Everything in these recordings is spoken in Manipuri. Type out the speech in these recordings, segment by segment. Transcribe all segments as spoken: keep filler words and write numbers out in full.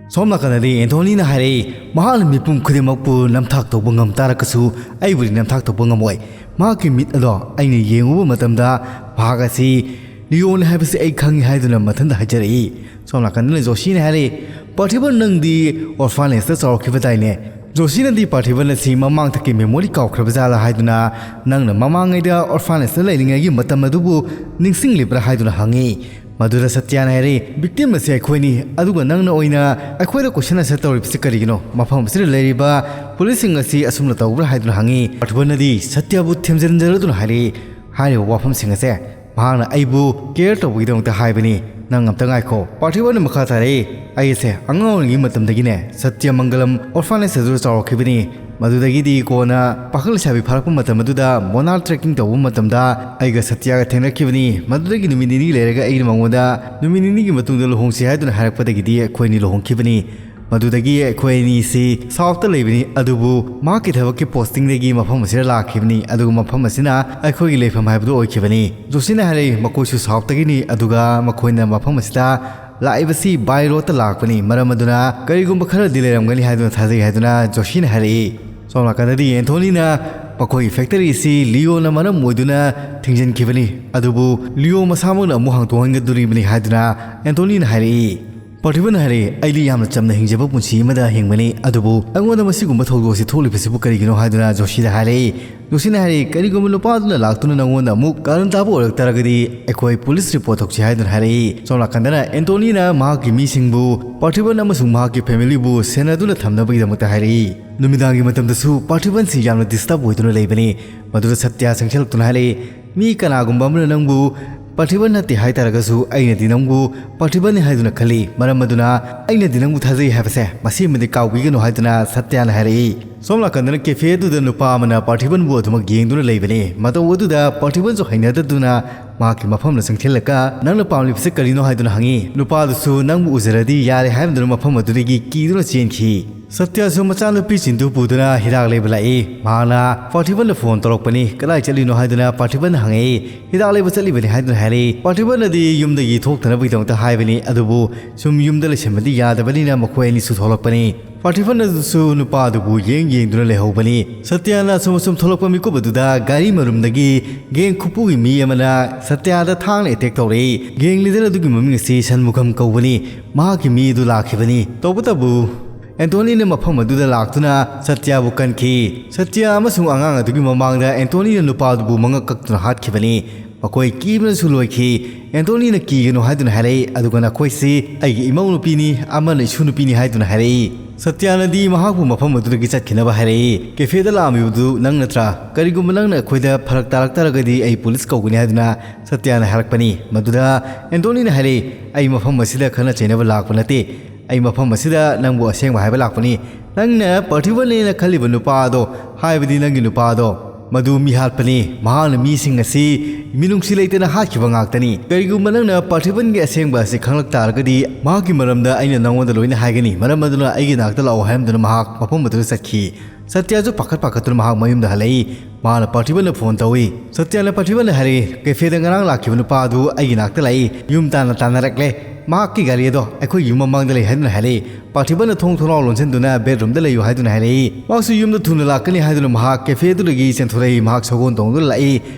ꯁꯣꯝ ꯅꯥꯀꯟꯗꯗꯤ ꯑꯦꯟꯊꯣꯅꯤꯅ ꯍꯥꯏꯔꯛꯏ, ꯃꯍꯥꯛꯅ ꯃꯤꯄꯨꯝ ꯈꯨꯗꯤꯡꯃꯛꯄꯨ ꯅꯝꯊꯥꯛ ꯇꯧꯕ ꯉꯝ ꯇꯥꯔꯒꯁꯨ ꯑꯩꯕꯨꯗꯤ ꯅꯝꯊꯥꯛ ꯇꯧꯕ ꯉꯝꯃꯣꯏ꯫ ꯃꯍꯥꯛꯀꯤ ꯃꯤꯠ ꯑꯗꯣ ꯑꯩꯅ ꯌꯦꯡꯉꯨꯕ ꯃꯇꯝꯗ ꯃꯍꯥꯛ ꯑꯁꯤ ꯂꯤꯑꯣꯅꯤ ꯍꯥꯏꯕꯁꯤ ꯑꯩ ꯈꯪꯉꯤ ꯍꯥꯏꯗꯨꯅ ꯃꯊꯟꯇ ꯍꯥꯏꯖꯔꯛꯏ꯫ ꯁꯣꯝ ꯅꯥꯀꯟꯗꯅ ꯖꯣꯁꯤꯅ ꯍꯥꯏꯔꯛꯏ, "ꯄꯥꯔꯊꯤꯕꯟ, ꯅꯪꯗꯤ ꯑꯣꯔꯐꯥꯅꯦꯖꯇ ꯆꯥꯎꯔꯛꯈꯤꯕꯗꯥꯏꯅꯦ?" ꯖꯣꯁꯤꯅꯗꯤ ꯄꯥꯔꯊꯤꯕꯟ ꯑꯁꯤ ꯃꯃꯥꯡꯊꯛꯀꯤ ꯃꯦꯃꯣꯔꯤ ꯀꯥꯎꯈ꯭ꯔꯕ ꯖꯥꯠꯂꯥ ꯍꯥꯏꯗꯨꯅ, "ꯅꯪꯅ ꯃꯃꯥꯡꯉꯩꯗ ꯑꯣꯔꯐꯥꯅꯦꯖꯇ ꯂꯩꯔꯤꯉꯩꯒꯤ ꯃꯇꯝ ꯑꯗꯨꯕꯨ ꯅꯤꯡꯁꯤꯡꯂꯤꯕ꯭ꯔꯥ?" ꯍꯥꯏꯗꯨꯅ ꯍꯪꯉꯤ꯫ ꯃꯗꯨꯗ ꯁꯇ꯭ꯌꯥꯅ ꯍꯥꯏꯔꯛꯏ, "ꯚꯤꯛꯇꯤꯝ ꯑꯁꯤ ꯑꯩꯈꯣꯏꯅꯤ, ꯑꯗꯨꯒ ꯅꯪꯅ ꯑꯣꯏꯅ ꯑꯩꯈꯣꯏꯗ ꯀꯣꯏꯁꯟ ꯑꯟꯁꯔ ꯇꯧꯔꯤꯕꯁꯤ ꯀꯔꯤꯒꯤꯅꯣ? ꯃꯐꯝ ꯑꯁꯤꯗ ꯂꯩꯔꯤꯕ ꯄꯨꯂꯤꯁꯁꯤꯡ ꯑꯁꯤ ꯑꯁꯨꯝꯅ ꯇꯧꯕ꯭ꯔꯥ?" ꯍꯥꯏꯗꯨꯅ ꯍꯪꯉꯤ꯫ ꯄꯥꯔꯊꯤꯕꯟꯅꯗꯤ ꯁꯇ꯭ꯌꯕꯨ ꯊꯦꯝꯖꯤꯟꯖꯔꯗꯨꯅ ꯍꯥꯏꯔꯛꯏ, ꯍꯥꯏꯔꯤꯕ ꯋꯥꯐꯝꯁꯤꯡ ꯑꯁꯦ ꯃꯍꯥꯛꯅ ꯑꯩꯕꯨ ꯀꯦꯌꯔ ꯇꯧꯕꯒꯤꯗꯃꯛꯇ ꯍꯥꯏꯕꯅꯤ꯫ ꯅꯪ ꯑꯝꯇ ꯉꯥꯏꯈꯣ꯫ ꯄꯥꯔꯊꯤꯕꯟꯅ ꯃꯈꯥ ꯇꯥꯔꯛꯏ, "ꯑꯩ ꯑꯁꯦ ꯑꯉꯥꯡ ꯑꯣꯏꯔꯤꯉꯩ ꯃꯇꯝꯗꯒꯤꯅꯦ ꯁꯇ꯭ꯌ ꯃꯪꯒꯂꯝ ꯑꯣꯔꯐꯥꯅꯦꯖ ꯑꯗꯨꯗ ꯆꯥꯎꯔꯛꯈꯤꯕꯅꯤ꯫ ꯃꯗꯨꯗꯒꯤꯗꯤ ꯀꯣꯟꯅ ꯄꯥꯈꯪ ꯂꯩꯁꯥꯕꯤ ꯐꯥꯔꯛꯄ ꯃꯇꯝ ꯑꯗꯨꯗ ꯃꯣꯅꯥꯜ ꯇ꯭ꯔꯦꯛꯀꯤꯡ ꯇꯧꯕ ꯃꯇꯝꯗ ꯑꯩꯒ ꯁꯇ꯭ꯌꯒ ꯊꯦꯡꯅꯈꯤꯕꯅꯤ꯫ ꯃꯗꯨꯗꯒꯤ ꯅꯨꯃꯤꯠ ꯅꯤꯅꯤ ꯂꯩꯔꯒ ꯑꯩꯅ ꯃꯉꯣꯟꯗ ꯅꯨꯃꯤꯠ ꯅꯤꯅꯤꯒꯤ ꯃꯇꯨꯡꯗ ꯂꯨꯍꯣꯡꯁꯤ ꯍꯥꯏꯗꯨꯅ ꯍꯥꯏꯔꯛꯄꯗꯒꯤꯗꯤ ꯑꯩꯈꯣꯏ ꯑꯅꯤ ꯂꯨꯍꯣꯡꯈꯤꯕꯅꯤ꯫ ꯃꯗꯨꯗꯒꯤ ꯑꯩꯈꯣꯏ ꯑꯅꯤꯁꯤ ꯁꯥꯎꯠꯇ ꯂꯩꯕꯅꯤ, ꯑꯗꯨꯕꯨ ꯃꯍꯥꯛꯀꯤ ꯊꯕꯛꯀꯤ ꯄꯣꯁꯇꯤꯡꯗꯒꯤ ꯃꯐꯝ ꯑꯁꯤꯗ ꯂꯥꯛꯈꯤꯕꯅꯤ, ꯑꯗꯨꯒ ꯃꯐꯝ ꯑꯁꯤꯅ ꯑꯩꯈꯣꯏꯒꯤ ꯂꯩꯐꯝ ꯍꯥꯏꯕꯗꯨ ꯑꯣꯏꯈꯤꯕꯅꯤ꯫" ꯖꯣꯁꯤꯅ ꯍꯥꯏꯔꯛꯏ, "ꯃꯈꯣꯏꯁꯨ ꯁꯥꯎꯠꯇꯒꯤꯅꯤ, ꯑꯗꯨꯒ ꯃꯈꯣꯏꯅ ꯃꯐꯝ ꯑꯁꯤꯗ ꯂꯥꯛꯏꯕꯁꯤ ꯕꯥꯏ ꯔꯣꯗꯇ ꯂꯥꯛꯄꯅꯤ, ꯃꯔꯝ ꯑꯗꯨꯅ ꯀꯔꯤꯒꯨꯝꯕ ꯈꯔꯗꯤ ꯂꯩꯔꯝꯒꯅꯤ ꯍꯥꯏꯗꯨꯅ ꯊꯥꯖꯩ" ꯍꯥꯏꯗꯨꯅ ꯖꯣꯁꯤꯅ ꯍꯥꯏꯔꯛꯏ꯫ ꯁꯣꯝ ꯅꯥꯀꯟꯗꯗꯤ ꯑꯦꯟꯊꯣꯅꯤꯅ ꯃꯈꯣꯏꯒꯤ ꯐꯦꯛꯇꯔꯤ ꯑꯁꯤ ꯂꯤꯑꯣꯅ ꯃꯔꯝ ꯑꯣꯏꯗꯨꯅ ꯊꯤꯡꯖꯤꯟꯈꯤꯕꯅꯤ, ꯑꯗꯨꯕꯨ ꯂꯤꯑꯣ ꯃꯁꯥꯃꯛꯅ ꯑꯃꯨꯛ ꯍꯥꯡꯗꯣꯛꯍꯟꯒꯗꯣꯔꯤꯕꯅꯤ ꯍꯥꯏꯗꯨꯅ ꯑꯦꯟꯊꯣꯅꯤꯅ ꯍꯥꯏꯔꯛꯏ꯫ ꯄꯥꯔꯊꯤꯕꯟ ꯍꯥꯏꯔꯛꯏ, "ꯑꯩꯗꯤ ꯌꯥꯝꯅ ꯆꯝꯅ ꯍꯤꯡꯖꯕ ꯄꯨꯟꯁꯤ ꯑꯃꯗ ꯍꯤꯡꯕꯅꯤ, ꯑꯗꯨꯕꯨ ꯑꯩꯉꯣꯟꯗ ꯃꯁꯤꯒꯨꯝꯕ ꯊꯧꯗꯣꯛ ꯑꯁꯤ ꯊꯣꯛꯂꯤꯕꯁꯤꯕꯨ ꯀꯔꯤꯒꯤꯅꯣ?" ꯍꯥꯏꯗꯨꯅ ꯖꯣꯁꯤꯗ ꯍꯥꯏꯔꯛꯏ꯫ ꯖꯣꯁꯤꯅ ꯍꯥꯏꯔꯛꯏ, "ꯀꯔꯤꯒꯨꯝꯕ ꯅꯨꯄꯥꯗꯨꯅ ꯂꯥꯛꯇꯨꯅ ꯅꯪꯉꯣꯟꯗ ꯑꯃꯨꯛ ꯀꯥꯔꯟ ꯇꯥꯕ ꯑꯣꯏꯔꯛ ꯇꯥꯔꯒꯗꯤ ꯑꯩꯈꯣꯏ ꯄꯨꯂꯤꯁ ꯔꯤꯄꯣꯔꯠ ꯇꯧꯁꯤ" ꯍꯥꯏꯗꯨꯅ ꯍꯥꯏꯔꯛꯏ꯫ ꯁꯣꯝ ꯅꯥꯀꯟꯗꯅ ꯑꯦꯟꯇꯣꯅꯤꯅ ꯃꯍꯥꯛꯀꯤ ꯃꯤꯁꯤꯡꯕꯨ ꯄꯥꯔꯊꯤꯕꯟ ꯑꯃꯁꯨꯡ ꯃꯍꯥꯛꯀꯤ ꯐꯦꯃꯤꯂꯤꯕꯨ ꯁꯦꯟꯅꯗꯨꯅ ꯊꯝꯅꯕꯒꯤꯗꯃꯛꯇ ꯍꯥꯏꯔꯛꯏ꯫ ꯅꯨꯃꯤꯗꯥꯡꯒꯤ ꯃꯇꯝꯗꯁꯨ ꯄꯥꯔꯊꯤꯕꯟꯁꯤ ꯌꯥꯝꯅ ꯗꯤꯁꯇꯔꯕ ꯑꯣꯏꯗꯨꯅ ꯂꯩꯕꯅꯤ꯫ ꯃꯗꯨꯗ ꯁꯇ꯭ꯌ ꯆꯪꯁꯤꯜꯂꯛꯇꯨꯅ ꯍꯥꯏꯔꯛꯏ, "ꯃꯤ ꯀꯅꯥꯒꯨꯝꯕ ꯑꯃꯅ ꯅꯪꯕꯨ ꯄꯥꯔꯊꯤꯕꯟ ꯅꯠꯇꯦ ꯍꯥꯏ ꯇꯥꯔꯒꯁꯨ ꯑꯩꯅꯗꯤ ꯅꯪꯕꯨ ꯄꯥꯔꯊꯤꯕꯟꯅꯤ ꯍꯥꯏꯗꯨꯅ ꯈꯜꯂꯤ, ꯃꯔꯝ ꯑꯗꯨꯅ ꯑꯩꯅꯗꯤ ꯅꯪꯕꯨ ꯊꯥꯖꯩ ꯍꯥꯏꯕꯁꯦ ꯃꯁꯤꯃꯗꯤ ꯀꯥꯎꯕꯤꯒꯅꯨ" ꯍꯥꯏꯗꯨꯅ ꯁꯇ꯭ꯌꯅ ꯍꯥꯏꯔꯛꯏ꯫ ꯁꯣꯝ ꯅꯥꯀꯟꯗꯅ ꯀꯦꯐꯦ ꯑꯗꯨꯗ ꯅꯨꯄꯥ ꯑꯃꯅ ꯄꯥꯔꯊꯤꯕꯟꯕꯨ ꯑꯗꯨꯃꯛ ꯌꯦꯡꯗꯨꯅ ꯂꯩꯕꯅꯤ꯫ ꯃꯇꯧ ꯑꯗꯨꯗ ꯄꯥꯔꯊꯤꯕꯟꯁꯨ ꯍꯩꯅꯗꯗꯨꯅ ꯃꯍꯥꯛꯀꯤ ꯃꯐꯝꯗ ꯆꯪꯁꯤꯜꯂꯒ, "ꯅꯪꯅ ꯄꯥꯝꯂꯤꯕꯁꯤ ꯀꯔꯤꯅꯣ?" ꯍꯥꯏꯗꯨꯅ ꯍꯪꯉꯤ꯫ ꯅꯨꯄꯥꯗꯨꯁꯨ, "ꯅꯪꯕꯨ ꯎꯖꯔꯗꯤ ꯌꯥꯔꯦ" ꯍꯥꯏꯔꯝꯗꯨꯅ ꯃꯐꯝ ꯑꯗꯨꯗꯒꯤ ꯀꯤꯗꯨꯅ ꯆꯦꯟꯈꯤ꯫ ꯁꯇ꯭ꯌꯥꯁꯨ ꯃꯆꯥꯅꯨꯄꯤꯁꯤꯡꯗꯨ ꯄꯨꯗꯨꯅ ꯍꯤꯗꯥꯛ ꯂꯩꯕ ꯂꯥꯛꯏ꯫ ꯃꯍꯥꯛꯅ ꯄꯥꯔꯊꯤꯕꯟꯗ ꯐꯣꯟ ꯇꯧꯔꯛꯄꯅꯤ꯫ "ꯀꯗꯥꯏ ꯆꯠꯂꯤꯅꯣ?" ꯍꯥꯏꯗꯨꯅ ꯄꯥꯔꯊꯤꯕꯟꯗ ꯍꯪꯉꯛꯏ꯫ "ꯍꯤꯗꯥꯛ ꯂꯩꯕ ꯆꯠꯂꯤꯕꯅꯤ" ꯍꯥꯏꯗꯨꯅ ꯍꯥꯏꯔꯛꯏ꯫ ꯄꯥꯔꯊꯤꯕꯟꯅꯗꯤ ꯌꯨꯝꯗꯒꯤ ꯊꯣꯛꯇꯅꯕꯒꯤꯗꯃꯛꯇ ꯍꯥꯏꯕꯅꯤ, ꯑꯗꯨꯕꯨ ꯁꯨꯝ ꯌꯨꯝꯗ ꯂꯩꯁꯟꯕꯗꯤ ꯌꯥꯗꯕꯅꯤꯅ ꯃꯈꯣꯏ ꯑꯅꯤꯁꯨ ꯊꯣꯛꯂꯛꯄꯅꯤ꯫ ꯄꯥꯔꯊꯤꯕꯟ ꯑꯗꯨꯁꯨ ꯅꯨꯄꯥ ꯑꯗꯨꯕꯨ ꯌꯦꯡ ꯌꯦꯡꯗꯨꯅ ꯂꯩꯍꯧꯕꯅꯤ꯫ ꯁꯇ꯭ꯌꯥꯅ ꯑꯁꯨꯝ ꯑꯁꯨꯝ ꯊꯣꯛꯂꯛꯄ ꯃꯤꯀꯨꯞ ꯑꯗꯨꯗ ꯒꯥꯔꯤ ꯃꯔꯨꯝꯗꯒꯤ ꯒꯦꯡ ꯈꯨꯄꯨꯒꯤ ꯃꯤ ꯑꯃꯅ ꯁꯇ꯭ꯌꯥꯗ ꯊꯥꯡꯅ ꯑꯦꯇꯦꯛ ꯇꯧꯔꯛꯏ꯫ ꯒꯦꯡ ꯂꯤꯗꯔ ꯑꯗꯨꯒꯤ ꯃꯃꯤꯡ ꯑꯁꯤ ꯁꯟꯃꯨꯈꯝ ꯀꯧꯕꯅꯤ꯫ ꯃꯍꯥꯛꯀꯤ ꯃꯤ ꯑꯗꯨ ꯂꯥꯛꯈꯤꯕꯅꯤ꯫ ꯇꯧꯕꯇꯕꯨ ꯑꯦꯟꯇꯣꯅꯤꯅ ꯃꯐꯝ ꯑꯗꯨꯗ ꯂꯥꯛꯇꯨꯅ ꯁꯇ꯭ꯌꯥꯕꯨ ꯀꯟꯈꯤ꯫ ꯁꯇ꯭ꯌꯥ ꯑꯃꯁꯨꯡ ꯑꯉꯥꯡ ꯑꯗꯨꯒꯤ ꯃꯃꯥꯡꯗ ꯑꯦꯟꯇꯣꯅꯤꯅ ꯅꯨꯄꯥ ꯑꯗꯨꯕꯨ ꯃꯉꯛ ꯀꯛꯇꯨꯅ ꯍꯥꯠꯈꯤꯕꯅꯤ꯫ ꯃꯈꯣꯏ ꯀꯤꯕꯅꯁꯨ ꯂꯣꯏꯈꯤ꯫ ꯑꯦꯟꯇꯣꯅꯤꯅ "ꯀꯤꯒꯅꯨ" ꯍꯥꯏꯗꯨꯅ ꯍꯥꯏꯔꯛꯏ, ꯑꯗꯨꯒ "ꯅꯈꯣꯏꯁꯤ ꯑꯩꯒꯤ ꯏꯃꯧ ꯅꯨꯄꯤꯅꯤ, ꯑꯃꯅ ꯏꯁꯨ ꯅꯨꯄꯤꯅꯤ" ꯍꯥꯏꯗꯨꯅ ꯍꯥꯏꯔꯛꯏ꯫ ꯁꯇ꯭ꯌꯥꯅꯗꯤ ꯃꯍꯥꯛꯄꯨ ꯃꯐꯝ ꯑꯗꯨꯗꯒꯤ ꯆꯠꯈꯤꯅꯕ ꯍꯥꯏꯔꯛꯏ꯫ "ꯀꯦꯐꯦꯗ ꯂꯥꯛꯑꯝꯃꯤꯕꯗꯨ ꯅꯪ ꯅꯠꯇ꯭ꯔꯥ? ꯀꯔꯤꯒꯨꯝꯕ ꯅꯪꯅ ꯑꯩꯈꯣꯏꯗ ꯐꯔꯛ ꯇꯥꯔꯛ ꯇꯥꯔꯒꯗꯤ ꯑꯩ ꯄꯨꯂꯤꯁ ꯀꯧꯒꯅꯤ" ꯍꯥꯏꯗꯨꯅ ꯁꯇ꯭ꯌꯥꯅ ꯍꯥꯏꯔꯛꯄꯅꯤ꯫ ꯃꯗꯨꯗ ꯑꯦꯟꯇꯣꯅꯤꯅ ꯍꯥꯏꯔꯛꯏ, "ꯑꯩ ꯃꯐꯝ ꯑꯁꯤꯗ ꯈꯠꯅ ꯆꯩꯅꯕ ꯂꯥꯛꯄ ꯅꯠꯇꯦ꯫ ꯑꯩ ꯃꯐꯝ ꯑꯁꯤꯗ ꯅꯪꯕꯨ ꯑꯁꯦꯡꯕ ꯍꯥꯏꯕ ꯂꯥꯛꯄꯅꯤ꯫ ꯅꯪꯅ ꯄꯥꯔꯊꯤꯕꯅꯦꯅ ꯈꯜꯂꯤꯕ ꯅꯨꯄꯥ ꯑꯗꯣ, ꯍꯥꯏꯕꯗꯤ ꯅꯪꯒꯤ ꯅꯨꯄꯥ ꯑꯗꯣ, ꯃꯗꯨ ꯃꯤ ꯍꯥꯠꯄꯅꯤ꯫ ꯃꯍꯥꯛꯅ ꯃꯤꯁꯤꯡ ꯑꯁꯤ ꯃꯤꯅꯨꯡꯁꯤ ꯂꯩꯇꯅ ꯍꯥꯠꯈꯤꯕ ꯉꯥꯛꯇꯅꯤ꯫ ꯀꯔꯤꯒꯨꯝꯕ ꯅꯪꯅ ꯄꯥꯔꯊꯤꯕꯟꯒꯤ ꯑꯁꯦꯡꯕ ꯑꯁꯤ ꯈꯪꯂꯛ ꯇꯥꯔꯒꯗꯤ, ꯃꯍꯥꯛꯀꯤ ꯃꯔꯝꯗ ꯑꯩꯅ ꯅꯉꯣꯟꯗ ꯂꯣꯏꯅ ꯍꯥꯏꯒꯅꯤ꯫ ꯃꯔꯝ ꯑꯗꯨꯅ ꯑꯩꯒꯤ ꯅꯥꯛꯇ ꯂꯥꯛꯑꯣ" ꯍꯥꯏꯔꯝꯗꯨꯅ ꯃꯍꯥꯛ ꯃꯐꯝ ꯑꯗꯨꯗ ꯆꯠꯈꯤ꯫ ꯁꯇ꯭ꯌꯥꯁꯨ ꯄꯥꯈꯠ ꯄꯥꯈꯠꯇꯨꯅ ꯃꯍꯥꯛ ꯃꯌꯨꯝꯗ ꯍꯜꯂꯛꯏ꯫ ꯃꯍꯥꯛꯅ ꯄꯥꯔꯊꯤꯕꯟꯗ ꯐꯣꯟ ꯇꯧꯏ꯫ ꯁꯇ꯭ꯌꯥꯅ ꯄꯥꯔꯊꯤꯕꯟꯗ ꯍꯥꯏꯔꯛꯏ, "ꯀꯦꯐꯦꯗ ꯉꯔꯥꯡ ꯂꯥꯛꯈꯤꯕ ꯅꯨꯄꯥ ꯑꯗꯨ ꯑꯩꯒꯤ ꯅꯥꯛꯇ ꯂꯥꯛꯏ꯫ ꯌꯨꯝ ꯇꯥꯟꯅ ꯇꯥꯟꯅꯔꯛꯂꯦ꯫ ꯃꯍꯥꯛꯀꯤ ꯒꯥꯔꯤ ꯑꯗꯣ ꯑꯩꯈꯣꯏꯒꯤ ꯌꯨꯝ ꯃꯃꯥꯡꯗ ꯂꯩ" ꯍꯥꯏꯗꯨꯅ ꯍꯥꯏꯔꯛꯏ꯫ ꯄꯥꯔꯊꯤꯕꯟꯅ ꯊꯣꯡ ꯊꯣꯡꯅꯥꯎ ꯂꯣꯟꯁꯤꯟꯗꯨꯅ ꯕꯦꯗꯔꯨꯝꯗ ꯂꯩꯌꯨ ꯍꯥꯏꯗꯨꯅ ꯍꯥꯏꯔꯛꯏ꯫ ꯃꯍꯥꯛꯁꯨ ꯌꯨꯝꯗ ꯊꯨꯅ ꯂꯥꯛꯀꯅꯤ ꯍꯥꯏꯗꯨꯅ ꯃꯍꯥꯛ ꯀꯦꯐꯦ ꯑꯗꯨꯗꯒꯤ ꯆꯦꯟꯊꯣꯔꯛꯏ꯫ ꯃꯍꯥꯛ ꯁꯒꯣꯜ ꯇꯣꯡꯗꯨꯅ ꯂꯥꯛꯏ꯫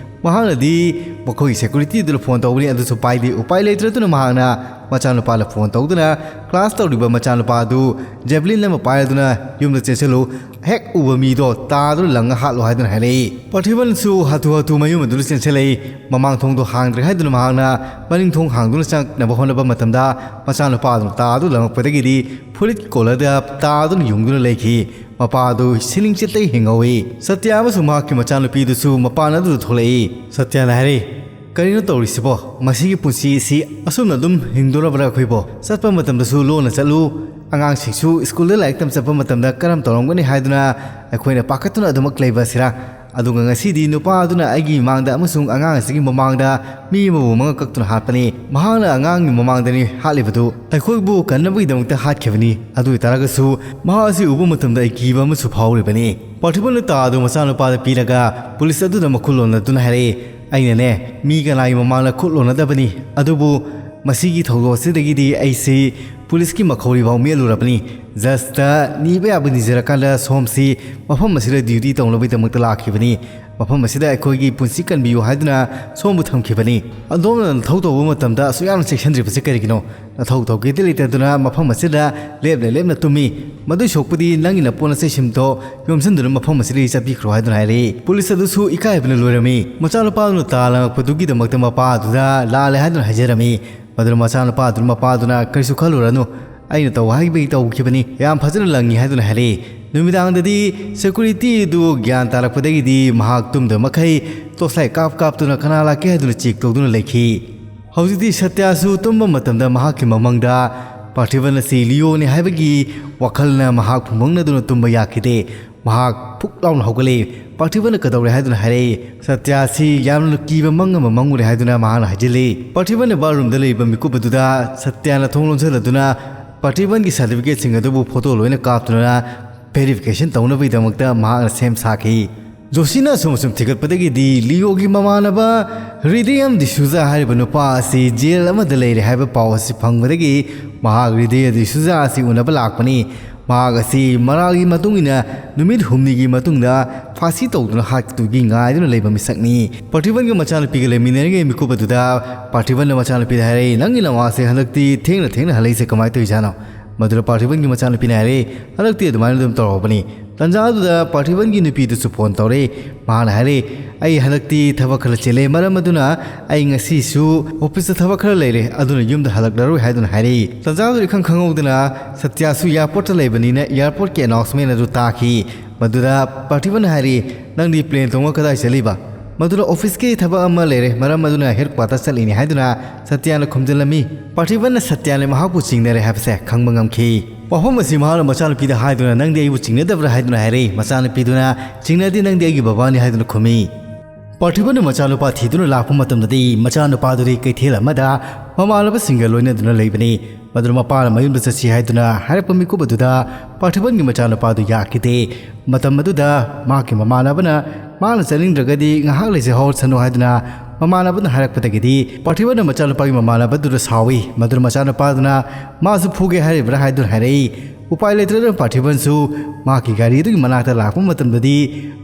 ꯃꯍꯥꯛꯅꯗꯤ ꯃꯈꯣꯏꯒꯤ ꯁꯦꯀ꯭ꯌꯨꯔꯤꯇꯤꯗꯨꯗ ꯐꯣꯟ ꯇꯧꯕꯅꯤ, ꯑꯗꯨꯁꯨ ꯄꯥꯏꯗꯦ꯫ ꯎꯄꯥꯏ ꯂꯩꯇ꯭ꯔꯗꯨꯅ ꯃꯍꯥꯛꯅ ꯃꯆꯥꯅꯨꯄꯥꯗ ꯐꯣꯟ ꯇꯧꯗꯨꯅ ꯀ꯭ꯂꯥꯁ ꯇꯧꯔꯤꯕ ꯃꯆꯥꯅꯨꯄꯥ ꯑꯗꯨ ꯖꯦꯕꯂꯤꯟ ꯑꯃ ꯄꯥꯏꯔꯗꯨꯅ ꯌꯨꯝꯗ ꯆꯦꯟꯁꯤꯜꯂꯨ, ꯍꯦꯛ ꯎꯕ ꯃꯤꯗꯣ ꯇꯥꯗꯨꯅ ꯂꯪꯉ ꯍꯥꯠꯂꯣ ꯍꯥꯏꯗꯨꯅ ꯍꯥꯏꯔꯛꯏ꯫ ꯄꯥꯔꯊꯤꯕꯟꯁꯨ ꯍꯥꯊꯨ ꯍꯥꯊꯨ ꯃꯌꯨꯝ ꯑꯗꯨꯗ ꯆꯦꯟꯁꯤꯜꯂꯛꯏ꯫ ꯃꯃꯥꯡ ꯊꯣꯡꯗꯣ ꯍꯥꯡꯗ꯭ꯔꯦ ꯍꯥꯏꯗꯨꯅ ꯃꯍꯥꯛꯅ ꯃꯅꯤꯡ ꯊꯣꯡ ꯍꯥꯡꯗꯨꯅ ꯆꯪꯅꯕ ꯍꯣꯠꯅꯕ ꯃꯇꯝꯗ, ꯃꯆꯥꯅꯨꯄꯥ ꯑꯗꯨ ꯇꯥꯗꯨꯅ ꯂꯪꯉꯛꯄꯗꯒꯤꯗꯤ ꯐꯨꯔꯤꯠ ꯀꯣꯂꯔꯗ ꯇꯥꯗꯨꯅ ꯌꯨꯡꯗꯨꯅ ꯂꯩꯈꯤ꯫ ꯃꯄꯥ ꯑꯗꯨ ꯁꯤꯅꯤꯡ ꯆꯤꯠꯇ ꯍꯤꯡꯍꯧꯏ꯫ ꯁꯇ꯭ꯌꯥ ꯑꯃꯁꯨꯡ ꯃꯍꯥꯛꯀꯤ ꯃꯆꯥꯅꯨꯄꯤꯗꯨꯁꯨ ꯃꯄꯥꯟ ꯑꯗꯨꯗ ꯊꯣꯛꯂꯛꯏ꯫ ꯁꯇ꯭ꯌꯥꯅ ꯍꯥꯏꯔꯛꯏ, "ꯀꯔꯤꯅꯣ ꯇꯧꯔꯤꯁꯤꯕꯣ? ꯃꯁꯤꯒꯤ ꯄꯨꯟꯁꯤ ꯑꯁꯤ ꯑꯁꯨꯝꯅ ꯑꯗꯨꯝ ꯍꯤꯡꯗꯣꯔꯕ꯭ꯔꯥ ꯑꯩꯈꯣꯏꯕꯣ? ꯆꯠꯄ ꯃꯇꯝꯗꯁꯨ ꯂꯣꯟꯅ ꯆꯠꯂꯨ, ꯑꯉꯥꯡꯁꯤꯡꯁꯨ ꯁ꯭ꯀꯨꯜꯗ ꯂꯥꯏꯔꯤꯛ ꯇꯝ ꯆꯠꯄ ꯃꯇꯝꯗ ꯀꯔꯝ ꯇꯧꯔꯝꯒꯅꯤ ꯍꯥꯏꯗꯨꯅ ꯑꯩꯈꯣꯏꯅ ꯄꯥꯈꯠꯇꯨꯅ ꯑꯗꯨꯃꯛ ꯂꯩꯕ ꯑꯁꯤꯔꯥ? ꯑꯗꯨꯒ ꯉꯁꯤꯗꯤ ꯅꯨꯄꯥ ꯑꯗꯨꯅ ꯑꯩꯒꯤ ꯏꯃꯥꯡꯗ ꯑꯃꯁꯨꯡ ꯑꯉꯥꯡ ꯑꯁꯤꯒꯤ ꯃꯃꯥꯡꯗ ꯃꯤ ꯑꯃꯕꯨ ꯃꯉꯛ ꯀꯛꯇꯨꯅ ꯍꯥꯠꯄꯅꯤ꯫ ꯃꯍꯥꯛꯅ ꯑꯉꯥꯡꯒꯤ ꯃꯃꯥꯡꯗꯅꯤ ꯍꯥꯠꯂꯤꯕꯗꯨ꯫ ꯑꯩꯈꯣꯏꯕꯨ ꯀꯟꯅꯕꯒꯤꯗꯃꯛꯇ ꯍꯥꯠꯈꯤꯕꯅꯤ꯫ ꯑꯗꯨ ꯑꯣꯏꯇꯥꯔꯒꯁꯨ ꯃꯍꯥꯛ ꯑꯁꯤ ꯎꯕ ꯃꯇꯝꯗ ꯑꯩ ꯀꯤꯕ ꯑꯃꯁꯨ ꯐꯥꯎꯔꯤꯕꯅꯤ꯫" ꯄꯥꯔꯊꯤꯕꯟꯅ ꯇꯥ ꯑꯗꯨ ꯃꯆꯥꯅꯨꯄꯥꯗ ꯄꯤꯔꯒ ꯄꯨꯂꯤꯁ ꯑꯗꯨꯗ ꯃꯈꯨꯜ ꯂꯣꯟꯅꯗꯨꯅ ꯍꯥꯏꯔꯛꯏ, "ꯑꯩꯅꯅꯦ, ꯃꯤ ꯀꯅꯥꯒꯤ ꯃꯃꯥꯡꯗ ꯈꯨꯠ ꯂꯣꯟꯅꯗꯕꯅꯤ, ꯑꯗꯨꯕꯨ ꯃꯁꯤꯒꯤ ꯊꯧꯗꯣꯛ ꯑꯁꯤꯗꯒꯤꯗꯤ ꯑꯩꯁꯤ ꯄꯨꯂꯤꯁꯀꯤ ꯃꯈꯧꯔꯤꯐꯥꯎ ꯃꯦꯠꯂꯨꯔꯕꯅꯤ꯫ ꯖꯁꯇ ꯅꯤꯕ ꯌꯥꯕ ꯅꯤꯖꯔꯀꯥꯟꯗ ꯁꯣꯝꯁꯤ ꯃꯐꯝ ꯑꯁꯤꯗ ꯗ꯭ꯌꯨꯇꯤ ꯇꯧꯅꯕꯒꯤꯗꯃꯛꯇ ꯂꯥꯛꯈꯤꯕꯅꯤ꯫ ꯃꯐꯝ ꯑꯁꯤꯗ ꯑꯩꯈꯣꯏꯒꯤ ꯄꯨꯟꯁꯤ ꯀꯟꯕꯤꯌꯨ ꯍꯥꯏꯗꯨꯅ ꯁꯣꯝꯕꯨ ꯊꯝꯈꯤꯕꯅꯤ꯫ ꯑꯗꯣꯝꯅ ꯅꯊꯧ ꯇꯧꯕ ꯃꯇꯝꯗ ꯑꯁꯨꯛ ꯌꯥꯝꯅ ꯆꯦꯛꯁꯤꯟꯗ꯭ꯔꯤꯕꯁꯤ ꯀꯔꯤꯒꯤꯅꯣ? ꯅꯊꯧ ꯇꯧꯒꯦꯗꯤ ꯂꯩꯇꯗꯨꯅ ꯃꯐꯝ ꯑꯁꯤꯗ ꯂꯦꯞꯅ ꯂꯦꯞꯅ ꯇꯨꯝꯃꯤ꯫ ꯃꯗꯨꯏ ꯁꯣꯛꯄꯨꯗꯤ ꯅꯪꯒꯤ ꯅꯄꯣꯠ ꯅꯆꯩꯁꯤꯡꯗꯣ ꯌꯣꯝꯁꯤꯟꯗꯨꯅ ꯃꯐꯝ ꯑꯁꯤꯗꯒꯤ ꯆꯠꯄꯤꯈ꯭ꯔꯣ" ꯍꯥꯏꯗꯨꯅ ꯍꯥꯏꯔꯛꯏ꯫ ꯄꯨꯂꯤꯁ ꯑꯗꯨꯁꯨ ꯏꯀꯥꯏꯕꯅ ꯂꯣꯏꯔꯝꯃꯤ꯫ ꯃꯆꯥꯅꯨꯄꯥꯗꯨꯅ ꯇꯥ ꯂꯪꯉꯛꯄꯗꯨꯒꯤꯗꯃꯛꯇ ꯃꯄꯥꯗꯨꯗ ꯂꯥꯜꯂꯦ ꯍꯥꯏꯗꯨꯅ ꯍꯥꯏꯖꯔꯝꯃꯤ꯫ ꯃꯗꯨꯅ ꯃꯆꯥꯅꯨꯄꯥꯗꯨꯅ ꯃꯄꯥꯗꯨꯅ "ꯀꯔꯤꯁꯨ ꯈꯜꯂꯨꯔꯅꯨ, ꯑꯩꯅ ꯇꯧꯕ ꯍꯥꯏꯕꯒꯤ ꯇꯧꯈꯤꯕꯅꯤ, ꯌꯥꯝ ꯐꯖꯅ ꯂꯪꯉꯤ" ꯍꯥꯏꯗꯨꯅ ꯍꯥꯏꯔꯛꯏ꯫ ꯅꯨꯃꯤꯗꯥꯡꯗꯗꯤ ꯁꯦꯀꯨꯔꯤꯇꯤ ꯑꯗꯨ ꯒ꯭ꯌꯥꯟ ꯇꯥꯔꯛꯄꯗꯒꯤꯗꯤ ꯃꯍꯥꯛ ꯇꯨꯝꯗꯕ ꯃꯈꯩ ꯇꯣꯁꯂꯥꯏ ꯀꯥꯞ ꯀꯥꯞꯇꯨꯅ ꯀꯅꯥ ꯂꯥꯛꯀꯦ ꯍꯥꯏꯗꯨꯅ ꯆꯦꯛ ꯇꯧꯗꯨꯅ ꯂꯩꯈꯤ꯫ ꯍꯧꯖꯤꯛꯇꯤ ꯁꯇ꯭ꯌꯥꯁꯨ ꯇꯨꯝꯕ ꯃꯇꯝꯗ ꯃꯍꯥꯛꯀꯤ ꯃꯃꯪꯗ ꯄꯥꯔꯊꯤꯕꯟ ꯑꯁꯤ ꯂꯤꯑꯣꯅꯤ ꯍꯥꯏꯕꯒꯤ ꯋꯥꯈꯜꯅ ꯃꯍꯥꯛ ꯐꯨꯡꯕꯪꯅꯗꯨꯅ ꯇꯨꯝꯕ ꯌꯥꯈꯤꯗꯦ꯫ ꯃꯍꯥꯛ ꯐꯨꯛ ꯂꯥꯎꯅ ꯍꯧꯒꯠꯂꯛꯏ꯫ ꯄꯥꯔꯊꯤꯕꯟꯅ ꯀꯩꯗꯧꯔꯦ ꯍꯥꯏꯗꯨꯅ ꯍꯥꯏꯔꯛꯏ꯫ "ꯁꯇ꯭ꯌꯥꯁꯤ ꯌꯥꯝꯅ ꯀꯤꯕ ꯃꯪ ꯑꯃ ꯃꯪꯉꯨꯔꯦ" ꯍꯥꯏꯗꯨꯅ ꯃꯍꯥꯛꯅ ꯍꯥꯏꯖꯤꯜꯂꯤ꯫ ꯄꯥꯔꯊꯤꯕꯟꯅ ꯕꯥꯠꯔꯨꯝꯗ ꯂꯩꯕ ꯃꯤꯀꯨꯞ ꯑꯗꯨꯗ ꯁꯇ꯭ꯌꯥꯅ ꯊꯣꯡ ꯂꯣꯟꯁꯤꯜꯂꯗꯨꯅ ꯄꯥꯔꯊꯤꯕꯟꯒꯤ ꯁꯥꯔꯇꯤꯐꯤꯀꯦꯠꯁꯤꯡ ꯑꯗꯨꯕꯨ ꯐꯣꯇꯣ ꯂꯣꯏꯅ ꯀꯥꯞꯇꯨꯅ ꯚꯦꯔꯤꯐꯤꯀꯦꯁꯟ ꯇꯧꯅꯕꯒꯤꯗꯃꯛꯇ ꯃꯍꯥꯛꯅ ꯁꯦꯝ ꯁꯥꯈꯤ꯫ ꯖꯣꯁꯤꯅ ꯑꯁꯨꯝ ꯑꯁꯨꯝ ꯊꯤꯒꯠꯄꯗꯒꯤꯗꯤ ꯂꯤꯑꯣꯒꯤ ꯃꯃꯥꯟꯅꯕ ꯔꯤꯗꯤꯌꯝ ꯗꯤꯁꯨꯖꯥ ꯍꯥꯏꯔꯤꯕ ꯅꯨꯄꯥ ꯑꯁꯤ ꯖꯦꯜ ꯑꯃꯗ ꯂꯩꯔꯦ ꯍꯥꯏꯕ ꯄꯥꯎ ꯑꯁꯤ ꯐꯪꯕꯗꯒꯤ ꯃꯍꯥꯛ ꯔꯤꯗꯤꯌꯝ ꯗꯤꯁꯨꯖꯥ ꯑꯁꯤ ꯎꯅꯕ ꯂꯥꯛꯄꯅꯤ꯫ ꯃꯍꯥꯛ ꯑꯁꯤ ꯃꯔꯥꯜꯒꯤ ꯃꯇꯨꯡ ꯏꯟꯅ ꯅꯨꯃꯤꯠ ꯍꯨꯝꯅꯤꯒꯤ ꯃꯇꯨꯡꯗ ꯐꯥꯁꯤ ꯇꯧꯗꯨꯅ ꯍꯥꯠꯈꯤꯗꯨꯒꯤ ꯉꯥꯏꯗꯨꯅ ꯂꯩꯕ ꯃꯤꯁꯛꯅꯤ꯫ ꯄꯥꯔꯊꯤꯕꯟꯒꯤ ꯃꯆꯥꯅꯨꯄꯤꯒ ꯂꯩꯃꯤꯟꯅꯔꯤꯉꯩ ꯃꯤꯀꯨꯞ ꯑꯗꯨꯗ ꯄꯥꯔꯊꯤꯕꯟꯅ ꯃꯆꯥꯅꯨꯄꯤꯗ ꯍꯥꯏꯔꯛꯏ, "ꯅꯪꯒꯤ ꯅꯋꯥꯁꯦ ꯍꯟꯗꯛꯇꯤ ꯊꯦꯡꯅ ꯊꯦꯡꯅ ꯍꯜꯂꯛꯏꯁꯦ ꯀꯃꯥꯏꯅ ꯇꯧꯔꯤꯖꯥꯠꯅꯣ?" ꯃꯗꯨꯗ ꯄꯥꯔꯊꯤꯕꯟꯒꯤ ꯃꯆꯥꯅꯨꯄꯤꯅ ꯍꯥꯏꯔꯛꯏ, "ꯍꯟꯗꯛꯇꯤ ꯑꯗꯨꯃꯥꯏꯅ ꯑꯗꯨꯝ ꯇꯧꯔꯕꯅꯤ꯫" ꯇꯟꯖꯥ ꯑꯗꯨꯗ ꯄꯥꯔꯊꯤꯕꯟꯒꯤ ꯅꯨꯄꯤꯗꯨꯁꯨ ꯐꯣꯟ ꯇꯧꯔꯛꯏ꯫ ꯃꯍꯥꯛꯅ ꯍꯥꯏꯔꯛꯏ, "ꯑꯩ ꯍꯟꯗꯛꯇꯤ ꯊꯕꯛ ꯈꯔ ꯆꯤꯜꯂꯦ, ꯃꯔꯝ ꯑꯗꯨꯅ ꯑꯩ ꯉꯁꯤꯁꯨ ꯑꯣꯐꯤꯁꯇ ꯊꯕꯛ ꯈꯔ ꯂꯩꯔꯦ, ꯑꯗꯨꯅ ꯌꯨꯝꯗ ꯍꯜꯂꯛꯂꯔꯣꯏ" ꯍꯥꯏꯗꯨꯅ ꯍꯥꯏꯔꯛꯏ꯫ ꯇꯟꯖꯥꯗꯨ ꯏꯈꯪ ꯈꯪꯍꯧꯗꯅ ꯁꯇ꯭ꯌꯥꯁꯨ ꯑꯦꯌꯥꯔꯄꯣꯔꯠꯇ ꯂꯩꯕꯅꯤꯅ ꯑꯦꯌꯥꯔꯄꯣꯔꯠꯀꯤ ꯑꯦꯅꯥꯎꯟꯁꯃꯦꯟ ꯑꯗꯨ ꯇꯥꯈꯤ꯫ ꯃꯗꯨꯗ ꯄꯥꯔꯊꯤꯕꯟꯅ ꯍꯥꯏꯔꯛꯏ, "ꯅꯪꯗꯤ ꯄ꯭ꯂꯦꯟ ꯇꯣꯡꯉ ꯀꯗꯥꯏ ꯆꯠꯂꯤꯕ?" ꯃꯗꯨꯅ ꯑꯣꯐꯤꯁꯀꯤ ꯊꯕꯛ ꯑꯃ ꯂꯩꯔꯦ, ꯃꯔꯝ ꯑꯗꯨꯅ ꯍꯦꯗꯀ꯭ꯋꯥꯇꯔ ꯆꯠꯂꯤꯅꯤ ꯍꯥꯏꯗꯨꯅ ꯁꯇ꯭ꯌꯥꯅ ꯈꯨꯝꯖꯤꯜꯂꯝꯃꯤ꯫ ꯄꯥꯔꯊꯤꯕꯟꯅ ꯁꯇ꯭ꯌꯥꯅ ꯃꯍꯥꯛꯄꯨ ꯆꯤꯡꯅꯔꯦ ꯍꯥꯏꯕꯁꯦ ꯈꯪꯕ ꯉꯝꯈꯤ꯫ ꯋꯥꯐꯝ ꯑꯁꯤ ꯃꯍꯥꯛꯅ ꯃꯆꯥꯅꯨꯄꯤꯗ ꯍꯥꯏꯗꯨꯅ, "ꯅꯪꯗꯤ ꯑꯩꯕꯨ ꯆꯤꯡꯅꯗꯕ꯭ꯔꯥ?" ꯍꯥꯏꯗꯨꯅ ꯍꯥꯏꯔꯛꯏ꯫ ꯃꯆꯥꯅꯨꯄꯤꯗꯨꯅ, "ꯆꯤꯡꯅꯗꯦ, ꯅꯪꯗꯤ ꯑꯩꯒꯤ ꯕꯕꯥꯅꯤ" ꯍꯥꯏꯗꯨꯅ ꯈꯨꯝꯃꯤ꯫ ꯄꯥꯔꯊꯤꯕꯟꯅ ꯃꯆꯥꯅꯨꯄꯥ ꯊꯤꯗꯨꯅ ꯂꯥꯛꯄ ꯃꯇꯝꯗꯗꯤ ꯃꯆꯥꯅꯨꯄꯥꯗꯨꯗꯤ ꯀꯩꯊꯦꯜ ꯑꯃꯗ ꯃꯃꯥꯟꯅꯕꯁꯤꯡꯒ ꯂꯣꯏꯅꯗꯨꯅ ꯂꯩꯕꯅꯤ꯫ ꯃꯗꯨꯅ ꯃꯄꯥꯅ ꯃꯌꯨꯝꯗ ꯆꯠꯁꯤ ꯍꯥꯏꯗꯨꯅ ꯍꯥꯏꯔꯛꯄ ꯃꯤꯀꯨꯞ ꯑꯗꯨꯗ ꯄꯥꯔꯊꯤꯕꯟꯒꯤ ꯃꯆꯥꯅꯨꯄꯥꯗꯨ ꯌꯥꯈꯤꯗꯦ꯫ ꯃꯇꯝ ꯑꯗꯨꯗ ꯃꯍꯥꯛꯀꯤ ꯃꯃꯥꯟꯅꯕꯅ ꯃꯥꯅ ꯆꯠꯅꯤꯡꯗ꯭ꯔꯒꯗꯤ ꯉꯥꯏꯍꯥꯛ ꯂꯩꯖꯍꯧꯁꯅꯨ ꯍꯥꯏꯗꯨꯅ ꯃꯃꯥꯟꯅꯕꯅ ꯍꯥꯏꯔꯛꯄꯗꯒꯤꯗꯤ ꯄꯥꯔꯊꯤꯕꯟꯅ ꯃꯆꯥꯅꯨꯄꯥꯒꯤ ꯃꯃꯥꯟꯅꯕꯗꯨꯗ ꯁꯥꯎꯏ꯫ ꯃꯗꯨꯅ ꯃꯆꯥꯅꯨꯄꯥꯗꯨꯅ ꯃꯥꯁꯨ ꯐꯨꯒꯦ ꯍꯥꯏꯔꯤꯕ꯭ꯔꯥ ꯍꯥꯏꯗꯨꯅ ꯍꯥꯏꯔꯛꯏ꯫ ꯎꯄꯥꯏ ꯂꯩꯇ꯭ꯔꯗꯨꯅ ꯄꯥꯔꯊꯤꯕꯟꯁꯨ ꯃꯍꯥꯛꯀꯤ ꯒꯥꯔꯤ ꯑꯗꯨꯒꯤ ꯃꯅꯥꯛꯇ ꯂꯥꯛꯄ ꯃꯇꯝꯗꯗꯤ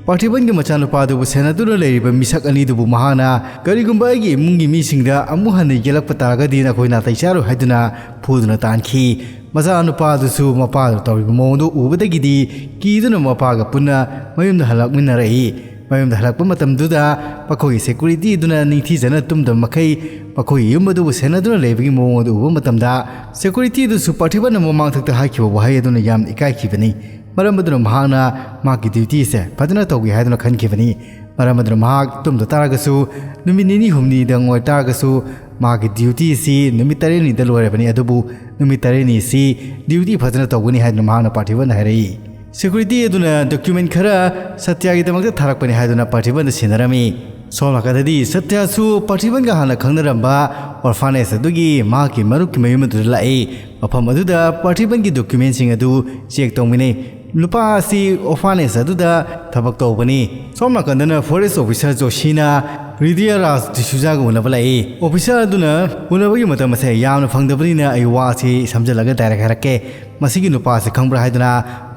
ꯄꯥꯔꯊꯤꯕꯟꯒꯤ ꯃꯆꯥꯅꯨꯄꯥꯗꯨꯕꯨ ꯁꯦꯟꯅꯗꯨꯅ ꯂꯩꯔꯤꯕ ꯃꯤꯁꯛ ꯑꯅꯤꯗꯨꯕꯨ ꯃꯍꯥꯛꯅ, "ꯀꯔꯤꯒꯨꯝꯕ ꯑꯩꯒꯤ ꯏꯃꯨꯡꯒꯤ ꯃꯤꯁꯤꯡꯗ ꯑꯃꯨꯛ ꯍꯟꯅ ꯌꯦꯜꯂꯛꯄ ꯇꯥꯔꯒꯗꯤ ꯅꯈꯣꯏ ꯅꯥꯇꯩ ꯆꯥꯔꯣꯏ" ꯍꯥꯏꯗꯨꯅ ꯐꯨꯗꯨꯅ ꯇꯥꯟꯈꯤ꯫ ꯃꯆꯥꯅꯨꯄꯥꯗꯨꯁꯨ ꯃꯄꯥꯗꯨꯅ ꯇꯧꯔꯤꯕ ꯃꯑꯣꯡꯗꯨ ꯎꯕꯗꯒꯤꯗꯤ ꯀꯤꯗꯨꯅ ꯃꯄꯥꯒ ꯄꯨꯟꯅ ꯃꯌꯨꯝꯗ ꯍꯜꯂꯛꯃꯤꯟꯅꯔꯛꯏ꯫ ꯃꯌꯨꯝꯗ ꯍꯜꯂꯛꯄ ꯃꯇꯝꯗꯨꯗ ꯃꯈꯣꯏꯒꯤ ꯁꯦꯀ꯭ꯌꯨꯔꯤꯇꯤꯗꯨꯅ ꯅꯤꯡꯊꯤꯖꯅ ꯇꯨꯝꯗꯕ ꯃꯈꯩ ꯃꯈꯣꯏꯒꯤ ꯌꯨꯝ ꯑꯗꯨꯕꯨ ꯁꯦꯟꯅꯗꯨꯅ ꯂꯩꯕꯒꯤ ꯃꯑꯣꯡ ꯑꯗꯨ ꯎꯕ ꯃꯇꯝꯗ, ꯁꯦꯀ꯭ꯌꯨꯔꯤꯇꯤꯗꯨꯁꯨ ꯄꯥꯔꯊꯤꯕꯟꯅ ꯃꯃꯥꯡꯊꯛꯇ ꯍꯥꯏꯈꯤꯕ ꯋꯥꯍꯩ ꯑꯗꯨꯅ ꯌꯥꯝꯅ ꯏꯀꯥꯏꯈꯤꯕꯅꯤ꯫ ꯃꯔꯝ ꯑꯗꯨꯅ ꯃꯍꯥꯛꯅ ꯃꯍꯥꯛꯀꯤ ꯗ꯭ꯌꯨꯇꯤꯁꯦ ꯐꯖꯅ ꯇꯧꯒꯦ ꯍꯥꯏꯗꯨꯅ ꯈꯟꯈꯤꯕꯅꯤ꯫ ꯃꯔꯝ ꯑꯗꯨꯅ ꯃꯍꯥꯛ ꯇꯨꯝꯗ ꯇꯥꯔꯒꯁꯨ, ꯅꯨꯃꯤꯠ ꯅꯤꯅꯤ ꯍꯨꯝꯅꯤꯗꯪ ꯑꯣꯏ ꯇꯥꯔꯒꯁꯨ, ꯃꯥꯒꯤ ꯗ꯭ꯌꯨꯇꯤ ꯑꯁꯤ ꯅꯨꯃꯤꯠ ꯇꯔꯦꯠꯅꯤꯗ ꯂꯣꯏꯔꯕꯅꯤ, ꯑꯗꯨꯕꯨ ꯅꯨꯃꯤꯠ ꯇꯔꯦꯠꯅꯤ ꯑꯁꯤ ꯗ꯭ꯌꯨꯇꯤ ꯐꯖꯅ ꯇꯧꯒꯅꯤ ꯍꯥꯏꯗꯨꯅ ꯃꯍꯥꯛꯅ ꯄꯥꯔꯊꯤꯕꯟꯗ ꯍꯥꯏꯔꯛꯏ꯫ ꯁꯦꯀ꯭ꯌꯨꯔꯤꯇꯤ ꯑꯗꯨꯅ ꯗꯣꯀ꯭ꯌꯨꯃꯦꯟ ꯈꯔ ꯁꯇ꯭ꯌꯥꯒꯤꯗꯃꯛꯇ ꯊꯥꯔꯛꯄꯅꯤ ꯍꯥꯏꯗꯨꯅ ꯄꯥꯔꯊꯤꯕꯟꯗ ꯁꯤꯟꯅꯔꯝꯃꯤ꯫ ꯁꯣꯝ ꯅꯥꯀꯟꯗꯗꯤ ꯁꯇ꯭ꯌꯥꯁꯨ ꯄꯥꯔꯊꯤꯕꯟꯒ ꯍꯥꯟꯅ ꯈꯪꯅꯔꯝꯕ ꯑꯣꯔꯐꯥꯅꯦꯖ ꯑꯗꯨꯒꯤ ꯃꯍꯥꯛꯀꯤ ꯃꯔꯨꯞꯀꯤ ꯃꯌꯨꯝ ꯑꯗꯨꯗ ꯂꯥꯛꯏ꯫ ꯃꯐꯝ ꯑꯗꯨꯗ ꯄꯥꯔꯊꯤꯕꯟꯒꯤ ꯗꯣꯀ꯭ꯌꯨꯃꯦꯟꯁꯤꯡ ꯑꯗꯨ ꯆꯦꯛ ꯇꯧꯃꯤꯟꯅꯩ꯫ ꯅꯨꯄꯥ ꯑꯁꯤ ꯑꯣꯔꯐꯥꯅꯦꯖ ꯑꯗꯨꯗ ꯊꯕꯛ ꯇꯧꯕꯅꯤ꯫ ꯁꯣꯝ ꯅꯥꯀꯟꯗꯅ ꯐꯣꯔꯦꯁ ꯑꯣꯐꯤꯁꯥꯔ ꯖꯣꯁꯤꯅ ꯔꯤꯗꯤꯌꯥ ꯔꯥꯖ ꯗꯤꯁꯨꯖꯥꯒ ꯎꯅꯕ ꯂꯥꯛꯏ꯫ ꯑꯣꯐꯤꯁꯥꯔ ꯑꯗꯨꯅ ꯎꯅꯕꯒꯤ ꯃꯇꯝ ꯑꯁꯦ ꯌꯥꯝꯅ ꯐꯪꯗꯕꯅꯤꯅ ꯑꯩ ꯋꯥ ꯑꯁꯤ ꯁꯝꯖꯜꯂꯒ ꯗꯥꯏꯔꯦꯛ ꯍꯥꯏꯔꯛꯀꯦ꯫ "ꯃꯁꯤꯒꯤ ꯅꯨꯄꯥꯁꯦ ꯈꯪꯕ꯭ꯔꯥ?" ꯍꯥꯏꯗꯨꯅ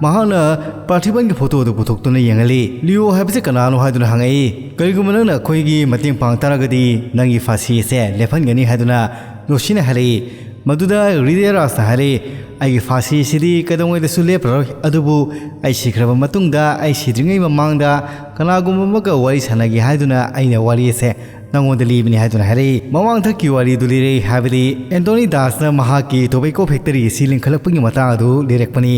ꯃꯍꯥꯛꯅ ꯄꯥꯔꯊꯤꯕꯟꯒꯤ ꯐꯣꯇꯣ ꯑꯗꯨ ꯄꯨꯊꯣꯛꯇꯨꯅ ꯌꯦꯡꯍꯜꯂꯤ꯫ "ꯂꯤꯑꯣ ꯍꯥꯏꯕꯁꯦ ꯀꯅꯥꯅꯣ?" ꯍꯥꯏꯗꯨꯅ ꯍꯪꯉꯛꯏ꯫ "ꯀꯔꯤꯒꯨꯝꯕ ꯅꯪꯅ ꯑꯩꯈꯣꯏꯒꯤ ꯃꯇꯦꯡ ꯄꯥꯡ ꯇꯥꯔꯒꯗꯤ ꯅꯪꯒꯤ ꯐꯥꯁꯤ ꯑꯁꯦ ꯂꯦꯞꯍꯟꯒꯅꯤ" ꯍꯥꯏꯗꯨꯅ ꯖꯣꯁꯤꯅ ꯍꯥꯏꯔꯛꯏ꯫ ꯃꯗꯨꯗ ꯔꯤꯗꯤꯌꯥ ꯔꯥꯖꯅ ꯍꯥꯏꯔꯛꯏ, "ꯑꯩꯒꯤ ꯐꯥꯁꯤ ꯑꯁꯤꯗꯤ ꯀꯩꯗꯧꯉꯩꯗꯁꯨ ꯂꯦꯞꯄꯔꯣꯏ, ꯑꯗꯨꯕꯨ ꯑꯩ ꯁꯤꯈ꯭ꯔꯕ ꯃꯇꯨꯡꯗ, ꯑꯩ ꯁꯤꯗ꯭ꯔꯤꯉꯩ ꯃꯃꯥꯡꯗ ꯀꯅꯥꯒꯨꯝꯕ ꯑꯃꯒ ꯋꯥꯔꯤ ꯁꯥꯟꯅꯒꯦ ꯍꯥꯏꯗꯨꯅ ꯑꯩꯅ ꯋꯥꯔꯤ ꯑꯁꯦ ꯅꯉꯣꯟꯗ ꯂꯤꯕꯅꯤ ꯍꯥꯏꯗꯨꯅ ꯍꯥꯏꯔꯛꯏ꯫ ꯃꯃꯥꯡꯊꯛꯀꯤ ꯋꯥꯔꯤꯗꯨ ꯂꯤꯔꯦ, ꯍꯥꯏꯕꯗꯤ ꯑꯦꯟꯊꯣꯅꯤ ꯗꯥꯁꯅ ꯃꯍꯥꯛꯀꯤ ꯇꯣꯕꯦꯀꯣ ꯐꯦꯛꯇꯔꯤ ꯑꯁꯤ ꯂꯤꯡꯈꯠꯂꯛꯄꯒꯤ ꯃꯇꯥꯡ ꯑꯗꯨ ꯂꯤꯔꯛꯄꯅꯤ꯫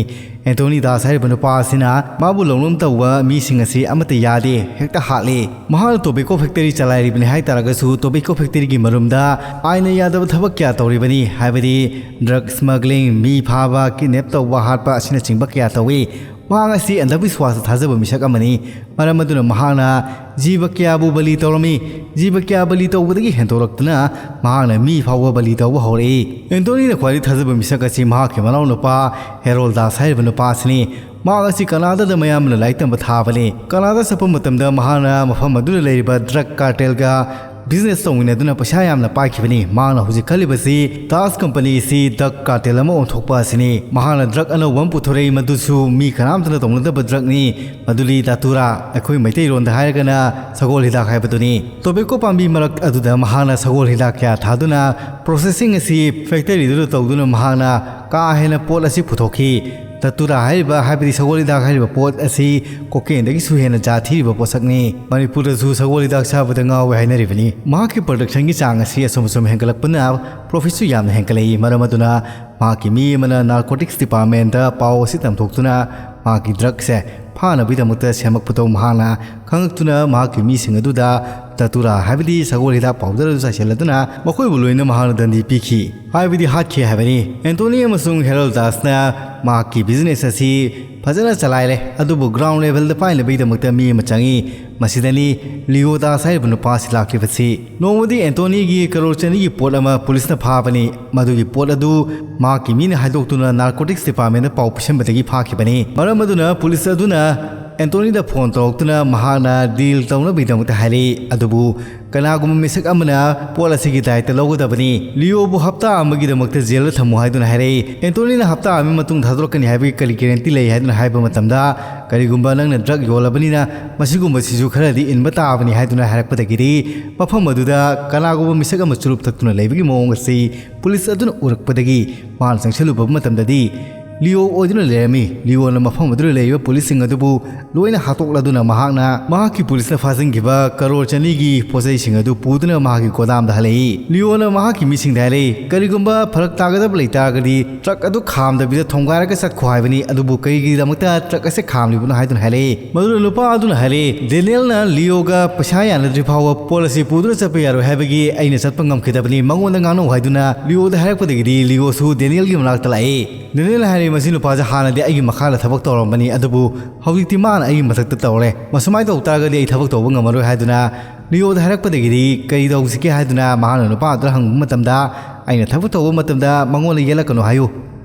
ꯑꯦꯟꯊꯣꯅꯤ ꯗꯥꯁ ꯍꯥꯏꯔꯤꯕ ꯅꯨꯄꯥ ꯑꯁꯤꯅ ꯃꯥꯕꯨ ꯂꯧꯅꯝ ꯇꯧꯕ ꯃꯤꯁꯤꯡ ꯑꯁꯤ ꯑꯃꯠꯇ ꯌꯥꯗꯦ, ꯍꯦꯛꯇ ꯍꯥꯠꯂꯤ꯫ ꯃꯍꯥꯛꯅ ꯇꯣꯕꯦꯀꯣ ꯐꯦꯛꯇꯔꯤ ꯆꯂꯥꯏꯔꯤꯕꯅꯤ ꯍꯥꯏꯇꯥꯔꯒꯁꯨ, ꯇꯣꯕꯦꯀꯣ ꯐꯦꯛꯇꯔꯤꯒꯤ ꯃꯔꯨꯝꯗ ꯑꯥꯏꯟꯅ ꯌꯥꯗꯕ ꯊꯕꯛ ꯀꯌꯥ ꯇꯧꯔꯤꯕꯅꯤ, ꯍꯥꯏꯕꯗꯤ ꯗ꯭ꯔꯒ ꯁ꯭ꯃꯒ꯭ꯂꯤꯡ, ꯃꯤ ꯐꯥꯕ, ꯀꯤꯗꯅꯦꯞ ꯇꯧꯕ, ꯍꯥꯠꯄ ꯑꯁꯤꯅꯆꯤꯡꯕ ꯀꯌꯥ ꯇꯧꯏ꯫ ꯃꯍꯥꯛ ꯑꯁꯤ ꯑꯟꯙꯕꯤꯁ꯭ꯋꯥꯁꯇ ꯊꯥꯖꯕ ꯃꯤꯁꯛ ꯑꯃꯅꯤ꯫ ꯃꯔꯝ ꯑꯗꯨꯅ ꯃꯍꯥꯛꯅ ꯖꯤꯕ ꯀꯌꯥꯕꯨ ꯕꯂꯤ ꯇꯧꯔꯝꯃꯤ꯫ ꯖꯤꯕ ꯀꯌꯥ ꯕꯂꯤ ꯇꯧꯕꯗꯒꯤ ꯍꯦꯟꯗꯣꯔꯛꯇꯨꯅ ꯃꯍꯥꯛꯅ ꯃꯤ ꯐꯥꯎꯕ ꯕꯂꯤ ꯇꯧꯕ ꯍꯧꯔꯛꯏ꯫ ꯑꯦꯟꯊꯣꯅꯤꯅ ꯈ꯭ꯋꯥꯏꯗꯒꯤ ꯊꯥꯖꯕ ꯃꯤꯁꯛ ꯑꯁꯤ ꯃꯍꯥꯛꯀꯤ ꯃꯅꯥꯎꯅꯨꯄꯥ ꯍꯦꯔꯣꯜꯗꯥꯁ ꯍꯥꯏꯔꯤꯕ ꯅꯨꯄꯥ ꯑꯁꯤꯅꯤ꯫ ꯃꯍꯥꯛ ꯑꯁꯤ ꯀꯅꯥꯗꯥꯗ ꯃꯌꯥꯝꯕꯅ ꯂꯥꯏꯔꯤꯛ ꯇꯝꯕ ꯊꯥꯕꯅꯤ꯫ ꯀꯅꯥꯗꯥ ꯆꯠꯄ ꯃꯇꯝꯗ ꯃꯍꯥꯛꯅ ꯃꯐꯝ ꯑꯗꯨꯗ ꯂꯩꯔꯤꯕ ꯗ꯭ꯔꯒ ꯀꯥꯔꯇꯦꯜꯒ ꯕꯤꯖꯤꯅꯦꯁ ꯇꯧꯃꯤꯟꯅꯗꯨꯅ ꯄꯩꯁꯥ ꯌꯥꯝꯅ ꯄꯥꯏꯈꯤꯕꯅꯤ꯫ ꯃꯍꯥꯛꯅ ꯍꯧꯖꯤꯛ ꯈꯜꯂꯤꯕꯁꯤ ꯗꯥꯁ ꯀꯝꯄꯅꯤ ꯑꯁꯤ ꯗ꯭ꯔꯒ ꯀꯥꯔꯇꯦꯜ ꯑꯃ ꯑꯣꯟꯊꯣꯛꯄ ꯑꯁꯤꯅꯤ꯫ ꯃꯍꯥꯛꯅ ꯗ꯭ꯔꯒ ꯑꯅꯧꯕ ꯑꯃ ꯄꯨꯊꯣꯔꯛꯏ, ꯃꯗꯨꯁꯨ ꯃꯤ ꯀꯅꯥꯝꯇꯅ ꯇꯧꯅꯗꯕ ꯗ꯭ꯔꯒꯅꯤ꯫ ꯃꯗꯨꯗꯤ ꯗꯥꯇꯨꯔꯥ, ꯑꯩꯈꯣꯏ ꯃꯩꯇꯩꯂꯣꯟꯗ ꯍꯥꯏꯔꯒꯅ ꯁꯒꯣꯜ ꯍꯤꯗꯥꯛ ꯍꯥꯏꯕꯗꯨꯅꯤ꯫ ꯇꯣꯕꯦꯀꯣ ꯄꯥꯝꯕꯤ ꯃꯔꯛ ꯑꯗꯨꯗ ꯃꯍꯥꯛꯅ ꯁꯒꯣꯜ ꯍꯤꯗꯥꯛ ꯀꯌꯥ ꯊꯥꯗꯨꯅ ꯄ꯭ꯔꯣꯁꯦꯁꯤꯡ ꯑꯁꯤ ꯐꯦꯛꯇꯔꯤꯗꯨꯗ ꯇꯧꯗꯨꯅ ꯃꯍꯥꯛꯅ ꯀꯥ ꯍꯦꯟꯅ ꯄꯣꯠ ꯑꯁꯤ ꯄꯨꯊꯣꯛꯈꯤ꯫ ꯗꯥꯇꯨꯔꯥ ꯍꯥꯏꯔꯤꯕ, ꯍꯥꯏꯕꯗꯤ ꯁꯒꯣꯜ ꯍꯤꯗꯥꯛ ꯍꯥꯏꯔꯤꯕ ꯄꯣꯠ ꯑꯁꯤ ꯀꯣꯀꯦꯟꯗꯒꯤꯁꯨ ꯍꯦꯟꯅ ꯖꯥꯠ ꯊꯤꯔꯤꯕ ꯄꯣꯠꯁꯛꯅꯤ꯫ ꯃꯅꯤꯄꯨꯔꯗꯁꯨ ꯁꯒꯣꯜ ꯍꯤꯗꯥꯛ ꯆꯥꯕꯗ ꯉꯥꯎꯋꯦ ꯍꯥꯏꯅꯔꯤꯕꯅꯤ꯫ ꯃꯍꯥꯛꯀꯤ ꯄ꯭ꯔꯗꯛꯁꯟꯒꯤ ꯆꯥꯡ ꯑꯁꯤ ꯑꯁꯨꯝ ꯑꯁꯨꯝ ꯍꯦꯟꯒꯠꯂꯛꯄꯅ ꯄ꯭ꯔꯣꯐꯤꯠꯁꯨ ꯌꯥꯝꯅ ꯍꯦꯟꯒꯠꯂꯛꯏ꯫ ꯃꯔꯝ ꯑꯗꯨꯅ ꯃꯍꯥꯛꯀꯤ ꯃꯤ ꯑꯃꯅ ꯅꯥꯔꯀꯣꯇꯤꯛꯁ ꯗꯤꯄꯥꯔꯠꯃꯦꯟꯗ ꯄꯥꯎ ꯑꯁꯤ ꯇꯝꯊꯣꯛꯇꯨꯅ ꯃꯍꯥꯛꯀꯤ ꯗ꯭ꯔꯒꯁꯦ ꯐꯥꯅꯕꯒꯤꯗꯃꯛꯇ ꯁꯦꯝꯃꯛꯄꯗꯧ ꯃꯍꯥꯛꯅ ꯈꯪꯉꯛꯇꯨꯅ ꯃꯍꯥꯛꯀꯤ ꯃꯤꯁꯤꯡ ꯑꯗꯨꯗ ꯗꯥꯇꯨꯔꯥ, ꯍꯥꯏꯕꯗꯤ ꯁꯒꯣꯜ ꯍꯤꯗꯥꯛ ꯄꯥꯎꯗꯔ ꯑꯗꯨ ꯆꯥꯏꯁꯤꯜꯂꯗꯨꯅ ꯃꯈꯣꯏꯕꯨ ꯂꯣꯏꯅ ꯃꯍꯥꯛꯅ ꯗꯟꯗꯤ ꯄꯤꯈꯤ, ꯍꯥꯏꯕꯗꯤ ꯍꯥꯠꯈꯤ ꯍꯥꯏꯕꯅꯤ꯫ ꯑꯦꯟꯊꯣꯅꯤ ꯑꯃꯁꯨꯡ ꯍꯦꯔꯜꯗꯥꯁꯅ ꯃꯍꯥꯛꯀꯤ ꯕꯤꯖꯤꯅꯦꯁ ꯑꯁꯤ ꯐꯖꯅ ꯆꯂꯥꯏꯔꯦ, ꯑꯗꯨꯕꯨ ꯒ꯭ꯔꯥꯎꯟ ꯂꯦꯚꯦꯜꯗ ꯄꯥꯏꯅꯕꯒꯤꯗꯃꯛꯇ ꯃꯤ ꯑꯃ ꯆꯪꯏ꯫ ꯃꯁꯤꯗꯅꯤ ꯂꯤꯑꯣꯗꯥꯁ ꯍꯥꯏꯔꯤꯕ ꯅꯨꯄꯥ ꯑꯁꯤ ꯂꯥꯛꯂꯤꯕꯁꯤ꯫ ꯅꯣꯡꯃꯗꯤ ꯑꯦꯟꯊꯣꯅꯤꯒꯤ ꯀꯔꯣꯔ ꯆꯅꯤꯒꯤ ꯄꯣꯠ ꯑꯃ ꯄꯨꯂꯤꯁꯅ ꯐꯥꯕꯅꯤ꯫ ꯃꯗꯨꯒꯤ ꯄꯣꯠ ꯑꯗꯨ ꯃꯍꯥꯛꯀꯤ ꯃꯤꯅ ꯍꯥꯏꯗꯣꯛꯇꯨꯅ ꯅꯥꯔꯀꯣꯇꯤꯛꯁ ꯗꯤꯄꯥꯔꯠꯃꯦꯟꯗ ꯄꯥꯎ ꯄꯤꯁꯟꯕꯗꯒꯤ ꯐꯥꯈꯤꯕꯅꯤ꯫ ꯃꯔꯝ ꯑꯗꯨꯅ ꯄꯨꯂꯤꯁ ꯑꯗꯨꯅ ꯑꯦꯟꯊꯣꯅꯤꯗ ꯐꯣꯟ ꯇꯧꯔꯛꯇꯨꯅ ꯃꯍꯥꯛꯅ ꯗꯤꯜ ꯇꯧꯅꯕꯒꯤꯗꯃꯛꯇ ꯍꯥꯏꯔꯛꯏ꯫ ꯑꯗꯨꯕꯨ ꯀꯅꯥꯒꯨꯝꯕ ꯃꯤꯁꯛ ꯑꯃꯅ ꯄꯣꯠ ꯑꯁꯤꯒꯤ ꯗꯥꯏꯇ ꯂꯧꯒꯗꯕꯅꯤ꯫ ꯂꯤꯑꯣꯕꯨ ꯍꯞꯇꯥ ꯑꯃꯒꯤꯗꯃꯛꯇ ꯖꯦꯜꯗ ꯊꯝꯃꯨ ꯍꯥꯏꯗꯨꯅ ꯍꯥꯏꯔꯛꯏ꯫ ꯑꯦꯟꯊꯣꯅꯤꯅ ꯍꯞꯇꯥ ꯑꯃꯒꯤ ꯃꯇꯨꯡ ꯊꯥꯗꯣꯔꯛꯀꯅꯤ ꯍꯥꯏꯕꯒꯤ ꯀꯔꯤ ꯒꯦꯔꯦꯟꯇꯤ ꯂꯩ ꯍꯥꯏꯗꯨꯅ ꯍꯥꯏꯕ ꯃꯇꯝꯗ, "ꯀꯔꯤꯒꯨꯝꯕ ꯅꯪꯅ ꯗ꯭ꯔꯒ ꯌꯣꯜꯂꯕꯅꯤꯅ ꯃꯁꯤꯒꯨꯝꯕꯁꯤꯁꯨ ꯈꯔꯗꯤ ꯏꯟꯕ ꯇꯥꯕꯅꯤ" ꯍꯥꯏꯗꯨꯅ ꯍꯥꯏꯔꯛꯄꯗꯒꯤꯗꯤ ꯃꯐꯝ ꯑꯗꯨꯗ ꯀꯅꯥꯒꯨꯝꯕ ꯃꯤꯁꯛ ꯑꯃ ꯆꯨꯔꯨꯞ ꯊꯛꯇꯨꯅ ꯂꯩꯕꯒꯤ ꯃꯑꯣꯡ ꯑꯁꯤ ꯄꯨꯂꯤꯁ ꯑꯗꯨꯅ ꯎꯔꯛꯄꯗꯒꯤ ꯃꯥꯅ ꯆꯪꯁꯤꯜꯂꯨꯕ ꯃꯇꯝꯗꯗꯤ ꯂꯤꯑꯣ ꯑꯣꯏꯗꯨꯅ ꯂꯩꯔꯝꯃꯤ꯫ ꯂꯤꯑꯣꯅ ꯃꯐꯝ ꯑꯗꯨꯗ ꯂꯩꯔꯤꯕ ꯄꯨꯂꯤꯁꯁꯤꯡ ꯑꯗꯨꯕꯨ ꯂꯣꯏꯅ ꯍꯥꯠꯇꯣꯛꯂꯗꯨꯅ ꯃꯍꯥꯛꯅ ꯃꯍꯥꯛꯀꯤ ꯄꯨꯂꯤꯁꯅ ꯐꯥꯖꯤꯟꯈꯤꯕ ꯀꯔꯣꯔ ꯆꯅꯤꯒꯤ ꯄꯣꯠꯆꯩꯁꯤꯡ ꯑꯗꯨ ꯄꯨꯗꯨꯅ ꯃꯍꯥꯛꯀꯤ ꯒꯣꯗꯥꯝꯗ ꯍꯜꯂꯛꯏ꯫ ꯂꯤꯑꯣꯅ ꯃꯍꯥꯛꯀꯤ ꯃꯤꯁꯤꯡꯗ ꯍꯥꯏꯔꯛꯏ, "ꯀꯔꯤꯒꯨꯝꯕ ꯐꯔꯛ ꯇꯥꯒꯗꯕ ꯂꯩꯇꯥꯔꯒꯗꯤ ꯇ꯭ꯔꯛ ꯑꯗꯨ ꯈꯥꯝꯗꯕꯤꯗ ꯊꯣꯝꯒꯥꯏꯔꯒ ꯆꯠꯈꯣ ꯍꯥꯏꯕꯅꯤ, ꯑꯗꯨꯕꯨ ꯀꯔꯤꯒꯤꯗꯃꯛꯇ ꯇ꯭ꯔꯛ ꯑꯁꯤ ꯈꯥꯝꯂꯤꯕꯅꯣ?" ꯍꯥꯏꯗꯨꯅ ꯍꯥꯏꯔꯛꯏ꯫ ꯃꯗꯨꯗ ꯅꯨꯄꯥ ꯑꯗꯨꯅ ꯍꯥꯏꯔꯛꯏ, "ꯗꯦꯅꯤꯌꯦꯜꯅ ꯂꯤꯑꯣꯒ ꯄꯩꯁꯥ ꯌꯥꯅꯗ꯭ꯔꯤ ꯐꯥꯎꯕ ꯄꯣꯠ ꯑꯁꯤ ꯄꯨꯗꯨꯅ ꯆꯠꯄ ꯌꯥꯔꯣꯏ ꯍꯥꯏꯕꯒꯤ ꯑꯩꯅ ꯆꯠꯄ ꯉꯝꯈꯤꯗꯕꯅꯤ, ꯃꯉꯣꯟꯗ ꯉꯥꯡꯅꯧ" ꯍꯥꯏꯗꯨꯅ ꯂꯤꯑꯣꯗ ꯍꯥꯏꯔꯛꯄꯗꯒꯤꯗꯤ ꯂꯤꯑꯣꯁꯨ ꯗꯦꯅꯤꯌꯦꯜꯒꯤ ꯃꯅꯥꯛꯇ ꯂꯥꯛꯏ꯫ ꯗꯦꯅꯤꯌꯦꯜꯅ ꯍꯥꯏꯔꯛꯏ, "ꯃꯁꯤ ꯅꯨꯄꯥꯁꯦ ꯍꯥꯟꯅꯗꯤ ꯑꯩꯒꯤ ꯃꯈꯥꯗ ꯊꯕꯛ ꯇꯧꯔꯝꯕꯅꯤ, ꯑꯗꯨꯕꯨ ꯍꯧꯖꯤꯛꯇꯤ ꯃꯥꯅ ꯑꯩꯒꯤ ꯃꯊꯛꯇ ꯇꯧꯔꯦ꯫ ꯃꯁꯨꯃꯥꯏꯅ ꯇꯧ ꯇꯥꯔꯒꯗꯤ ꯑꯩ ꯊꯕꯛ ꯇꯧꯕ ꯉꯝꯃꯔꯣꯏ" ꯍꯥꯏꯗꯨꯅ ꯂꯤꯑꯣꯗ ꯍꯥꯏꯔꯛꯄꯗꯒꯤꯗꯤ ꯀꯔꯤ ꯇꯧꯁꯤꯒꯦ ꯍꯥꯏꯗꯨꯅ ꯃꯍꯥꯛꯅ ꯅꯨꯄꯥ ꯑꯗꯨꯗ ꯍꯪꯕ ꯃꯇꯝꯗ, "ꯑꯩꯅ ꯊꯕꯛ ꯇꯧꯕ ꯃꯇꯝꯗ ꯃꯉꯣꯟꯗ ꯌꯦꯠꯂꯛꯀꯅꯨ ꯍꯥꯏꯌꯨ"꯫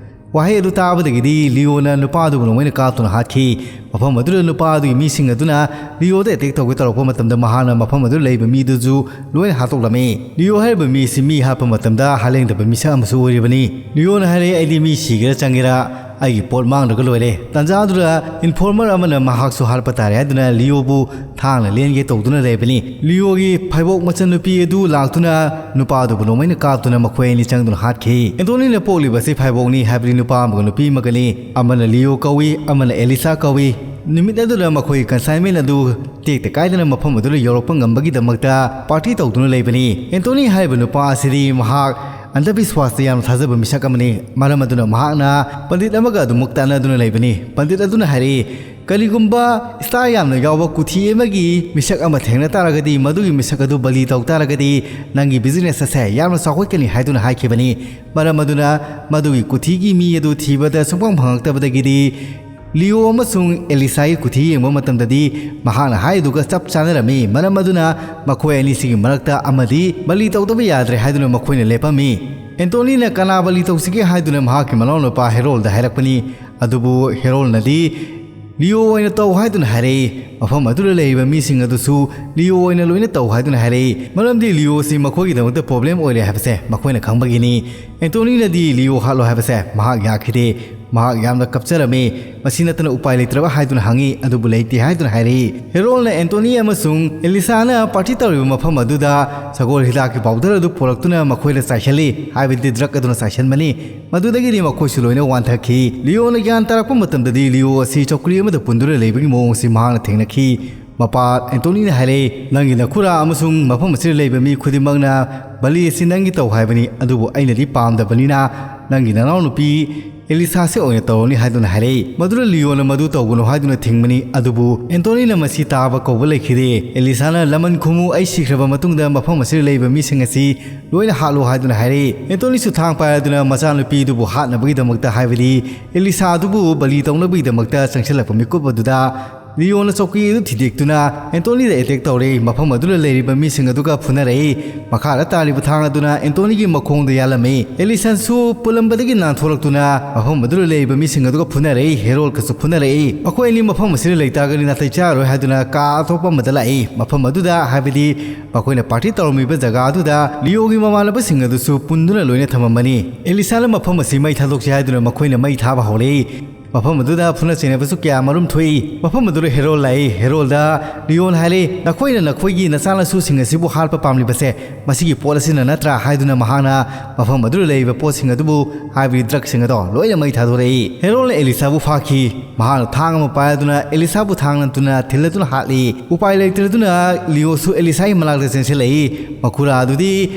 ꯋꯥꯍꯩ ꯑꯗꯨ ꯇꯥꯕꯗꯒꯤꯗꯤ ꯂꯤꯑꯣꯅ ꯅꯨꯄꯥ ꯑꯗꯨꯕꯨ ꯅꯣꯡꯃꯩꯅ ꯀꯥꯞꯇꯨꯅ ꯍꯥꯠꯈꯤ꯫ ꯃꯐꯝ ꯑꯗꯨꯗ ꯅꯨꯄꯥ ꯑꯗꯨꯒꯤ ꯃꯤꯁꯤꯡ ꯑꯗꯨꯅ ꯂꯤꯑꯣꯗ ꯑꯦꯇꯦꯛ ꯇꯧꯒꯦ ꯇꯧꯔꯛꯄ ꯃꯇꯝꯗ ꯃꯍꯥꯛꯅ ꯃꯐꯝ ꯑꯗꯨꯗ ꯂꯩꯕ ꯃꯤꯗꯨꯁꯨ ꯂꯣꯏꯅ ꯍꯥꯠꯇꯣꯛꯂꯝꯃꯤ꯫ ꯂꯤꯑꯣ ꯍꯥꯏꯔꯤꯕ ꯃꯤ ꯑꯁꯤ ꯃꯤ ꯍꯥꯠꯄ ꯃꯇꯝꯗ ꯍꯥꯠꯂꯦꯡꯗꯕ ꯃꯤꯁꯛ ꯑꯃꯁꯨ ꯑꯣꯏꯔꯤꯕꯅꯤ꯫ ꯂꯤꯑꯣꯅ ꯍꯥꯏꯔꯛꯏ, "ꯑꯩꯗꯤ ꯃꯤ ꯁꯤꯒꯦꯔꯥ ꯆꯪꯒꯦꯔꯥ ꯑꯩꯒꯤ ꯄꯣꯠ ꯃꯥꯡꯗ꯭ꯔꯒ ꯂꯣꯏꯔꯦ"꯫ ꯇꯥꯟꯖꯥ ꯑꯗꯨꯗ ꯏꯟꯐꯣꯔꯃꯔ ꯑꯃꯅ ꯃꯍꯥꯛꯁꯨ ꯍꯥꯠꯄ ꯇꯥꯔꯦ ꯍꯥꯏꯗꯨꯅ ꯂꯤꯑꯣꯕꯨ ꯊꯥꯡꯅ ꯂꯦꯟꯒꯦ ꯇꯧꯗꯨꯅ ꯂꯩꯕꯅꯤ꯫ ꯂꯤꯑꯣꯒꯤ ꯐꯥꯏꯕꯣꯛ ꯃꯆꯟꯅꯨꯄꯤ ꯑꯗꯨ ꯂꯥꯛꯇꯨꯅ ꯅꯨꯄꯥ ꯑꯗꯨꯕꯨ ꯅꯣꯡꯃꯩꯅ ꯀꯥꯞꯇꯨꯅ ꯃꯈꯣꯏ ꯑꯅꯤ ꯆꯪꯗꯨꯅ ꯍꯥꯠꯈꯤ꯫ ꯑꯦꯟꯇꯣꯅꯤꯅ ꯄꯣꯛꯂꯤꯕ ꯑꯁꯤ ꯐꯥꯏꯕꯣꯛꯅꯤ ꯍꯥꯏꯕꯗꯤ ꯅꯨꯄꯥ ꯑꯃꯒ ꯅꯨꯄꯤ ꯑꯃꯒꯅꯤ꯫ ꯑꯃꯅ ꯂꯤꯑꯣ ꯀꯧꯏ, ꯑꯃꯅ ꯑꯦꯂꯤꯁꯥ ꯀꯧꯏ꯫ ꯅꯨꯃꯤꯠ ꯑꯗꯨꯗ ꯃꯈꯣꯏꯒꯤ ꯀꯟꯁꯥꯏꯟꯃꯦꯟ ꯑꯗꯨ ꯇꯦꯛꯇ ꯀꯥꯏꯗꯅ ꯃꯐꯝ ꯑꯗꯨꯗ ꯌꯧꯔꯛꯄ ꯉꯝꯕꯒꯤꯗꯃꯛꯇ ꯄꯥꯔꯇꯤ ꯇꯧꯗꯨꯅ ꯂꯩꯕꯅꯤ꯫ ꯑꯦꯟꯇꯣꯅꯤ ꯍꯥꯏꯔꯤꯕ ꯅꯨꯄꯥ ꯑꯁꯤꯗꯤ ꯃꯍꯥꯛ ꯑꯟꯙꯕꯤꯁ꯭ꯋꯥꯁꯇ ꯌꯥꯝꯅ ꯊꯥꯖꯕ ꯃꯤꯁꯛ ꯑꯃꯅꯤ꯫ ꯃꯔꯝ ꯑꯗꯨꯅ ꯃꯍꯥꯛꯅ ꯄꯟꯗꯤꯠ ꯑꯃꯒ ꯑꯗꯨꯃꯛ ꯇꯥꯟꯅꯗꯨꯅ ꯂꯩꯕꯅꯤ꯫ ꯄꯟꯗꯤꯠ ꯑꯗꯨꯅ ꯍꯥꯏꯔꯛꯏ, "ꯀꯔꯤꯒꯨꯝꯕ ꯁ꯭ꯇꯥꯔ ꯌꯥꯝꯅ ꯌꯥꯎꯕ ꯀꯨꯊꯤ ꯑꯃꯒꯤ ꯃꯤꯁꯛ ꯑꯃ ꯊꯦꯡꯅ ꯇꯥꯔꯒꯗꯤ, ꯃꯗꯨꯒꯤ ꯃꯤꯁꯛ ꯑꯗꯨ ꯕꯂꯤ ꯇꯧ ꯇꯥꯔꯒꯗꯤ, ꯅꯪꯒꯤ ꯕꯤꯖꯤꯅꯦꯁ ꯑꯁꯦ ꯌꯥꯝꯅ ꯆꯥꯎꯈꯠꯀꯅꯤ" ꯍꯥꯏꯗꯨꯅ ꯍꯥꯏꯈꯤꯕꯅꯤ꯫ ꯃꯔꯝ ꯑꯗꯨꯅ ꯃꯗꯨꯒꯤ ꯀꯨꯊꯤꯒꯤ ꯃꯤ ꯑꯗꯨ ꯊꯤꯕꯗ ꯁꯨꯡꯐꯪ ꯐꯪꯂꯛꯇꯕꯗꯒꯤꯗꯤ ꯂꯤꯑꯣ ꯑꯃꯁꯨꯡ ꯑꯦꯂꯤꯁꯥꯒꯤ ꯀꯨꯊꯤ ꯌꯦꯡꯕ ꯃꯇꯝꯗꯗꯤ ꯃꯍꯥꯛꯅ ꯍꯥꯏꯔꯤꯗꯨꯒ ꯆꯞ ꯆꯥꯅꯔꯝꯃꯤ꯫ ꯃꯔꯝ ꯑꯗꯨꯅ ꯃꯈꯣꯏ ꯑꯅꯤꯁꯤꯒꯤ ꯃꯔꯛꯇ ꯑꯃꯗꯤ ꯕꯂꯤ ꯇꯧꯗꯕ ꯌꯥꯗ꯭ꯔꯦ ꯍꯥꯏꯗꯨꯅ ꯃꯈꯣꯏꯅ ꯂꯦꯞꯄꯝꯃꯤ꯫ ꯑꯦꯟꯇꯣꯅꯤꯅ ꯀꯅꯥ ꯕꯂꯤ ꯇꯧꯁꯤꯒꯦ ꯍꯥꯏꯗꯨꯅ ꯃꯍꯥꯛꯀꯤ ꯃꯅꯥꯎꯅꯨꯄꯥ ꯍꯦꯔꯣꯜꯗ ꯍꯥꯏꯔꯛꯄꯅꯤ꯫ ꯑꯗꯨꯕꯨ ꯍꯦꯔꯣꯜꯅꯗꯤ ꯂꯤꯑꯣ ꯑꯣꯏꯅ ꯇꯧ ꯍꯥꯏꯗꯨꯅ ꯍꯥꯏꯔꯛꯏ꯫ ꯃꯐꯝ ꯑꯗꯨꯗ ꯂꯩꯔꯤꯕ ꯃꯤꯁꯤꯡ ꯑꯗꯨꯁꯨ ꯂꯤꯑꯣ ꯑꯣꯏꯅ ꯂꯣꯏꯅ ꯇꯧ ꯍꯥꯏꯗꯨꯅ ꯍꯥꯏꯔꯛꯏ꯫ ꯃꯔꯝꯗꯤ ꯂꯤꯑꯣꯁꯤ ꯃꯈꯣꯏꯒꯤꯗꯃꯛꯇ ꯄ꯭ꯔꯣꯕ꯭ꯂꯦꯝ ꯑꯣꯏꯔꯦ ꯍꯥꯏꯕꯁꯦ ꯃꯈꯣꯏꯅ ꯈꯪꯕꯒꯤꯅꯤ꯫ ꯑꯦꯟꯇꯣꯅꯤꯅꯗꯤ ꯂꯤꯑꯣ ꯍꯥꯠꯂꯣ ꯍꯥꯏꯕꯁꯦ ꯃꯍꯥꯛ ꯌꯥꯈꯤꯗꯦ꯫ ꯃꯍꯥꯛ ꯌꯥꯝꯅ ꯀꯞꯆꯔꯝꯃꯤ꯫ ꯃꯁꯤ ꯅꯠꯇꯅ ꯎꯄꯥꯏ ꯂꯩꯇ꯭ꯔꯕ ꯍꯥꯏꯗꯨꯅ ꯍꯪꯉꯤ, ꯑꯗꯨꯕꯨ ꯂꯩꯇꯦ ꯍꯥꯏꯗꯨꯅ ꯍꯥꯏꯔꯛꯏ꯫ ꯍꯦꯔꯣꯜꯅ ꯑꯦꯟꯇꯣꯅꯤ ꯑꯃꯁꯨꯡ ꯑꯦꯂꯤꯁꯥꯅ ꯄꯥꯔꯇꯤ ꯇꯧꯔꯤꯕ ꯃꯐꯝ ꯑꯗꯨꯗ ꯁꯒꯣꯜ ꯍꯤꯗꯥꯛꯀꯤ ꯄꯥꯎꯗꯔ ꯑꯗꯨ ꯄꯨꯔꯛꯇꯨꯅ ꯃꯈꯣꯏꯗ ꯆꯥꯏꯁꯤꯜꯂꯤ, ꯍꯥꯏꯕꯗꯤ ꯗ꯭ꯔꯒ ꯑꯗꯨꯅ ꯆꯥꯏꯁꯤꯟꯕꯅꯤ꯫ ꯃꯗꯨꯗꯒꯤꯗꯤ ꯃꯈꯣꯏꯁꯨ ꯂꯣꯏꯅ ꯋꯥꯟꯊꯈꯤ꯫ ꯂꯤꯑꯣꯅ ꯒ꯭ꯌꯥꯟ ꯇꯥꯔꯛꯄ ꯃꯇꯝꯗꯗꯤ ꯂꯤꯑꯣ ꯑꯁꯤ ꯆꯧꯀ꯭ꯔꯤ ꯑꯃꯗ ꯄꯨꯟꯗꯨꯅ ꯂꯩꯕꯒꯤ ꯃꯑꯣꯡ ꯑꯁꯤ ꯃꯍꯥꯛꯅ ꯊꯦꯡꯅꯈꯤ꯫ ꯃꯄꯥ ꯑꯦꯟꯇꯣꯅꯤꯅ ꯍꯥꯏꯔꯛꯏ, "ꯅꯪꯒꯤ ꯅꯈꯨꯔꯥ ꯑꯃꯁꯨꯡ ꯃꯐꯝ ꯑꯁꯤꯗ ꯂꯩꯕ ꯃꯤ ꯈꯨꯗꯤꯡꯃꯛꯅ ꯕꯂꯤ ꯑꯁꯤ ꯅꯪꯒꯤ ꯇꯧ ꯍꯥꯏꯕꯅꯤ, ꯑꯗꯨꯕꯨ ꯑꯩꯅꯗꯤ ꯄꯥꯝꯗꯕꯅꯤꯅ ꯅꯪꯒꯤ ꯅꯅꯥꯎꯅꯨꯄꯤ ꯑꯦꯂꯤꯁꯥꯁꯦ ꯑꯣꯏꯅ ꯇꯧꯔꯅꯤ" ꯍꯥꯏꯗꯨꯅ ꯍꯥꯏꯔꯛꯏ꯫ ꯃꯗꯨꯗ ꯂꯤꯑꯣꯅ ꯃꯗꯨ ꯇꯧꯒꯅꯨ ꯍꯥꯏꯗꯨꯅ ꯊꯤꯡꯕꯅꯤ, ꯑꯗꯨꯕꯨ ꯑꯦꯟꯇꯣꯅꯤꯅ ꯃꯁꯤ ꯇꯥꯕ ꯀꯧꯕ ꯂꯩꯈꯤꯗꯦ꯫ "ꯑꯦꯂꯤꯁꯥꯅ, 'ꯂꯃꯟ ꯈꯨꯝꯃꯨ, ꯑꯩ ꯁꯤꯈ꯭ꯔꯕ ꯃꯇꯨꯡꯗ ꯃꯐꯝ ꯑꯁꯤꯗ ꯂꯩꯕ ꯃꯤꯁꯤꯡ ꯑꯁꯤ ꯂꯣꯏꯅ ꯍꯥꯠꯂꯨ' ꯍꯥꯏꯗꯨꯅ ꯍꯥꯏꯔꯛꯏ꯫ ꯑꯦꯟꯇꯣꯅꯤꯁꯨ ꯊꯥꯡ ꯄꯥꯏꯔꯗꯨꯅ ꯃꯆꯥꯅꯨꯄꯤꯗꯨꯕꯨ ꯍꯥꯠꯅꯕꯒꯤꯗꯃꯛꯇ, ꯍꯥꯏꯕꯗꯤ ꯑꯦꯂꯤꯁꯥ ꯑꯗꯨꯕꯨ ꯕꯂꯤ ꯇꯧꯅꯕꯒꯤꯗꯃꯛꯇ ꯆꯪꯁꯤꯜꯂꯛꯄ ꯃꯤꯀꯨꯞ ꯑꯗꯨꯗ ꯂꯤꯑꯣꯅ ꯆꯧꯀꯤ ꯑꯗꯨ ꯊꯤꯗꯦꯛꯇꯨꯅ ꯑꯦꯟꯇꯣꯅꯤꯗ ꯑꯦꯇꯦꯛ ꯇꯧꯔꯦ꯫ ꯃꯐꯝ ꯑꯗꯨꯗ ꯂꯩꯔꯤꯕ ꯃꯤꯁꯤꯡ ꯑꯗꯨꯒ ꯐꯨꯅꯔꯛꯏ꯫ ꯃꯈꯥꯗ ꯇꯥꯔꯤꯕ ꯊꯥꯡ ꯑꯗꯨꯅ ꯑꯦꯟꯇꯣꯅꯤꯒꯤ ꯃꯈꯣꯡꯗ ꯌꯥꯜꯂꯝꯃꯤ꯫ ꯑꯦꯂꯤꯁꯟꯁꯨ ꯄꯨꯜꯂꯝꯕꯗꯒꯤ ꯅꯥꯟꯊꯣꯔꯛꯇꯨꯅ ꯃꯐꯝ ꯑꯗꯨꯗ ꯂꯩꯔꯤꯕ ꯃꯤꯁꯤꯡ ꯑꯗꯨꯒ ꯐꯨꯅꯔꯛꯏ꯫ ꯍꯦꯔꯣꯜꯀꯁꯨ ꯐꯨꯅꯔꯛꯏ꯫ ꯃꯈꯣꯏ ꯑꯅꯤ ꯃꯐꯝ ꯑꯁꯤꯗ ꯂꯩꯇꯥꯔꯒꯗꯤ ꯅꯥꯇꯩ ꯆꯥꯔꯔꯣꯏ ꯍꯥꯏꯗꯨꯅ ꯀꯥ ꯑꯇꯣꯞꯄ ꯑꯃꯗ ꯂꯥꯛꯏ꯫ ꯃꯐꯝ ꯑꯗꯨꯗ, ꯍꯥꯏꯕꯗꯤ ꯃꯈꯣꯏꯅ ꯄꯥꯔꯇꯤ ꯇꯧꯔꯝꯃꯤꯕ ꯖꯒꯥ ꯑꯗꯨꯗ ꯂꯤꯑꯣꯒꯤ ꯃꯃꯥꯟꯅꯕꯁꯤꯡ ꯑꯗꯨꯁꯨ ꯄꯨꯟꯗꯨꯅ ꯂꯣꯏꯅ ꯊꯝꯃꯝꯕꯅꯤ꯫ ꯑꯦꯂꯤꯁꯥꯅ ꯃꯐꯝ ꯑꯁꯤ ꯃꯩ ꯊꯥꯗꯣꯛꯁꯤ ꯍꯥꯏꯗꯨꯅ ꯃꯈꯣꯏꯅ ꯃꯩ ꯊꯥꯕ ꯍꯧꯔꯛꯏ꯫ ꯃꯐꯝ ꯑꯗꯨꯗ ꯐꯨꯅ ꯆꯩꯅꯕꯁꯨ ꯀꯌꯥ ꯃꯔꯨꯝ ꯊꯣꯛꯏ꯫ ꯃꯐꯝ ꯑꯗꯨꯗ ꯍꯦꯔꯣꯜ ꯂꯥꯛꯏ꯫ ꯍꯦꯔꯣꯜꯗ ꯂꯤꯑꯣꯟ ꯍꯥꯏꯔꯦ, "ꯅꯈꯣꯏꯅ ꯅꯈꯣꯏꯒꯤ ꯅꯆꯥꯅꯁꯨꯁꯤꯡ ꯑꯁꯤꯕꯨ ꯍꯥꯠꯄ ꯄꯥꯝꯂꯤꯕꯁꯦ ꯃꯁꯤꯒꯤ ꯄꯣꯠ ꯑꯁꯤꯅ ꯅꯠꯇ꯭ꯔꯥ?" ꯍꯥꯏꯗꯨꯅ ꯃꯍꯥꯛꯅ ꯃꯐꯝ ꯑꯗꯨꯗ ꯂꯩꯔꯤꯕ ꯄꯣꯠꯁꯤꯡ ꯑꯗꯨꯕꯨ, ꯍꯥꯏꯕꯗꯤ ꯗ꯭ꯔꯒꯁꯤꯡ ꯑꯗꯣ, ꯂꯣꯏꯅ ꯃꯩ ꯊꯥꯗꯣꯔꯛꯏ꯫ ꯍꯦꯔꯣꯜꯅ ꯑꯦꯂꯤꯁꯥꯕꯨ ꯐꯥꯈꯤ꯫ ꯃꯍꯥꯛꯅ ꯊꯥꯡ ꯑꯃ ꯄꯥꯏꯗꯨꯅ ꯑꯦꯂꯤꯁꯥꯕꯨ ꯊꯥꯡ ꯅꯠꯇꯨꯅ ꯊꯤꯜꯂꯗꯨꯅ ꯍꯥꯠꯂꯤ꯫ ꯎꯄꯥꯏ ꯂꯩꯇ꯭ꯔꯗꯨꯅ ꯂꯤꯑꯣꯁꯨ ꯑꯦꯂꯤꯁꯥꯒꯤ ꯃꯅꯥꯛꯇ ꯆꯦꯟꯁꯤꯜꯂꯛꯏ꯫ ꯃꯈꯨꯔꯥ ꯑꯗꯨꯗꯤ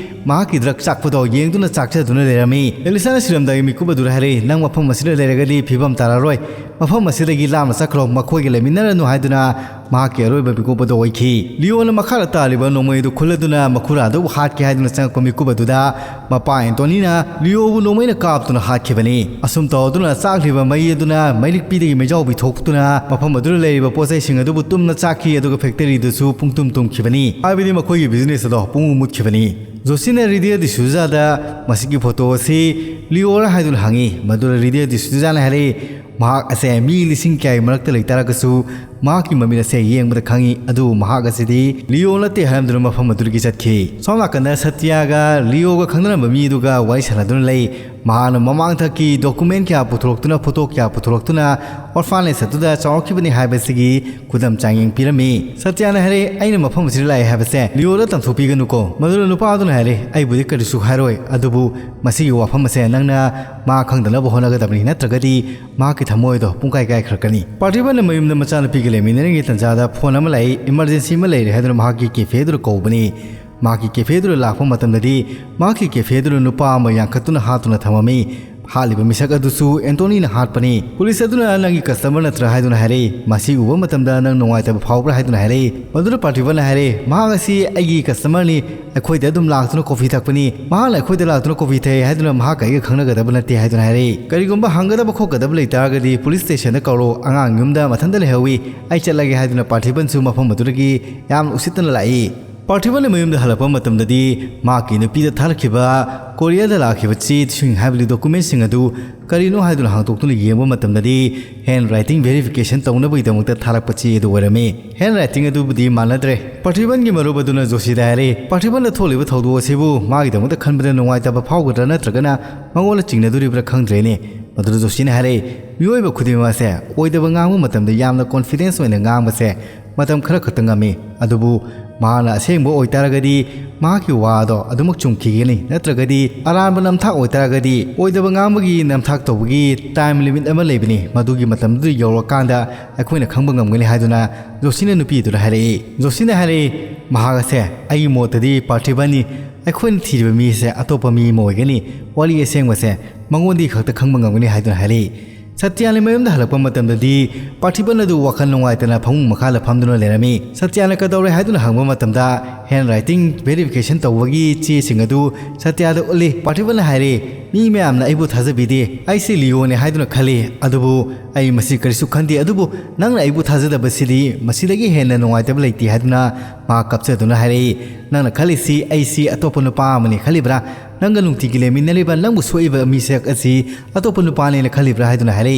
ꯃꯍꯥꯛꯀꯤ ꯗ꯭ꯔꯒ ꯆꯥꯛꯄꯗꯣ ꯌꯦꯡꯗꯨꯅ ꯆꯥꯛꯆꯗꯨꯅ ꯂꯩꯔꯝꯃꯤ꯫ ꯑꯦꯂꯤꯁꯥꯅ ꯁꯤꯔꯝꯗꯥꯏꯒꯤ ꯃꯤꯀꯨꯞ ꯑꯗꯨꯗ ꯍꯥꯏꯔꯛꯏ, "ꯅꯪ ꯃꯐꯝ ꯑꯁꯤꯗ ꯂꯩꯔꯒꯗꯤ ꯐꯤꯕꯝ ꯇꯥꯔꯔꯣꯏ꯫ ꯃꯐꯝ ꯑꯁꯤꯗꯒꯤ ꯂꯥꯞꯅ ꯆꯠꯈ꯭ꯔꯣ, ꯃꯈꯣꯏꯒ ꯂꯩꯃꯤꯟꯅꯔꯅꯨ" ꯍꯥꯏꯗꯨꯅ ꯃꯍꯥꯛꯀꯤ ꯑꯔꯣꯏꯕ ꯃꯤꯀꯨꯞ ꯑꯗꯨ ꯑꯣꯏꯈꯤ꯫ ꯂꯤꯑꯣꯅ ꯃꯈꯥꯗ ꯇꯥꯔꯤꯕ ꯅꯣꯡꯃꯩ ꯑꯗꯨ ꯈꯨꯜꯂꯗꯨꯅ ꯃꯈꯨꯔꯥ ꯑꯗꯨꯕꯨ ꯍꯥꯠꯀꯦ ꯍꯥꯏꯗꯨꯅ ꯆꯪꯉꯛꯄ ꯃꯤꯀꯨꯞ ꯑꯗꯨꯗ ꯃꯄꯥ ꯑꯦꯟꯇꯣꯅꯤꯅ ꯂꯤꯑꯣꯕꯨ ꯅꯣꯡꯃꯩꯅ ꯀꯥꯞꯇꯨꯅ ꯍꯥꯠꯈꯤꯕꯅꯤ꯫ ꯑꯁꯨꯝ ꯇꯧꯗꯨꯅ ꯆꯥꯛꯂꯤꯕ ꯃꯩ ꯑꯗꯨꯅ ꯃꯩꯔꯤꯛꯄꯤꯗꯒꯤ ꯃꯩꯖꯥꯎꯕꯤ ꯊꯣꯛꯇꯨꯅ ꯃꯐꯝ ꯑꯗꯨꯗ ꯂꯩꯔꯤꯕ ꯄꯣꯠꯆꯩꯁꯤꯡ ꯑꯗꯨꯕꯨ ꯇꯨꯝꯅ ꯆꯥꯛꯈꯤ, ꯑꯗꯨꯒ ꯐꯦꯛꯇꯔꯤꯗꯨꯁꯨ ꯄꯨꯡꯇꯨꯝ ꯇꯨꯝꯈꯤꯕꯅꯤ꯫ ꯍꯥꯏꯕꯗꯤ ꯃꯈꯣꯏꯒꯤ ꯕꯤꯖꯤꯅꯦꯁ ꯑꯗꯣ ꯄꯨꯡꯃꯨ ꯃꯨꯠꯈꯤꯕꯅꯤ꯫ ꯖꯣꯁꯤꯅ ꯔꯤꯗꯤꯌ ꯗꯤꯁꯨꯖꯥꯗ ꯃꯁꯤꯒꯤ ꯐꯣꯇꯣ ꯑꯁꯤ ꯂꯤꯑꯣꯔꯥ ꯍꯥꯏꯗꯨꯅ ꯍꯪꯉꯤ꯫ ꯃꯗꯨꯗ ꯔꯤꯗꯤꯌ ꯗꯤꯁꯨꯖꯥꯅ ꯍꯥꯏꯔꯛꯏ, ꯃꯍꯥꯛ ꯑꯁꯦ ꯃꯤ ꯂꯤꯁꯤꯡ ꯀꯌꯥꯒꯤ ꯃꯔꯛꯇ ꯂꯩꯇꯥꯔꯒꯁꯨ ꯃꯍꯥꯛꯀꯤ ꯃꯃꯤꯠ ꯑꯁꯦ ꯌꯦꯡꯕꯗ ꯈꯪꯏ, ꯑꯗꯨꯕꯨ ꯃꯍꯥꯛ ꯑꯁꯤꯗꯤ ꯂꯤꯑꯣ ꯅꯠꯇꯦ ꯍꯥꯏꯔꯝꯗꯨꯅ ꯃꯐꯝ ꯑꯗꯨꯗꯒꯤ ꯆꯠꯈꯤ꯫ ꯁꯣꯝ ꯅꯥꯀꯟꯗ ꯁꯇ꯭ꯌꯥꯒ ꯂꯤꯑꯣꯒ ꯈꯪꯅꯔꯝꯕ ꯃꯤ ꯑꯗꯨꯒ ꯋꯥꯔꯤ ꯁꯥꯟꯅꯗꯨꯅ ꯂꯩ꯫ ꯃꯍꯥꯛꯅ ꯃꯃꯥꯡꯊꯛꯀꯤ document ꯀꯌꯥ ꯄꯨꯊꯣꯔꯛꯇꯨꯅ, photo ꯀꯌꯥ ꯄꯨꯊꯣꯔꯛꯇꯨꯅ orphanage ꯑꯗꯨꯗ ꯆꯥꯎꯔꯛꯈꯤꯕꯅꯤ ꯍꯥꯏꯕꯁꯤꯒꯤ ꯈꯨꯗꯝ ꯆꯥꯡꯌꯦꯡ ꯄꯤꯔꯝꯃꯤ꯫ ꯁꯇ꯭ꯌꯥꯅ ꯍꯥꯏꯔꯦ, "ꯑꯩꯅ ꯃꯐꯝ ꯑꯁꯤꯗ ꯂꯥꯛꯑꯦ ꯍꯥꯏꯕꯁꯦ ꯂꯤꯑꯣꯗ ꯇꯝꯊꯣꯛꯄꯤꯒꯅꯨꯀꯣ꯫" ꯃꯗꯨꯗ ꯅꯨꯄꯥ ꯑꯗꯨꯅ ꯍꯥꯏꯔꯦ, "ꯑꯩꯕꯨꯗꯤ ꯀꯔꯤꯁꯨ ꯍꯥꯏꯔꯣꯏ, ꯑꯗꯨꯕꯨ ꯃꯁꯤꯒꯤ ꯋꯥꯐꯝ ꯑꯁꯦ ꯅꯪꯅ ꯃꯥ ꯈꯪꯗꯅꯕ ꯍꯣꯠꯅꯒꯗꯕꯅꯤ, ꯅꯠꯇ꯭ꯔꯒꯗꯤ ꯃꯍꯥꯛꯀꯤ ꯊꯃꯣꯏꯗꯣ ꯄꯨꯡꯀꯥꯏ ꯀꯥꯏꯈ꯭ꯔꯛꯀꯅꯤ꯫" ꯄꯥꯔꯊꯤꯕꯟꯅ ꯃꯌꯨꯝꯗ ꯃꯆꯥꯅꯨꯄꯤꯒ ꯂꯩꯃꯤꯟꯅꯔꯤꯉꯩ ꯇꯟꯖꯥꯗ phone ꯑꯃ ꯂꯥꯛꯏ, emergency ꯑꯃ ꯂꯩꯔꯦ ꯍꯥꯏꯗꯨꯅ ꯃꯍꯥꯛꯀꯤ cafe ꯑꯗꯨꯗ ꯀꯧꯕꯅꯤ꯫ ꯃꯍꯥꯛꯀꯤ cafe ꯑꯗꯨꯗ ꯂꯥꯛꯄ ꯃꯇꯝꯗꯗꯤ ꯃꯍꯥꯛꯀꯤ cafe ꯑꯗꯨꯗ ꯅꯨꯄꯥ ꯑꯃ ꯌꯥꯡꯈꯠꯇꯨꯅ ꯍꯥꯠꯇꯨꯅ ꯊꯝꯃꯝꯃꯤ꯫ ꯍꯥꯠꯂꯤꯕ ꯃꯤꯁꯛ ꯑꯗꯨꯁꯨ ꯑꯦꯟꯇꯣꯅꯤꯅ ꯍꯥꯠꯄꯅꯤ꯫ ꯄꯨꯂꯤꯁ ꯑꯗꯨꯅ "ꯅꯪꯒꯤ customer ꯅꯠꯇ꯭ꯔꯥ?" ꯍꯥꯏꯗꯨꯅ ꯍꯥꯏꯔꯛꯏ꯫ "ꯃꯁꯤ ꯎꯕ ꯃꯇꯝꯗ ꯅꯪ ꯅꯨꯡꯉꯥꯏꯇꯕ ꯐꯥꯎꯕ꯭ꯔꯥ?" ꯍꯥꯏꯗꯨꯅ ꯍꯥꯏꯔꯛꯏ꯫ ꯃꯗꯨꯗ ꯄꯥꯔꯊꯤꯕꯟꯅ ꯍꯥꯏꯔꯦ, "ꯃꯍꯥꯛ ꯑꯁꯤ ꯑꯩꯒꯤ customerꯅꯤ, ꯑꯩꯈꯣꯏꯗ ꯑꯗꯨꯝ ꯂꯥꯛꯇꯨꯅ coffee ꯊꯛꯄꯅꯤ꯫ ꯃꯍꯥꯛꯅ ꯑꯩꯈꯣꯏꯗ ꯂꯥꯛꯇꯨꯅ coffee ꯊꯛꯑꯦ ꯍꯥꯏꯗꯨꯅ ꯃꯍꯥꯛꯀ ꯑꯩꯒ ꯈꯪꯅꯒꯗꯕ ꯅꯠꯇꯦ" ꯍꯥꯏꯗꯨꯅ ꯍꯥꯏꯔꯛꯏ꯫ "ꯀꯔꯤꯒꯨꯝꯕ ꯍꯪꯒꯗꯕ ꯈꯣꯠꯀꯗꯕ ꯂꯩꯇꯥꯔꯒꯗꯤ ꯄꯨꯂꯤꯁ ꯁ꯭ꯇꯦꯁꯟꯗ ꯀꯧꯔꯣ, ꯑꯉꯥꯡ ꯌꯨꯝꯗ ꯃꯊꯟꯇ ꯂꯩꯍꯧꯋꯤ, ꯑꯩ ꯆꯠꯂꯒꯦ" ꯍꯥꯏꯗꯨꯅ ꯄꯥꯔꯊꯤꯕꯟꯁꯨ ꯃꯐꯝ ꯑꯗꯨꯗꯒꯤ ꯌꯥꯝꯅ ꯎꯁꯤꯠꯇꯅ ꯂꯥꯛꯏ꯫ ꯄꯥꯔꯊꯤꯕꯟꯅ ꯃꯌꯨꯝꯗ ꯍꯜꯂꯛꯄ ꯃꯇꯝꯗꯗꯤ ꯃꯍꯥꯛꯀꯤ ꯅꯨꯄꯤꯗ ꯊꯥꯔꯛꯈꯤꯕ courierꯗ ꯂꯥꯛꯈꯤꯕ ꯆꯦꯁꯤꯡ, ꯍꯥꯏꯕꯗꯤ documentꯁꯤꯡ ꯑꯗꯨ ꯀꯔꯤꯅꯣ ꯍꯥꯏꯗꯨꯅ ꯍꯥꯡꯗꯣꯛꯇꯨꯅ ꯌꯦꯡꯕ ꯃꯇꯝꯗꯗꯤ handwriting verification ꯇꯧꯅꯕꯒꯤꯗꯃꯛꯇ ꯊꯥꯔꯛꯄ ꯆꯦ ꯑꯗꯨ ꯑꯣꯏꯔꯝꯃꯤ꯫ Handwritingꯗꯨꯕꯨꯗꯤ ꯃꯥꯟꯅꯗ꯭ꯔꯦ꯫ ꯄꯥꯔꯊꯤꯕꯟꯒꯤ ꯃꯔꯨꯞ ꯑꯗꯨꯅ ꯖꯣꯁꯤꯗ ꯍꯥꯏꯔꯦ, "ꯄꯥꯔꯊꯤꯕꯟꯗ ꯊꯣꯛꯂꯤꯕ ꯊꯧꯗꯣꯛ ꯑꯁꯤꯕꯨ ꯃꯥꯒꯤꯗꯃꯛꯇ ꯈꯟꯕꯗ ꯅꯨꯡꯉꯥꯏꯇꯕ ꯐꯥꯎꯒꯗ꯭ꯔꯥ ꯅꯠꯇ꯭ꯔꯒꯅ ꯃꯉꯣꯟꯗ ꯆꯤꯡꯅꯗꯣꯔꯤꯕ꯭ꯔꯥ ꯈꯪꯗ꯭ꯔꯦꯅꯦ꯫" ꯃꯗꯨꯗ ꯖꯣꯁꯤꯅ ꯍꯥꯏꯔꯦ, "ꯃꯤꯑꯣꯏꯕ ꯈꯨꯗꯤꯡꯃꯛ ꯑꯁꯦ ꯑꯣꯏꯗꯕ ꯉꯥꯡꯕ ꯃꯇꯝꯗ ꯌꯥꯝꯅ confidence ꯑꯣꯏꯅ ꯉꯥꯡꯕꯁꯦ ꯃꯇꯝ ꯈꯔ ꯈꯛꯇ ꯉꯝꯃꯤ, ꯑꯗꯨꯕꯨ ꯃꯍꯥꯛꯅ ꯑꯁꯦꯡꯕ ꯑꯣꯏꯇꯥꯔꯒꯗꯤ ꯃꯍꯥꯛꯀꯤ ꯋꯥ ꯑꯗꯣ ꯑꯗꯨꯃꯛ ꯆꯨꯝꯈꯤꯒꯅꯤ, ꯅꯠꯇ꯭ꯔꯒꯗꯤ ꯑꯔꯥꯟꯕ ꯅꯝꯊꯥꯛ ꯑꯣꯏꯇꯥꯔꯒꯗꯤ ꯑꯣꯏꯗꯕ ꯉꯥꯡꯕꯒꯤ ꯅꯝꯊꯥꯛ ꯇꯧꯕꯒꯤ time limit ꯑꯃ ꯂꯩꯕꯅꯤ, ꯃꯗꯨꯒꯤ ꯃꯇꯝꯗꯨ ꯌꯧꯔꯀꯥꯟꯗ ꯑꯩꯈꯣꯏꯅ ꯈꯪꯕ ꯉꯝꯒꯅꯤ" ꯍꯥꯏꯗꯨꯅ ꯖꯣꯁꯤꯅ ꯅꯨꯄꯤ ꯑꯗꯨꯗ ꯍꯥꯏꯔꯛꯏ꯫ ꯖꯣꯁꯤꯅ ꯍꯥꯏꯔꯛꯏ, "ꯃꯍꯥꯛ ꯑꯁꯦ ꯑꯩꯒꯤ ꯃꯣꯠꯇꯗꯤ ꯄꯥꯔꯊꯤꯕꯟꯅꯤ, ꯑꯩꯈꯣꯏꯅ ꯊꯤꯔꯤꯕ ꯃꯤꯁꯦ ꯑꯇꯣꯞꯄ ꯃꯤ ꯑꯃ ꯑꯣꯏꯒꯅꯤ, ꯋꯥꯔꯤ ꯑꯁꯦꯡꯕꯁꯦ ꯃꯉꯣꯟꯗꯒꯤ ꯈꯛꯇ ꯈꯪꯕ ꯉꯝꯒꯅꯤ" ꯍꯥꯏꯗꯨꯅ ꯍꯥꯏꯔꯛꯏ꯫ ꯁꯇ꯭ꯌꯥꯅ ꯃꯌꯨꯝꯗ ꯍꯜꯂꯛꯄ ꯃꯇꯝꯗꯗꯤ ꯄꯥꯔꯊꯤꯕꯟ ꯑꯗꯨ ꯋꯥꯈꯜ ꯅꯨꯡꯉꯥꯏꯇꯅ ꯐꯃꯨꯡ ꯃꯈꯥꯗ ꯐꯝꯗꯨꯅ ꯂꯩꯔꯝꯃꯤ꯫ ꯁꯇ꯭ꯌꯥꯅ "ꯀꯩꯗꯧꯔꯦ?" ꯍꯥꯏꯗꯨꯅ ꯍꯪꯕ ꯃꯇꯝꯗ handwriting verification ꯇꯧꯕꯒꯤ ꯆꯦꯁꯤꯡ ꯑꯗꯨ ꯁꯇ꯭ꯌꯥꯗ ꯎꯠꯂꯤ꯫ ꯄꯥꯔꯊꯤꯕꯟꯅ ꯍꯥꯏꯔꯤ, "ꯃꯤ ꯃꯌꯥꯝꯅ ꯑꯩꯕꯨ ꯊꯥꯖꯕꯤꯗꯦ, ꯑꯩꯁꯤ ꯂꯤꯑꯣꯅꯦ ꯍꯥꯏꯗꯨꯅ ꯈꯜꯂꯤ, ꯑꯗꯨꯕꯨ ꯑꯩ ꯃꯁꯤ ꯀꯔꯤꯁꯨ ꯈꯟꯗꯦ, ꯑꯗꯨꯕꯨ ꯅꯪꯅ ꯑꯩꯕꯨ ꯊꯥꯖꯗꯕꯁꯤꯗꯤ ꯃꯁꯤꯗꯒꯤ ꯍꯦꯟꯅ ꯅꯨꯡꯉꯥꯏꯇꯕ ꯂꯩꯇꯦ" ꯍꯥꯏꯗꯨꯅ ꯃꯍꯥꯛ ꯀꯞꯆꯗꯨꯅ ꯍꯥꯏꯔꯛꯏ꯫ "ꯅꯪꯅ ꯈꯜꯂꯤꯁꯤ ꯑꯩꯁꯤ ꯑꯇꯣꯞꯄ ꯅꯨꯄꯥ ꯑꯃꯅꯤ ꯈꯜꯂꯤꯕ꯭ꯔꯥ? ꯅꯪꯒ ꯅꯨꯡꯇꯤꯒꯤ ꯂꯩꯃꯤꯟꯅꯔꯤꯕ, ꯅꯪꯕꯨ ꯁꯣꯛꯏꯕ ꯃꯤꯁꯛ ꯑꯁꯤ ꯑꯇꯣꯞꯄ ꯅꯨꯄꯥꯅꯦꯅ ꯈꯜꯂꯤꯕ꯭ꯔꯥ?" ꯍꯥꯏꯗꯨꯅ ꯍꯥꯏꯔꯛꯏ꯫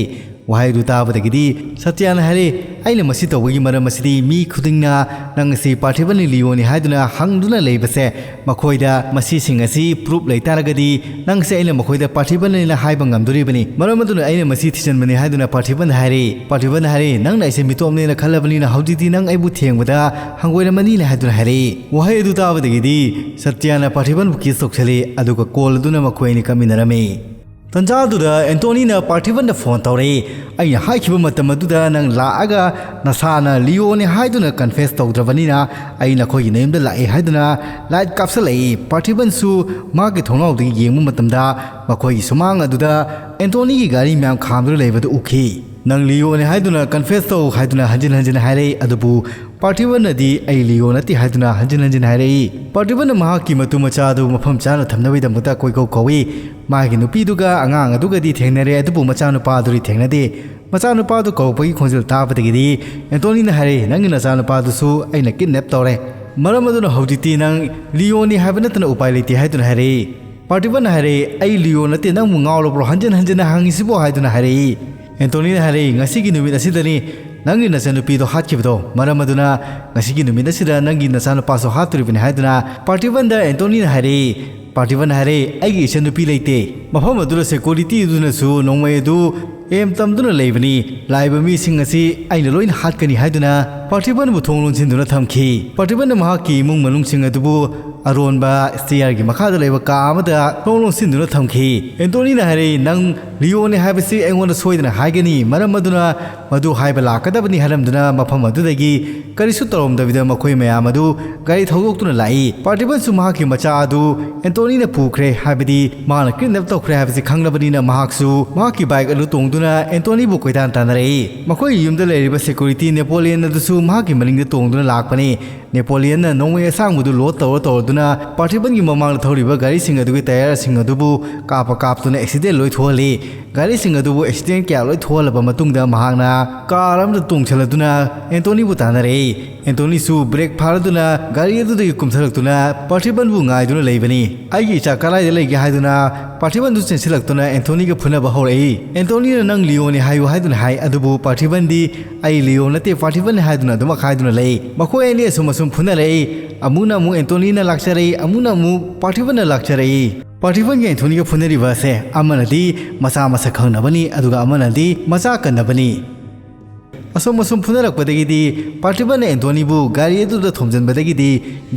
ꯋꯥꯍꯩꯗꯨ ꯇꯥꯕꯗꯒꯤꯗꯤ ꯁꯇ꯭ꯌꯥꯅ ꯍꯥꯏꯔꯦ, "ꯑꯩꯅ ꯃꯁꯤ ꯇꯧꯕꯒꯤ ꯃꯔꯝ ꯑꯁꯤꯗꯤ ꯃꯤ ꯈꯨꯗꯤꯡꯅ ꯅꯪ ꯑꯁꯤ ꯄꯥꯔꯊꯤꯕꯟꯒꯤ ꯂꯤꯑꯣꯅꯤ ꯍꯥꯏꯗꯨꯅ ꯍꯪꯗꯨꯅ ꯂꯩꯕꯁꯦ, ꯃꯈꯣꯏꯗ ꯃꯁꯤꯁꯤꯡ ꯑꯁꯤ ꯄ꯭ꯔꯨꯞ ꯂꯩꯇꯥꯔꯒꯗꯤ ꯅꯪꯁꯦ ꯑꯩꯅ ꯃꯈꯣꯏꯗ ꯄꯥꯔꯊꯤꯕꯟꯅꯦꯅ ꯍꯥꯏꯕ ꯉꯝꯗꯣꯔꯤꯕꯅꯤ꯫ ꯃꯔꯝ ꯑꯗꯨꯅ ꯑꯩꯅ ꯃꯁꯤ ꯊꯤꯖꯤꯟꯕꯅꯤ" ꯍꯥꯏꯗꯨꯅ ꯄꯥꯔꯊꯤꯕꯟꯗ ꯍꯥꯏꯔꯦ꯫ ꯄꯥꯔꯊꯤꯕꯟꯅ ꯍꯥꯏꯔꯦ, "ꯅꯪꯅ ꯑꯩꯁꯦ ꯃꯤꯇꯣꯞꯅꯦꯅ ꯈꯜꯂꯕꯅꯤꯅ ꯍꯧꯖꯤꯛꯇꯤ ꯅꯪ ꯑꯩꯕꯨ ꯊꯦꯡꯕꯗ ꯍꯪꯒꯣꯏꯔꯝꯃꯅꯤꯅ" ꯍꯥꯏꯗꯨꯅ ꯍꯥꯏꯔꯛꯏ꯫ ꯋꯥꯍꯩ ꯑꯗꯨ ꯇꯥꯕꯗꯒꯤꯗꯤ ꯁꯇ꯭ꯌꯥꯅ ꯄꯥꯔꯊꯤꯕꯟꯕꯨ ꯀꯤꯁ ꯇꯧꯁꯜꯂꯤ, ꯑꯗꯨꯒ ꯀꯣꯜ ꯑꯗꯨꯅ ꯃꯈꯣꯏ ꯑꯅꯤ ꯀꯞꯃꯤꯟꯅꯔꯝꯃꯤ꯫ ꯇꯟꯖꯥꯗꯨꯗ ꯑꯦꯟꯇꯣꯅꯤꯅ ꯄꯥꯔꯊꯤꯕꯟꯗ ꯐꯣꯟ ꯇꯧꯔꯛꯏ꯫ "ꯑꯩꯅ ꯍꯥꯏꯈꯤꯕ ꯃꯇꯝ ꯑꯗꯨꯗ ꯅꯪ ꯂꯥꯛꯑꯒ ꯅꯁꯥꯅ ꯂꯤꯑꯣꯅꯤ ꯍꯥꯏꯗꯨꯅ ꯀꯟꯐꯦꯁ ꯇꯧꯗ꯭ꯔꯕꯅꯤꯅ ꯑꯩ ꯅꯈꯣꯏꯒꯤ ꯅꯌꯨꯝꯗ ꯂꯥꯛꯑꯦ" ꯍꯥꯏꯗꯨꯅ ꯂꯥꯏꯠ ꯀꯥꯞꯁꯜꯂꯛꯏ꯫ ꯄꯥꯔꯊꯤꯕꯟꯁꯨ ꯃꯍꯥꯛꯀꯤ ꯊꯣꯡꯅꯥꯎꯗꯒꯤ ꯌꯦꯡꯕ ꯃꯇꯝꯗ ꯃꯈꯣꯏꯒꯤ ꯁꯨꯃꯥꯡ ꯑꯗꯨꯗ ꯑꯦꯟꯇꯣꯅꯤꯒꯤ ꯒꯥꯔꯤ ꯃꯌꯥꯝ ꯈꯥꯝꯗꯨꯅ ꯂꯩꯕꯗꯨ ꯎꯈꯤ꯫ "ꯅꯪ ꯂꯤꯑꯣꯅꯤ ꯍꯥꯏꯗꯨꯅ ꯀꯟꯐꯦꯁ ꯇꯧ" ꯍꯥꯏꯗꯨꯅ ꯍꯟꯖꯤꯟ ꯍꯟꯖꯤꯟ ꯍꯥꯏꯔꯛꯏ, ꯑꯗꯨꯕꯨ ꯄꯥꯔꯊꯤꯕꯟꯅꯗꯤ "ꯑꯩ ꯂꯤꯑꯣ ꯅꯠꯇꯦ" ꯍꯥꯏꯗꯨꯅ ꯍꯟꯖꯤꯟ ꯍꯟꯖꯤꯟ ꯍꯥꯏꯔꯛꯏ꯫ ꯄꯥꯔꯊꯤꯕꯟꯅ ꯃꯍꯥꯛꯀꯤ ꯃꯇꯨ ꯃꯆꯥ ꯑꯗꯨ ꯃꯐꯝ ꯆꯥꯅ ꯊꯝꯅꯕꯒꯤꯗꯃꯛꯇ ꯀꯣꯏꯀꯧ ꯀꯧꯏ꯫ ꯃꯥꯒꯤ ꯅꯨꯄꯤꯗꯨꯒ ꯑꯉꯥꯡ ꯑꯗꯨꯒꯗꯤ ꯊꯦꯡꯅꯔꯦ, ꯑꯗꯨꯕꯨ ꯃꯆꯥꯅꯨꯄꯥꯗꯨꯗꯤ ꯊꯦꯡꯅꯗꯦ꯫ ꯃꯆꯥꯅꯨꯄꯥꯗꯨ ꯀꯧꯔꯛꯄꯒꯤ ꯈꯣꯟꯖꯦꯜ ꯇꯥꯕꯗꯒꯤꯗꯤ ꯑꯦꯟꯇꯣꯅꯤꯅ ꯍꯥꯏꯔꯛꯏ, "ꯅꯪꯒꯤ ꯅꯆꯥꯅꯨꯄꯥꯗꯨꯁꯨ ꯑꯩꯅ ꯀꯤꯗꯅꯦꯞ ꯇꯧꯔꯦ꯫ ꯃꯔꯝ ꯑꯗꯨꯅ ꯍꯧꯖꯤꯛꯇꯤ ꯅꯪ ꯂꯤꯑꯣꯅꯤ ꯍꯥꯏꯕ ꯅꯠꯇꯅ ꯎꯄꯥꯏ ꯂꯩꯇꯦ" ꯍꯥꯏꯗꯨꯅ ꯍꯥꯏꯔꯛꯏ꯫ ꯄꯥꯔꯊꯤꯕꯟꯅ ꯍꯥꯏꯔꯛꯏ, "ꯑꯩ ꯂꯤꯑꯣ ꯅꯠꯇꯦ, ꯅꯪꯕꯨ ꯉꯥꯎꯔꯕ꯭ꯔꯣ ꯍꯟꯖꯤꯟ ꯍꯟꯖꯤꯟꯅ ꯍꯪꯉꯤꯁꯤꯕꯣ?" ꯍꯥꯏꯗꯨꯅ ꯍꯥꯏꯔꯛꯏ꯫ ꯑꯦꯟꯇꯣꯅꯤꯅ ꯍꯥꯏꯔꯛꯏ, "ꯉꯁꯤꯒꯤ ꯅꯨꯃꯤꯠ ꯑꯁꯤꯗꯅꯤ ꯅꯪꯒꯤ ꯅꯆꯟꯅꯨꯄꯤꯗꯣ ꯍꯥꯠꯈꯤꯕꯗꯣ꯫ ꯃꯔꯝ ꯑꯗꯨꯅ ꯉꯁꯤꯒꯤ ꯅꯨꯃꯤꯠ ꯑꯁꯤꯗ ꯅꯪꯒꯤ ꯅꯆꯥꯅꯨꯄꯥꯁꯨ ꯍꯥꯠꯇꯣꯔꯤꯕꯅꯤ" ꯍꯥꯏꯗꯨꯅ ꯄꯥꯔꯊꯤꯕꯟꯗ ꯑꯦꯟꯇꯣꯅꯤꯅ ꯍꯥꯏꯔꯛꯏ꯫ ꯄꯥꯔꯊꯤꯕꯟꯅ ꯍꯥꯏꯔꯛꯏ, "ꯑꯩꯒꯤ ꯏꯆꯟꯅꯨꯄꯤ ꯂꯩꯇꯦ꯫ ꯃꯐꯝ ꯑꯗꯨꯗ ꯁꯦꯀ꯭ꯌꯨꯔꯤꯇꯤ ꯑꯗꯨꯅꯁꯨ ꯅꯣꯡꯃꯩ ꯑꯗꯨ ꯑꯦꯝ ꯇꯝꯗꯨꯅ ꯂꯩꯕꯅꯤ꯫ ꯂꯥꯛꯏꯕ ꯃꯤꯁꯤꯡ ꯑꯁꯤ ꯑꯩꯅ ꯂꯣꯏꯅ ꯍꯥꯠꯀꯅꯤ" ꯍꯥꯏꯗꯨꯅ ꯄꯥꯔꯊꯤꯕꯟꯕꯨ ꯊꯣꯡ ꯂꯣꯟꯁꯤꯟꯗꯨꯅ ꯊꯝꯈꯤ꯫ ꯄꯥꯔꯊꯤꯕꯟꯅ ꯃꯍꯥꯛꯀꯤ ꯏꯃꯨꯡ ꯃꯅꯨꯡꯁꯤꯡ ꯑꯗꯨꯕꯨ ꯑꯔꯣꯟꯕ ꯁ꯭ꯇꯦꯌꯔꯒꯤ ꯃꯈꯥꯗ ꯂꯩꯕ ꯀꯥ ꯑꯃꯗ ꯊꯣꯡ ꯂꯣꯟꯁꯤꯟꯗꯨꯅ ꯊꯝꯈꯤ꯫ ꯑꯦꯟꯇꯣꯅꯤꯅ ꯍꯥꯏꯔꯛꯏ, "ꯅꯪ ꯂꯤꯑꯣꯅꯤ ꯍꯥꯏꯕꯁꯤ ꯑꯩꯉꯣꯟꯗ ꯁꯣꯏꯗꯅ ꯍꯥꯏꯒꯅꯤ, ꯃꯔꯝ ꯑꯗꯨꯅ ꯃꯗꯨ ꯍꯥꯏꯕ ꯂꯥꯛꯀꯗꯕꯅꯤ" ꯍꯥꯏꯔꯝꯗꯨꯅ ꯃꯐꯝ ꯑꯗꯨꯗꯒꯤ ꯀꯔꯤꯁꯨ ꯇꯧꯔꯝꯗꯕꯤꯗ ꯃꯈꯣꯏ ꯃꯌꯥꯝ ꯑꯗꯨ ꯒꯥꯔꯤ ꯊꯧꯗꯣꯛꯇꯨꯅ ꯂꯥꯛꯏ꯫ ꯄꯥꯔꯊꯤꯕꯟꯁꯨ ꯃꯍꯥꯛꯀꯤ ꯃꯆꯥ ꯑꯗꯨ ꯑꯦꯟꯇꯣꯅꯤꯅ ꯄꯨꯈ꯭ꯔꯦ, ꯍꯥꯏꯕꯗꯤ ꯃꯥꯅ ꯀꯤꯗꯅꯦꯞ ꯇꯧꯈ꯭ꯔꯦ ꯍꯥꯏꯕꯁꯤ ꯈꯪꯂꯕꯅꯤꯅ ꯃꯍꯥꯛꯁꯨ ꯃꯍꯥꯛꯀꯤ ꯕꯥꯏꯛ ꯑꯗꯨ ꯇꯣꯡꯗꯨꯅ ꯑꯦꯟꯇꯣꯅꯤꯕꯨ ꯀꯣꯏꯇꯥꯟ ꯇꯥꯟꯅꯔꯛꯏ꯫ ꯃꯈꯣꯏꯒꯤ ꯌꯨꯝꯗ ꯂꯩꯔꯤꯕ ꯁꯦꯀ꯭ꯌꯨꯔꯤꯇꯤ ꯅꯦꯄꯣꯂꯤꯌꯟ ꯑꯗꯨꯁꯨ ꯃꯍꯥꯛꯀꯤ ꯃꯅꯤꯡꯗ ꯇꯣꯡꯗꯨꯅ ꯂꯥꯛꯄꯅꯤ꯫ ꯅꯦꯄꯣꯂꯤꯌꯟꯅ ꯅꯣꯡꯃꯩ ꯑꯁꯥꯡꯕꯗꯨ ꯂꯣꯗ ꯇꯧꯔ ꯇꯧꯔꯗꯨꯅ ꯄꯥꯔꯊꯤꯕꯟꯒꯤ ꯃꯃꯥꯡꯗ ꯊꯧꯔꯤꯕ ꯒꯥꯔꯤꯁꯤꯡ ꯑꯗꯨꯒꯤ ꯇꯌꯥꯔꯁꯤꯡ ꯑꯗꯨꯕꯨ ꯀꯥꯞꯄ ꯀꯥꯞꯇꯨꯅ ꯑꯦꯛꯁꯤꯗꯦꯟ ꯂꯣꯏ ꯊꯣꯛꯍꯜꯂꯤ꯫ ꯒꯥꯔꯤꯁꯤꯡ ꯑꯗꯨꯕꯨ ꯑꯦꯛꯁꯤꯗꯦꯟ ꯀꯌꯥ ꯂꯣꯏ ꯊꯣꯛꯍꯜꯂꯕ ꯃꯇꯨꯡꯗ ꯃꯍꯥꯛꯅ ꯀꯥꯔ ꯑꯃꯗ ꯇꯣꯡꯁꯤꯜꯂꯗꯨꯅ ꯑꯦꯟꯇꯣꯅꯤꯕꯨ ꯇꯥꯟꯅꯔꯛꯏ꯫ ꯑꯦꯟꯊꯣꯅꯤꯁꯨ ꯕ꯭ꯔꯦꯛ ꯐꯥꯔꯗꯨꯅ ꯒꯥꯔꯤ ꯑꯗꯨꯗꯒꯤ ꯀꯨꯝꯊꯔꯛꯇꯨꯅ ꯄꯥꯔꯊꯤꯕꯟꯕꯨ ꯉꯥꯏꯗꯨꯅ ꯂꯩꯕꯅꯤ꯫ "ꯑꯩꯒꯤ ꯏꯆꯥ ꯀꯗꯥꯏꯗ ꯂꯩꯒꯦ?" ꯍꯥꯏꯗꯨꯅ ꯄꯥꯔꯊꯤꯕꯟꯗꯨ ꯆꯦꯟꯁꯤꯜꯂꯛꯇꯨꯅ ꯑꯦꯟꯊꯣꯅꯤꯒ ꯐꯨꯅꯕ ꯍꯧꯔꯛꯏ꯫ ꯑꯦꯟꯊꯣꯅꯤꯅ "ꯅꯪ ꯂꯤꯑꯣꯅꯤ ꯍꯥꯏꯌꯨ" ꯍꯥꯏꯗꯨꯅ ꯍꯥꯏ, ꯑꯗꯨꯕꯨ ꯄꯥꯔꯊꯤꯕꯟꯗꯤ "ꯑꯩ ꯂꯤꯑꯣ ꯅꯠꯇꯦ, ꯄꯥꯔꯊꯤꯕꯟꯅꯤ" ꯍꯥꯏꯗꯨꯅ ꯑꯗꯨꯃꯛ ꯍꯥꯏꯗꯨꯅ ꯂꯩ꯫ ꯃꯈꯣꯏ ꯑꯅꯤ ꯑꯁꯨꯝ ꯑꯁꯨꯝ ꯐꯨꯅꯔꯛꯏ꯫ ꯑꯃꯨꯛꯅ ꯑꯃꯨꯛ ꯑꯦꯟꯊꯣꯅꯤꯅ ꯂꯥꯛꯆꯔꯛꯏ, ꯑꯃꯨꯛꯅ ꯑꯃꯨꯛ ꯄꯥꯔꯊꯤꯕꯟꯅ ꯂꯥꯛꯆꯔꯛꯏ꯫ ꯄꯥꯔꯊꯤꯕꯟꯒ ꯑꯦꯟꯊꯣꯅꯤꯒ ꯐꯨꯅꯔꯤꯕ ꯑꯁꯦ ꯑꯃꯅꯗꯤ ꯃꯆꯥ ꯃꯁꯛ ꯈꯪꯅꯕꯅꯤ, ꯑꯗꯨꯒ ꯑꯃꯅꯗꯤ ꯃꯆꯥ ꯀꯟꯅꯕꯅꯤ꯫ ꯑꯁꯨꯝ ꯑꯁꯨꯝ ꯐꯨꯅꯔꯛꯄꯗꯒꯤꯗꯤ ꯄꯥꯔꯊꯤꯕꯟꯅ ꯑꯦꯟꯊꯣꯅꯤꯕꯨ ꯒꯥꯔꯤ ꯑꯗꯨꯗ ꯊꯣꯝꯖꯤꯟꯕꯗꯒꯤꯗꯤ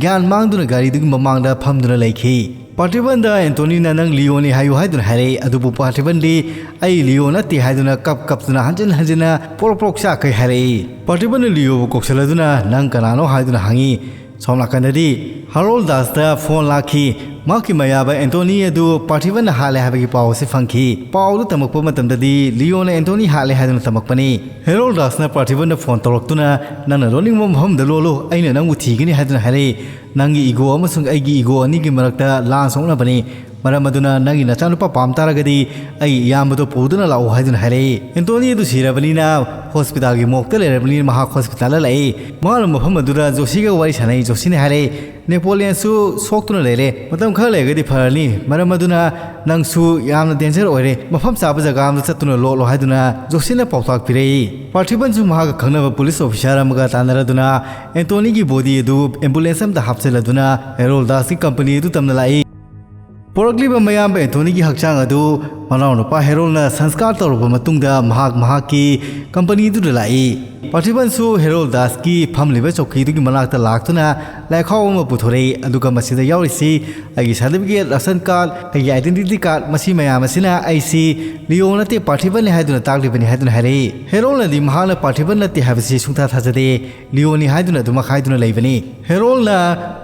ꯒ꯭ꯌꯥꯟ ꯃꯥꯡꯗꯨꯅ ꯒꯥꯔꯤꯗꯨꯒꯤ ꯃꯃꯥꯡꯗ ꯐꯝꯗꯨꯅ ꯂꯩꯈꯤ꯫ ꯄꯥꯔꯊꯤꯕꯟꯗ ꯑꯦꯟꯊꯣꯅꯤꯅ "ꯅꯪ ꯂꯤꯑꯣꯅꯤ ꯍꯥꯏꯌꯨ" ꯍꯥꯏꯗꯨꯅ ꯍꯥꯏꯔꯛꯏ, ꯑꯗꯨꯕꯨ ꯄꯥꯔꯊꯤꯕꯟꯗꯤ "ꯑꯩ ꯂꯤꯑꯣ ꯅꯠꯇꯦ" ꯍꯥꯏꯗꯨꯅ ꯀꯞ ꯀꯞꯇꯨꯅ ꯍꯟꯖꯤꯟ ꯍꯟꯖꯤꯟꯅ ꯄ꯭ꯔꯣꯛ ꯄ꯭ꯔꯣꯛ ꯆꯥꯛꯈꯩ ꯍꯥꯏꯔꯛꯏ꯫ ꯄꯥꯔꯊꯤꯕꯟꯅ ꯂꯤꯑꯣꯕꯨ ꯀꯧꯁꯜꯂꯗꯨꯅ "ꯅꯪ ꯀꯅꯥꯅꯣ?" ꯍꯥꯏꯗꯨꯅ ꯍꯪꯉꯤ꯫ ꯁꯣꯝ ꯅꯥꯀꯟꯗꯗꯤ ꯍꯦꯔꯣꯜꯗꯥꯁꯇ ꯐꯣꯟ ꯂꯥꯛꯈꯤ꯫ ꯃꯍꯥꯛꯀꯤ ꯃꯌꯥꯝꯕ ꯑꯦꯟꯊꯣꯅꯤ ꯑꯗꯨ ꯄꯥꯔꯊꯤꯕꯟꯅ ꯍꯥꯠꯂꯦ ꯍꯥꯏꯕꯒꯤ ꯄꯥꯎ ꯑꯁꯤ ꯐꯪꯈꯤ꯫ ꯄꯥꯎꯗꯨ ꯇꯝꯃꯛꯄ ꯃꯇꯝꯗꯗꯤ ꯂꯤꯑꯣꯅ ꯑꯦꯟꯊꯣꯅꯤ ꯍꯥꯠꯂꯦ ꯍꯥꯏꯗꯨꯅ ꯇꯝꯃꯛꯄꯅꯤ꯫ ꯍꯦꯔꯣꯜꯗꯥꯁꯅ ꯄꯥꯔꯊꯤꯕꯟꯗ ꯐꯣꯟ ꯇꯧꯔꯛꯇꯨꯅ "ꯅꯪꯅ ꯂꯣꯠꯅꯤꯡꯕ ꯃꯐꯝꯗ ꯂꯣꯠꯂꯨ, ꯑꯩꯅ ꯅꯪꯕꯨ ꯊꯤꯒꯅꯤ" ꯍꯥꯏꯗꯨꯅ ꯍꯥꯏꯔꯛꯏ꯫ "ꯅꯪꯒꯤ ꯏꯒꯣ ꯑꯃꯁꯨꯡ ꯑꯩꯒꯤ ꯏꯒꯣ ꯑꯅꯤꯒꯤ ꯃꯔꯛꯇ ꯂꯥꯟ ꯁꯣꯛꯅꯕꯅꯤ꯫ ꯃꯔꯝ ꯑꯗꯨꯅ ꯅꯪꯒꯤ ꯅꯆꯥꯅꯨꯄꯥ ꯄꯥꯝ ꯇꯥꯔꯒꯗꯤ ꯑꯩꯒꯤ ꯏꯌꯥꯝꯕꯗꯣ ꯄꯨꯗꯨꯅ ꯂꯥꯛꯎ" ꯍꯥꯏꯗꯨꯅ ꯍꯥꯏꯔꯛꯏ꯫ ꯑꯦꯟꯊꯣꯅꯤ ꯑꯗꯨ ꯁꯤꯔꯕꯅꯤꯅ ꯍꯣꯁꯄꯤꯇꯥꯜꯒꯤ ꯃꯣꯔꯒꯇ ꯂꯩꯔꯕꯅꯤꯅ ꯃꯍꯥꯛ ꯍꯣꯁꯄꯤꯇꯥꯜꯗ ꯂꯥꯛꯏ꯫ ꯃꯍꯥꯛꯅ ꯃꯐꯝ ꯑꯗꯨꯗ ꯖꯣꯁꯤꯒ ꯋꯥꯔꯤ ꯁꯥꯟꯅꯩ꯫ ꯖꯣꯁꯤꯅ ꯍꯥꯏꯔꯛꯏ, "ꯅꯦꯄꯣꯂꯤꯌꯟꯁꯨ ꯁꯣꯛꯇꯨꯅ ꯂꯩꯔꯦ꯫ ꯃꯇꯝ ꯈꯔ ꯂꯩꯔꯒꯗꯤ ꯐꯔꯅꯤ꯫ ꯃꯔꯝ ꯑꯗꯨꯅ ꯅꯪꯁꯨ ꯌꯥꯝꯅ ꯗꯦꯟꯖꯔ ꯑꯣꯏꯔꯦ꯫ ꯃꯐꯝ ꯆꯥꯕ ꯖꯒꯥ ꯑꯃꯗ ꯆꯠꯇꯨꯅ ꯂꯣꯠꯂꯣ" ꯍꯥꯏꯗꯨꯅ ꯖꯣꯁꯤꯅ ꯄꯥꯎꯇꯥꯛ ꯄꯤꯔꯛꯏ꯫ ꯄꯥꯔꯊꯤꯕꯟꯁꯨ ꯃꯍꯥꯛꯀ ꯈꯪꯅꯕ ꯄꯨꯂꯤꯁ ꯑꯣꯐꯤꯁꯥꯔ ꯑꯃꯒ ꯇꯥꯟꯅꯔꯗꯨꯅ ꯑꯦꯟꯊꯣꯅꯤꯒꯤ ꯕꯣꯗꯤ ꯑꯗꯨ ꯑꯦꯝꯕꯨꯂꯦꯟꯁ ꯑꯃꯗ ꯍꯥꯞꯆꯤꯜꯂꯗꯨꯅ ꯍꯦꯔꯣꯜꯗꯥꯁꯀꯤ ꯀꯝꯄꯅꯤ ꯑꯗꯨ ꯇꯝꯅ ꯂꯥꯛꯏ꯫ ꯄꯣꯔꯛꯂꯤꯕ ꯃꯌꯥꯝꯕ ꯑꯦꯟꯊꯣꯅꯤꯒꯤ ꯍꯛꯆꯥꯡ ꯑꯗꯨ ꯃꯅꯥꯎꯅꯨꯄꯥ ꯍꯦꯔꯣꯜꯅ ꯁꯪꯁꯀꯥꯔ ꯇꯧꯔꯕ ꯃꯇꯨꯡꯗ ꯃꯍꯥꯛ ꯃꯍꯥꯛꯀꯤ ꯀꯝꯄꯅꯤꯗꯨꯗ ꯂꯥꯛꯏ꯫ ꯄꯥꯔꯊꯤꯕꯟꯁꯨ ꯍꯦꯔꯣꯜꯗꯥꯁꯀꯤ ꯐꯝꯂꯤꯕ ꯆꯧꯀꯤꯗꯨꯒꯤ ꯃꯅꯥꯛꯇ ꯂꯥꯛꯇꯨꯅ ꯂꯥꯏꯈꯥꯎ ꯑꯃ ꯄꯨꯊꯣꯔꯛꯏ, ꯑꯗꯨꯒ ꯃꯁꯤꯗ ꯌꯥꯎꯔꯤꯁꯤ ꯑꯩꯒꯤ ꯁꯥꯔꯇꯤꯐꯤꯀꯦꯠ, ꯔꯥꯁꯟ ꯀꯥꯔꯗ, ꯑꯩꯒꯤ ꯑꯥꯏꯗꯦꯟꯇꯤꯇꯤ ꯀꯥꯔꯗ, ꯃꯁꯤ ꯃꯌꯥꯝ ꯑꯁꯤꯅ ꯑꯩꯁꯤ ꯂꯤꯑꯣ ꯅꯠꯇꯦ, ꯄꯥꯔꯊꯤꯕꯟꯅꯤ ꯍꯥꯏꯗꯨꯅ ꯇꯥꯛꯂꯤꯕꯅꯤ ꯍꯥꯏꯗꯨꯅ ꯍꯥꯏꯔꯛꯏ꯫ ꯍꯦꯔꯣꯜꯅꯗꯤ ꯃꯍꯥꯛꯅ ꯄꯥꯔꯊꯤꯕꯟ ꯅꯠꯇꯦ ꯍꯥꯏꯕꯁꯤ ꯁꯨꯡꯊꯥ ꯊꯥꯖꯗꯦ꯫ ꯂꯤꯑꯣꯅꯤ ꯍꯥꯏꯗꯨꯅ ꯑꯗꯨꯃꯛ ꯍꯥꯏꯗꯨꯅ ꯂꯩꯕꯅꯤ꯫ ꯍꯦꯔꯣꯜꯅ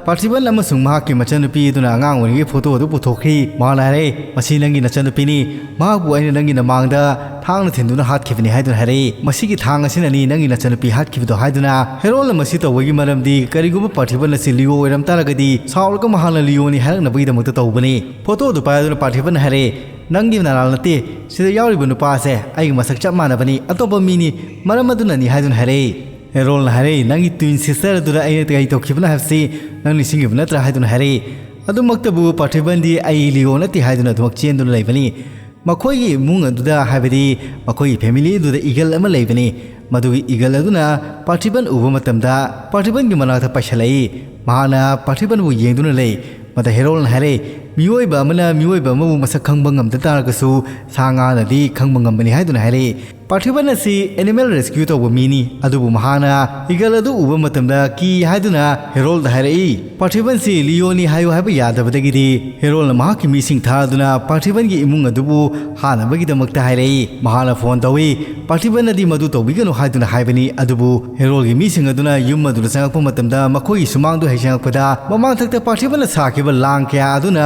ꯄꯥꯔꯊꯤꯕꯟ ꯑꯃꯁꯨꯡ ꯃꯍꯥꯛꯀꯤ ꯃꯆꯟꯅꯨꯄꯤ ꯑꯗꯨꯅ ꯑꯉꯥꯡ ꯑꯣꯏꯔꯤꯉꯩ ꯐꯣꯇꯣ ꯑꯗꯨ ꯄꯨꯊꯣꯛꯈꯤ꯫ ꯃꯍꯥꯛꯅ ꯍꯥꯏꯔꯛꯏ, "ꯃꯁꯤ ꯅꯪꯒꯤ ꯅꯆꯟꯅꯨꯄꯤꯅꯤ꯫ ꯃꯍꯥꯛꯄꯨ ꯑꯩꯅ ꯅꯪꯒꯤ ꯅꯃꯥꯡꯗ ꯊꯥꯡꯅ ꯊꯤꯟꯗꯨꯅ ꯍꯥꯠꯈꯤꯕꯅꯤ" ꯍꯥꯏꯗꯨꯅ ꯍꯥꯏꯔꯛꯏ꯫ "ꯃꯁꯤꯒꯤ ꯊꯥꯡ ꯑꯁꯤꯅꯅꯤ ꯅꯪꯒꯤ ꯅꯆꯟꯅꯨꯄꯤ ꯍꯥꯠꯈꯤꯕꯗꯣ" ꯍꯥꯏꯗꯨꯅ꯫ ꯍꯦꯔꯣꯜꯅ ꯃꯁꯤ ꯇꯧꯕꯒꯤ ꯃꯔꯝꯗꯤ ꯀꯔꯤꯒꯨꯝꯕ ꯄꯥꯔꯊꯤꯕꯟ ꯑꯁꯤ ꯂꯤꯑꯣ ꯑꯣꯏꯔꯝ ꯇꯥꯔꯒꯗꯤ ꯁꯥꯎꯔꯒ ꯃꯍꯥꯛꯅ ꯂꯤꯑꯣꯅꯤ ꯍꯥꯏꯔꯛꯅꯕꯒꯤꯗꯃꯛꯇ ꯇꯧꯕꯅꯤ꯫ ꯐꯣꯇꯣ ꯑꯗꯨ ꯄꯥꯏꯗꯨꯅ ꯄꯥꯔꯊꯤꯕꯟꯅ ꯍꯥꯏꯔꯛꯏ, "ꯅꯪꯒꯤ ꯅꯅꯥꯎ ꯅꯠꯇꯦ, ꯁꯤꯗ ꯌꯥꯎꯔꯤꯕ ꯅꯨꯄꯥ ꯑꯁꯦ ꯑꯩꯒꯤ ꯃꯁꯛ ꯆꯞ ꯃꯥꯟꯅꯕꯅꯤ, ꯑꯇꯣꯞꯄ ꯃꯤꯅꯤ, ꯃꯔꯝ ꯑꯗꯨꯅꯅꯤ" ꯍꯥꯏꯗꯨꯅ ꯍꯥꯏꯔꯛꯏ꯫ ꯍꯦꯔꯣꯜꯅ ꯍꯥꯏꯔꯛꯏ, "ꯅꯪꯒꯤ twin sister ꯑꯗꯨꯗ ꯑꯩꯅ ꯀꯔꯤ ꯇꯧꯈꯤꯕꯅꯣ ꯍꯥꯏꯕꯁꯤ ꯅꯪ ꯅꯤꯡꯁꯤꯡꯉꯤꯕ ꯅꯠꯇ꯭ꯔꯥ?" ꯍꯥꯏꯗꯨꯅ ꯍꯥꯏꯔꯛꯏ꯫ ꯑꯗꯨꯃꯛꯇꯕꯨ ꯄꯥꯔꯊꯤꯕꯟꯗꯤ "ꯑꯩ ꯂꯤꯑꯣ ꯅꯠꯇꯦ" ꯍꯥꯏꯗꯨꯅ ꯑꯗꯨꯃꯛ ꯆꯦꯟꯗꯨꯅ ꯂꯩꯕꯅꯤ꯫ ꯃꯈꯣꯏꯒꯤ ꯏꯃꯨꯡ ꯑꯗꯨꯗ, ꯍꯥꯏꯕꯗꯤ ꯃꯈꯣꯏꯒꯤ family ꯑꯗꯨꯗ eagle ꯑꯃ ꯂꯩꯕꯅꯤ꯫ ꯃꯗꯨꯒꯤ eagle ꯑꯗꯨꯅ ꯄꯥꯔꯊꯤꯕꯟ ꯎꯕ ꯃꯇꯝꯗ ꯄꯥꯔꯊꯤꯕꯟꯒꯤ ꯃꯅꯥꯛꯇ ꯄꯥꯏꯁꯤꯜꯂꯛꯏ꯫ ꯃꯍꯥꯛꯅ ꯄꯥꯔꯊꯤꯕꯟꯕꯨ ꯌꯦꯡꯗꯨꯅ ꯂꯩ꯫ ꯃꯗ ꯍꯦꯔꯣꯜꯅ ꯍꯥꯏꯔꯛꯏ, "ꯃꯤꯑꯣꯏꯕ ꯑꯃꯅ ꯃꯤꯑꯣꯏꯕ ꯑꯃꯕꯨ ꯃꯁꯛ ꯈꯪꯕ ꯉꯝꯗ ꯇꯥꯔꯒꯁꯨ ꯁꯥ ꯉꯥꯅꯗꯤ ꯈꯪꯕ ꯉꯝꯕꯅꯤ" ꯍꯥꯏꯗꯨꯅ ꯍꯥꯏꯔꯛꯏ꯫ ꯄꯥꯔꯊꯤꯕꯟ ꯑꯁꯤ animal rescue ꯇꯧꯕ ꯃꯤꯅꯤ, ꯑꯗꯨꯕꯨ ꯃꯍꯥꯛꯅ eagle ꯑꯗꯨ ꯎꯕ ꯃꯇꯝꯗ ꯀꯤ ꯍꯥꯏꯗꯨꯅ ꯍꯦꯔꯣꯜꯗ ꯍꯥꯏꯔꯛꯏ꯫ ꯄꯥꯔꯊꯤꯕꯟꯁꯤ ꯂꯤꯑꯣꯅꯤ ꯍꯥꯏꯌꯨ ꯍꯥꯏꯕ ꯌꯥꯗꯕꯗꯒꯤꯗꯤ ꯍꯦꯔꯣꯜꯅ ꯃꯍꯥꯛꯀꯤ ꯃꯤꯁꯤꯡ ꯊꯥꯗꯨꯅ ꯄꯥꯔꯊꯤꯕꯟꯒꯤ ꯏꯃꯨꯡ ꯑꯗꯨꯕꯨ ꯍꯥꯠꯅꯕꯒꯤꯗꯃꯛꯇ ꯍꯥꯏꯔꯛꯏ꯫ ꯃꯍꯥꯛꯅ phone ꯇꯧꯏ꯫ ꯄꯥꯔꯊꯤꯕꯟꯅꯗꯤ ꯃꯗꯨ ꯇꯧꯕꯤꯒꯅꯨ ꯍꯥꯏꯗꯨꯅ ꯍꯥꯏꯕꯅꯤ, ꯑꯗꯨꯕꯨ ꯍꯦꯔꯣꯜꯒꯤ ꯃꯤꯁꯤꯡ ꯑꯗꯨꯅ ꯌꯨꯝ ꯑꯗꯨꯗ ꯆꯪꯂꯛꯄ ꯃꯇꯝꯗ ꯃꯈꯣꯏꯒꯤ ꯁꯨꯃꯥꯡꯗꯨ ꯍꯦꯛ ꯆꯪꯂꯛꯄꯗ ꯃꯃꯥꯡꯊꯛꯇ ꯄꯥꯔꯊꯤꯕꯟꯅ ꯁꯥꯈꯤꯕ ꯂꯥꯡ ꯀꯌꯥ ꯑꯗꯨꯅ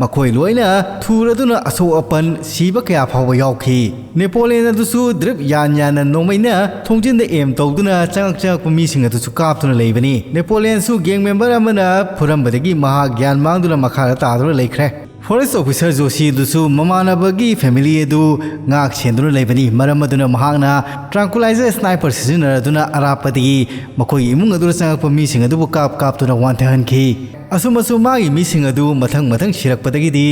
ꯃꯈꯣꯏ ꯂꯣꯏꯅ ꯊꯨꯔꯗꯨꯅ ꯑꯁꯣꯛ ꯑꯄꯟ ꯁꯤꯕ ꯀꯌꯥ ꯐꯥꯎꯕ ꯌꯥꯎꯈꯤ꯫ ꯅꯦꯄꯣꯂꯤꯌꯟ ꯑꯗꯨꯁꯨ drip ꯌꯥꯟ ꯌꯥꯟꯅ ꯅꯣꯡꯃꯩꯅ ꯊꯣꯡꯖꯤꯟꯗ aim ꯇꯧꯗꯨꯅ ꯆꯪꯂꯛ ꯆꯪꯂꯛꯄ ꯃꯤꯁꯤꯡ ꯑꯗꯨꯁꯨ ꯀꯥꯞꯇꯨꯅ ꯂꯩꯕꯅꯤ꯫ ꯅꯦꯄꯣꯂꯤꯌꯟꯁꯨ gang member ꯑꯃꯅ ꯐꯨꯔꯝꯕꯗꯒꯤ ꯃꯍꯥꯛ ꯒ꯭ꯌꯥꯟ ꯃꯥꯡꯗꯨꯅ ꯃꯈꯥꯗ ꯇꯥꯗꯨꯅ ꯂꯩꯈ꯭ꯔꯦ꯫ Forest officer ꯖꯣꯁꯤ ꯑꯗꯨꯁꯨ ꯃꯃꯥꯟꯅꯕꯒꯤ family ꯑꯗꯨ ꯉꯥꯛ ꯁꯦꯟꯗꯨꯅ ꯂꯩꯕꯅꯤ꯫ ꯃꯔꯝ ꯑꯗꯨꯅ ꯃꯍꯥꯛꯅ tranquilizer sniper ꯁꯤꯖꯤꯟꯅꯔꯗꯨꯅ ꯑꯔꯥꯞꯄꯗꯒꯤ ꯃꯈꯣꯏꯒꯤ ꯏꯃꯨꯡ ꯑꯗꯨꯗ ꯆꯪꯂꯛꯄ ꯃꯤꯁꯤꯡ ꯑꯗꯨꯕꯨ ꯀꯥꯞ ꯀꯥꯞꯇꯨꯅ ꯋꯥꯟꯊꯍꯟꯈꯤ꯫ ꯑꯁꯨꯝ ꯑꯁꯨꯝ ꯃꯥꯒꯤ ꯃꯤꯁꯤꯡ ꯑꯗꯨ ꯃꯊꯪ ꯃꯊꯪ ꯁꯤꯔꯛꯄꯗꯒꯤꯗꯤ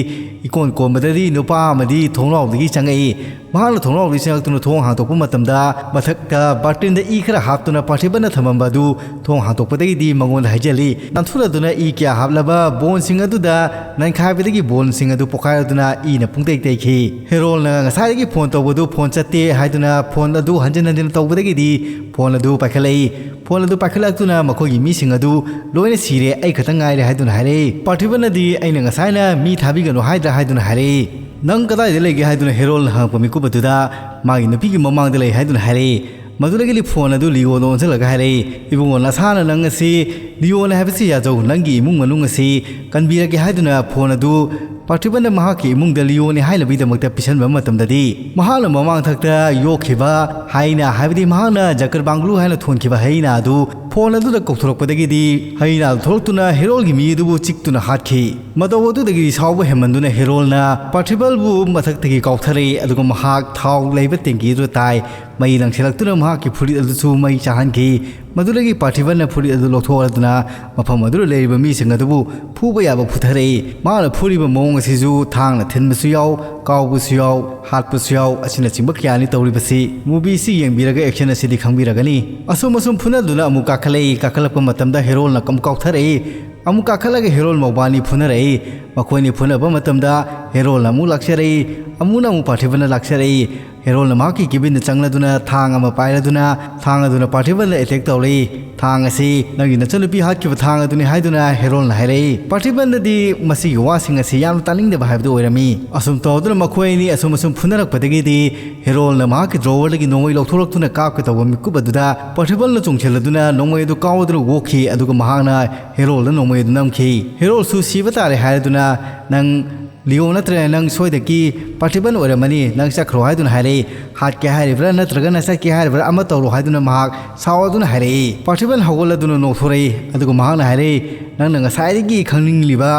ꯏꯀꯣꯟ ꯀꯣꯟꯕꯗꯗꯤ ꯅꯨꯄꯥ ꯑꯃꯗꯤ ꯊꯣꯡꯅꯥꯎꯗꯒꯤ ꯆꯪꯂꯛꯏ꯫ ꯃꯍꯥꯛꯅ ꯊꯣꯡꯅꯥꯎꯗꯒꯤ ꯆꯪꯂꯛꯇꯨꯅ ꯊꯣꯡ ꯍꯥꯡꯗꯣꯛꯄ ꯃꯇꯝꯗ ꯃꯊꯛꯇ ꯕꯥꯔꯇꯤꯟꯗ ꯏ ꯈꯔ ꯍꯥꯞꯇꯨꯅ ꯄꯥꯔꯊꯤꯕꯟꯅ ꯊꯝꯃꯝꯕ ꯑꯗꯨ ꯊꯣꯡ ꯍꯥꯡꯗꯣꯛꯄꯗꯒꯤꯗꯤ ꯃꯉꯣꯟꯗ ꯍꯩꯖꯤꯜꯂꯤ꯫ ꯅꯥꯟꯊꯨꯔꯗꯨꯅ ꯏ ꯀꯌꯥ ꯍꯥꯞꯂꯕ ꯕꯣꯟꯁꯤꯡ ꯑꯗꯨꯗ ꯅꯩꯈꯥꯏꯕꯗꯒꯤ ꯕꯣꯟꯁꯤꯡ ꯑꯗꯨ ꯄꯣꯈꯥꯏꯔꯗꯨꯅ ꯏꯅ ꯄꯨꯡꯇꯩ ꯇꯩꯈꯤ꯫ ꯍꯦꯔꯣꯜꯅ ꯉꯁꯥꯏꯗꯒꯤ phone ꯇꯧꯕꯗꯨ phone ꯆꯠꯇꯦ ꯍꯥꯏꯗꯨꯅ phone ꯑꯗꯨ ꯍꯟꯖꯤꯟ ꯍꯟꯖꯤꯟ ꯇꯧꯕꯗꯒꯤꯗꯤ phone ꯑꯗꯨ ꯄꯥꯏꯈꯠꯂꯛꯏ꯫ Phone ꯑꯗꯨ ꯄꯥꯏꯈꯠꯂꯛꯇꯨꯅ ꯃꯈꯣꯏꯒꯤ ꯃꯤꯁꯤꯡ ꯑꯗꯨ ꯂꯣꯏꯅ ꯁꯤꯔꯦ, ꯑꯩ ꯈꯛꯇꯪ ꯉꯥꯏꯔꯦ ꯍꯥꯏꯗꯨꯅ ꯍꯥꯏꯔꯛꯏ꯫ ꯄꯥꯔꯊꯤꯕꯟꯅꯗꯤ "ꯑꯩꯅ ꯉꯁꯥꯏꯅ ꯃꯤ ꯊꯥꯕꯤꯒꯅꯨ ꯍꯥꯏꯗ꯭ꯔꯥ?" ꯍꯥꯏꯗꯨꯅ ꯍꯥꯏꯔꯛꯏ꯫ "ꯅꯪ ꯀꯗꯥꯏꯗ ꯂꯩꯒꯦ?" ꯍꯥꯏꯗꯨꯅ ꯍꯦꯔꯣꯜꯅ ꯍꯪꯉꯛꯄ ꯃꯤꯀꯨꯞ ꯑꯗꯨꯗ ꯃꯥꯒꯤ ꯅꯨꯄꯤꯒꯤ ꯃꯃꯥꯡꯗ ꯂꯩ ꯍꯥꯏꯗꯨꯅ ꯍꯥꯏꯔꯛꯏ꯫ ꯃꯗꯨꯗꯒꯤꯗꯤ phone ꯑꯗꯨ ꯂꯤꯑꯣꯗ ꯑꯣꯟꯁꯤꯜꯂꯒ ꯍꯥꯏꯔꯛꯏ, "ꯏꯕꯨꯡꯉꯣ, ꯅꯁꯥꯅ ꯅꯪ ꯑꯁꯤ ꯂꯤꯌꯣꯅ ꯍꯥꯏꯕꯁꯤ ꯌꯥꯖꯧ, ꯅꯪꯒꯤ ꯏꯃꯨꯡ ꯃꯅꯨꯡ ꯑꯁꯤ ꯀꯟꯕꯤꯔꯒꯦ ꯍꯥꯏꯗꯨꯅ ꯐꯣꯟ ꯑꯗꯨ ꯄꯥꯔꯊꯤꯕꯟꯗ ꯃꯍꯥꯛꯀꯤ ꯏꯃꯨꯡꯗ ꯂꯤꯌꯣꯅꯤ ꯍꯥꯏꯅꯕꯒꯤꯗꯃꯛꯇ ꯄꯤꯁꯟꯕ ꯃꯇꯝꯗꯗꯤ, ꯃꯍꯥꯛꯅ ꯃꯃꯥꯡꯊꯛꯇ ꯌꯣꯛꯈꯤꯕ ꯍꯥꯏꯅ, ꯍꯥꯏꯕꯗꯤ ꯃꯍꯥꯛꯅ ꯖꯀꯔ ꯕꯥꯡꯒ꯭ꯂꯨ ꯍꯥꯏꯅ ꯊꯣꯟꯈꯤꯕ ꯍꯩꯅ ꯑꯗꯨ ꯐꯣꯟ ꯑꯗꯨꯗ ꯀꯧꯊꯣꯔꯛꯄꯗꯒꯤꯗꯤ, ꯍꯩꯅ ꯑꯗꯨ ꯊꯣꯛꯂꯛꯇꯨꯅ ꯍꯦꯔꯣꯜꯒꯤ ꯃꯤ ꯑꯗꯨꯕꯨ ꯆꯤꯛꯇꯨꯅ ꯍꯥꯠꯈꯤ꯫ ꯃꯇꯧ ꯑꯗꯨꯗꯒꯤ ꯁꯥꯎꯕ ꯍꯦꯟꯃꯟꯗꯨꯅ ꯍꯦꯔꯣꯜꯅ ꯄꯥꯔꯊꯤꯕꯜꯕꯨ ꯃꯊꯛꯇꯒꯤ ꯀꯥꯎꯊꯔꯛꯏ, ꯑꯗꯨꯒ ꯃꯍꯥꯛ ꯊꯥꯎ ꯂꯩꯕ ꯇꯦꯡꯀꯤ ꯑꯗꯨꯗ ꯇꯥꯏ꯫ ꯃꯩ ꯂꯪꯁꯤꯜꯂꯛꯇꯨꯅ ꯃꯍꯥꯛꯀꯤ ꯐꯨꯔꯤꯠ ꯑꯗꯨꯁꯨ ꯃꯩ ꯆꯥꯍꯟꯈꯤ꯫ ꯃꯗꯨꯗꯒꯤ ꯄꯥꯔꯊꯤꯕꯟꯅ ꯐꯨꯔꯤꯠ ꯑꯗꯨ ꯂꯧꯊꯣꯛꯂꯗꯨꯅ ꯃꯐꯝ ꯑꯗꯨꯗ ꯂꯩꯔꯤꯕ ꯃꯤꯁꯤꯡ ꯑꯗꯨꯕꯨ ꯐꯨꯕ ꯌꯥꯕ ꯐꯨꯊꯔꯛꯏ꯫ ꯃꯥꯅ ꯐꯨꯔꯤꯕ ꯃꯑꯣꯡ ꯑꯁꯤꯁꯨ ꯊꯥꯡꯅ ꯊꯤꯟꯕꯁꯨ ꯌꯥꯎ, ꯀꯥꯎꯕꯁꯨ ꯌꯥꯎ, ꯍꯥꯠꯄꯁꯨ ꯌꯥꯎ ꯑꯁꯤꯅꯆꯤꯡꯕ ꯀꯌꯥꯅꯤ ꯇꯧꯔꯤꯕꯁꯤ꯫ ꯃꯨꯚꯤꯁꯤ ꯌꯦꯡꯕꯤꯔꯒ ꯑꯦꯛꯁꯟ ꯑꯁꯤꯗꯤ ꯈꯪꯕꯤꯔꯒꯅꯤ꯫ ꯑꯁꯨꯝ ꯑꯁꯨꯝ ꯐꯨꯅꯗꯨꯅ ꯑꯃꯨꯛ ꯀꯥꯈꯠꯂꯛꯏ꯫ ꯀꯥꯈꯠꯂꯛꯄ ꯃꯇꯝꯗ ꯍꯦꯔꯣꯜꯅ ꯑꯃꯨꯛ ꯀꯥꯎꯊꯔꯛꯏ꯫ ꯑꯃꯨꯛ ꯀꯥꯈꯠꯂꯒ ꯍꯦꯔꯣꯜ ꯃꯧꯕꯥꯅꯤ ꯐꯨꯅꯔꯛꯏ꯫ ꯃꯈꯣꯏꯅꯤ ꯐꯨꯅꯕ ꯃꯇꯝꯗ ꯍꯦꯔꯣꯜꯅ ꯑꯃꯨꯛ ꯂꯥꯛꯆꯔꯛꯏ꯫ ꯑꯃꯨꯛꯅ ꯑꯃꯨꯛ ꯄꯥꯔꯊꯤꯕꯟꯅ ꯂꯥꯛꯆꯔꯛꯏ꯫ ꯍꯦꯔꯣꯜꯅ ꯃꯍꯥꯛꯀꯤ ꯀꯦꯕꯤꯟꯗ ꯆꯪꯂꯗꯨꯅ ꯊꯥꯡ ꯑꯃ ꯄꯥꯏꯔꯗꯨꯅ ꯊꯥꯡ ꯑꯗꯨꯅ ꯄꯥꯔꯊꯤꯕꯟꯗ ꯑꯦꯇꯦꯛ ꯇꯧꯔꯛꯏ꯫ "ꯊꯥꯡ ꯑꯁꯤ ꯅꯪꯒꯤ ꯅꯆꯟꯅꯨꯄꯤ ꯍꯥꯠꯈꯤꯕ ꯊꯥꯡ ꯑꯗꯨꯅꯤ" ꯍꯥꯏꯗꯨꯅ ꯍꯦꯔꯣꯜꯅ ꯍꯥꯏꯔꯛꯏ꯫ ꯄꯥꯔꯊꯤꯕꯟꯗꯗꯤ ꯃꯁꯤꯒꯤ ꯋꯥꯁꯤꯡ ꯑꯁꯤ ꯌꯥꯝꯅ ꯇꯥꯅꯤꯡꯗꯕ ꯍꯥꯏꯕꯗꯨ ꯑꯣꯏꯔꯝꯃꯤ꯫ ꯑꯁꯨꯝ ꯇꯧꯗꯨꯅ ꯃꯈꯣꯏ ꯑꯅꯤ ꯑꯁꯨꯝ ꯑꯁꯨꯝ ꯐꯨꯅꯔꯛꯄꯗꯒꯤꯗꯤ ꯍꯦꯔꯣꯜꯅ ꯃꯍꯥꯛꯀꯤ ꯗ꯭ꯔꯣꯋꯔꯗꯒꯤ ꯅꯣꯡꯃꯩ ꯂꯧꯊꯣꯔꯛꯇꯨꯅ ꯀꯥꯞꯀꯦ ꯇꯧꯕ ꯃꯤꯀꯨꯞ ꯑꯗꯨꯗ ꯄꯥꯔꯊꯤꯕꯟꯅ ꯆꯣꯡꯁꯤꯜꯂꯗꯨꯅ ꯅꯣꯡꯃꯩ ꯑꯗꯨ ꯀꯥꯎꯗꯨꯅ ꯑꯣꯛꯈꯤ꯫ ꯑꯗꯨꯒ ꯃꯍꯥꯛꯅ ꯍꯦꯔꯣꯜꯗ ꯅꯣꯡꯃꯩ ꯑꯗꯨ ꯅꯝꯈꯤ꯫ ꯍꯦꯔꯣꯜꯁꯨ ꯁꯤꯕ ꯇꯥꯔꯦ ꯍꯥꯏꯔꯗꯨꯅ, "ꯅꯪ ꯂꯤꯑꯣ ꯅꯠꯇ꯭ꯔꯦ, ꯅꯪ ꯁꯣꯏꯗꯒꯤ ꯄꯥꯔꯊꯤꯕꯟ ꯑꯣꯏꯔꯝꯃꯅꯤ, ꯅꯪ ꯆꯠꯈ꯭ꯔꯣ" ꯍꯥꯏꯗꯨꯅ ꯍꯥꯏꯔꯛꯏ꯫ "ꯍꯥꯠꯀꯦ ꯍꯥꯏꯔꯤꯕ꯭ꯔꯥ ꯅꯠꯇ꯭ꯔꯒꯅ ꯆꯠꯀꯦ ꯍꯥꯏꯔꯤꯕ꯭ꯔꯥ ꯑꯃ ꯇꯧꯔꯣ" ꯍꯥꯏꯗꯨꯅ ꯃꯍꯥꯛ ꯁꯥꯎꯔꯗꯨꯅ ꯍꯥꯏꯔꯛꯏ꯫ ꯄꯥꯔꯊꯤꯕꯟ ꯍꯧꯒꯠꯂꯗꯨꯅ ꯅꯣꯛꯊꯣꯔꯛꯏ꯫ ꯑꯗꯨꯒ ꯃꯍꯥꯛꯅ ꯍꯥꯏꯔꯛꯏ, "ꯅꯪꯅ ꯉꯁꯥꯏꯗꯒꯤ ꯈꯪꯅꯤꯡꯂꯤꯕ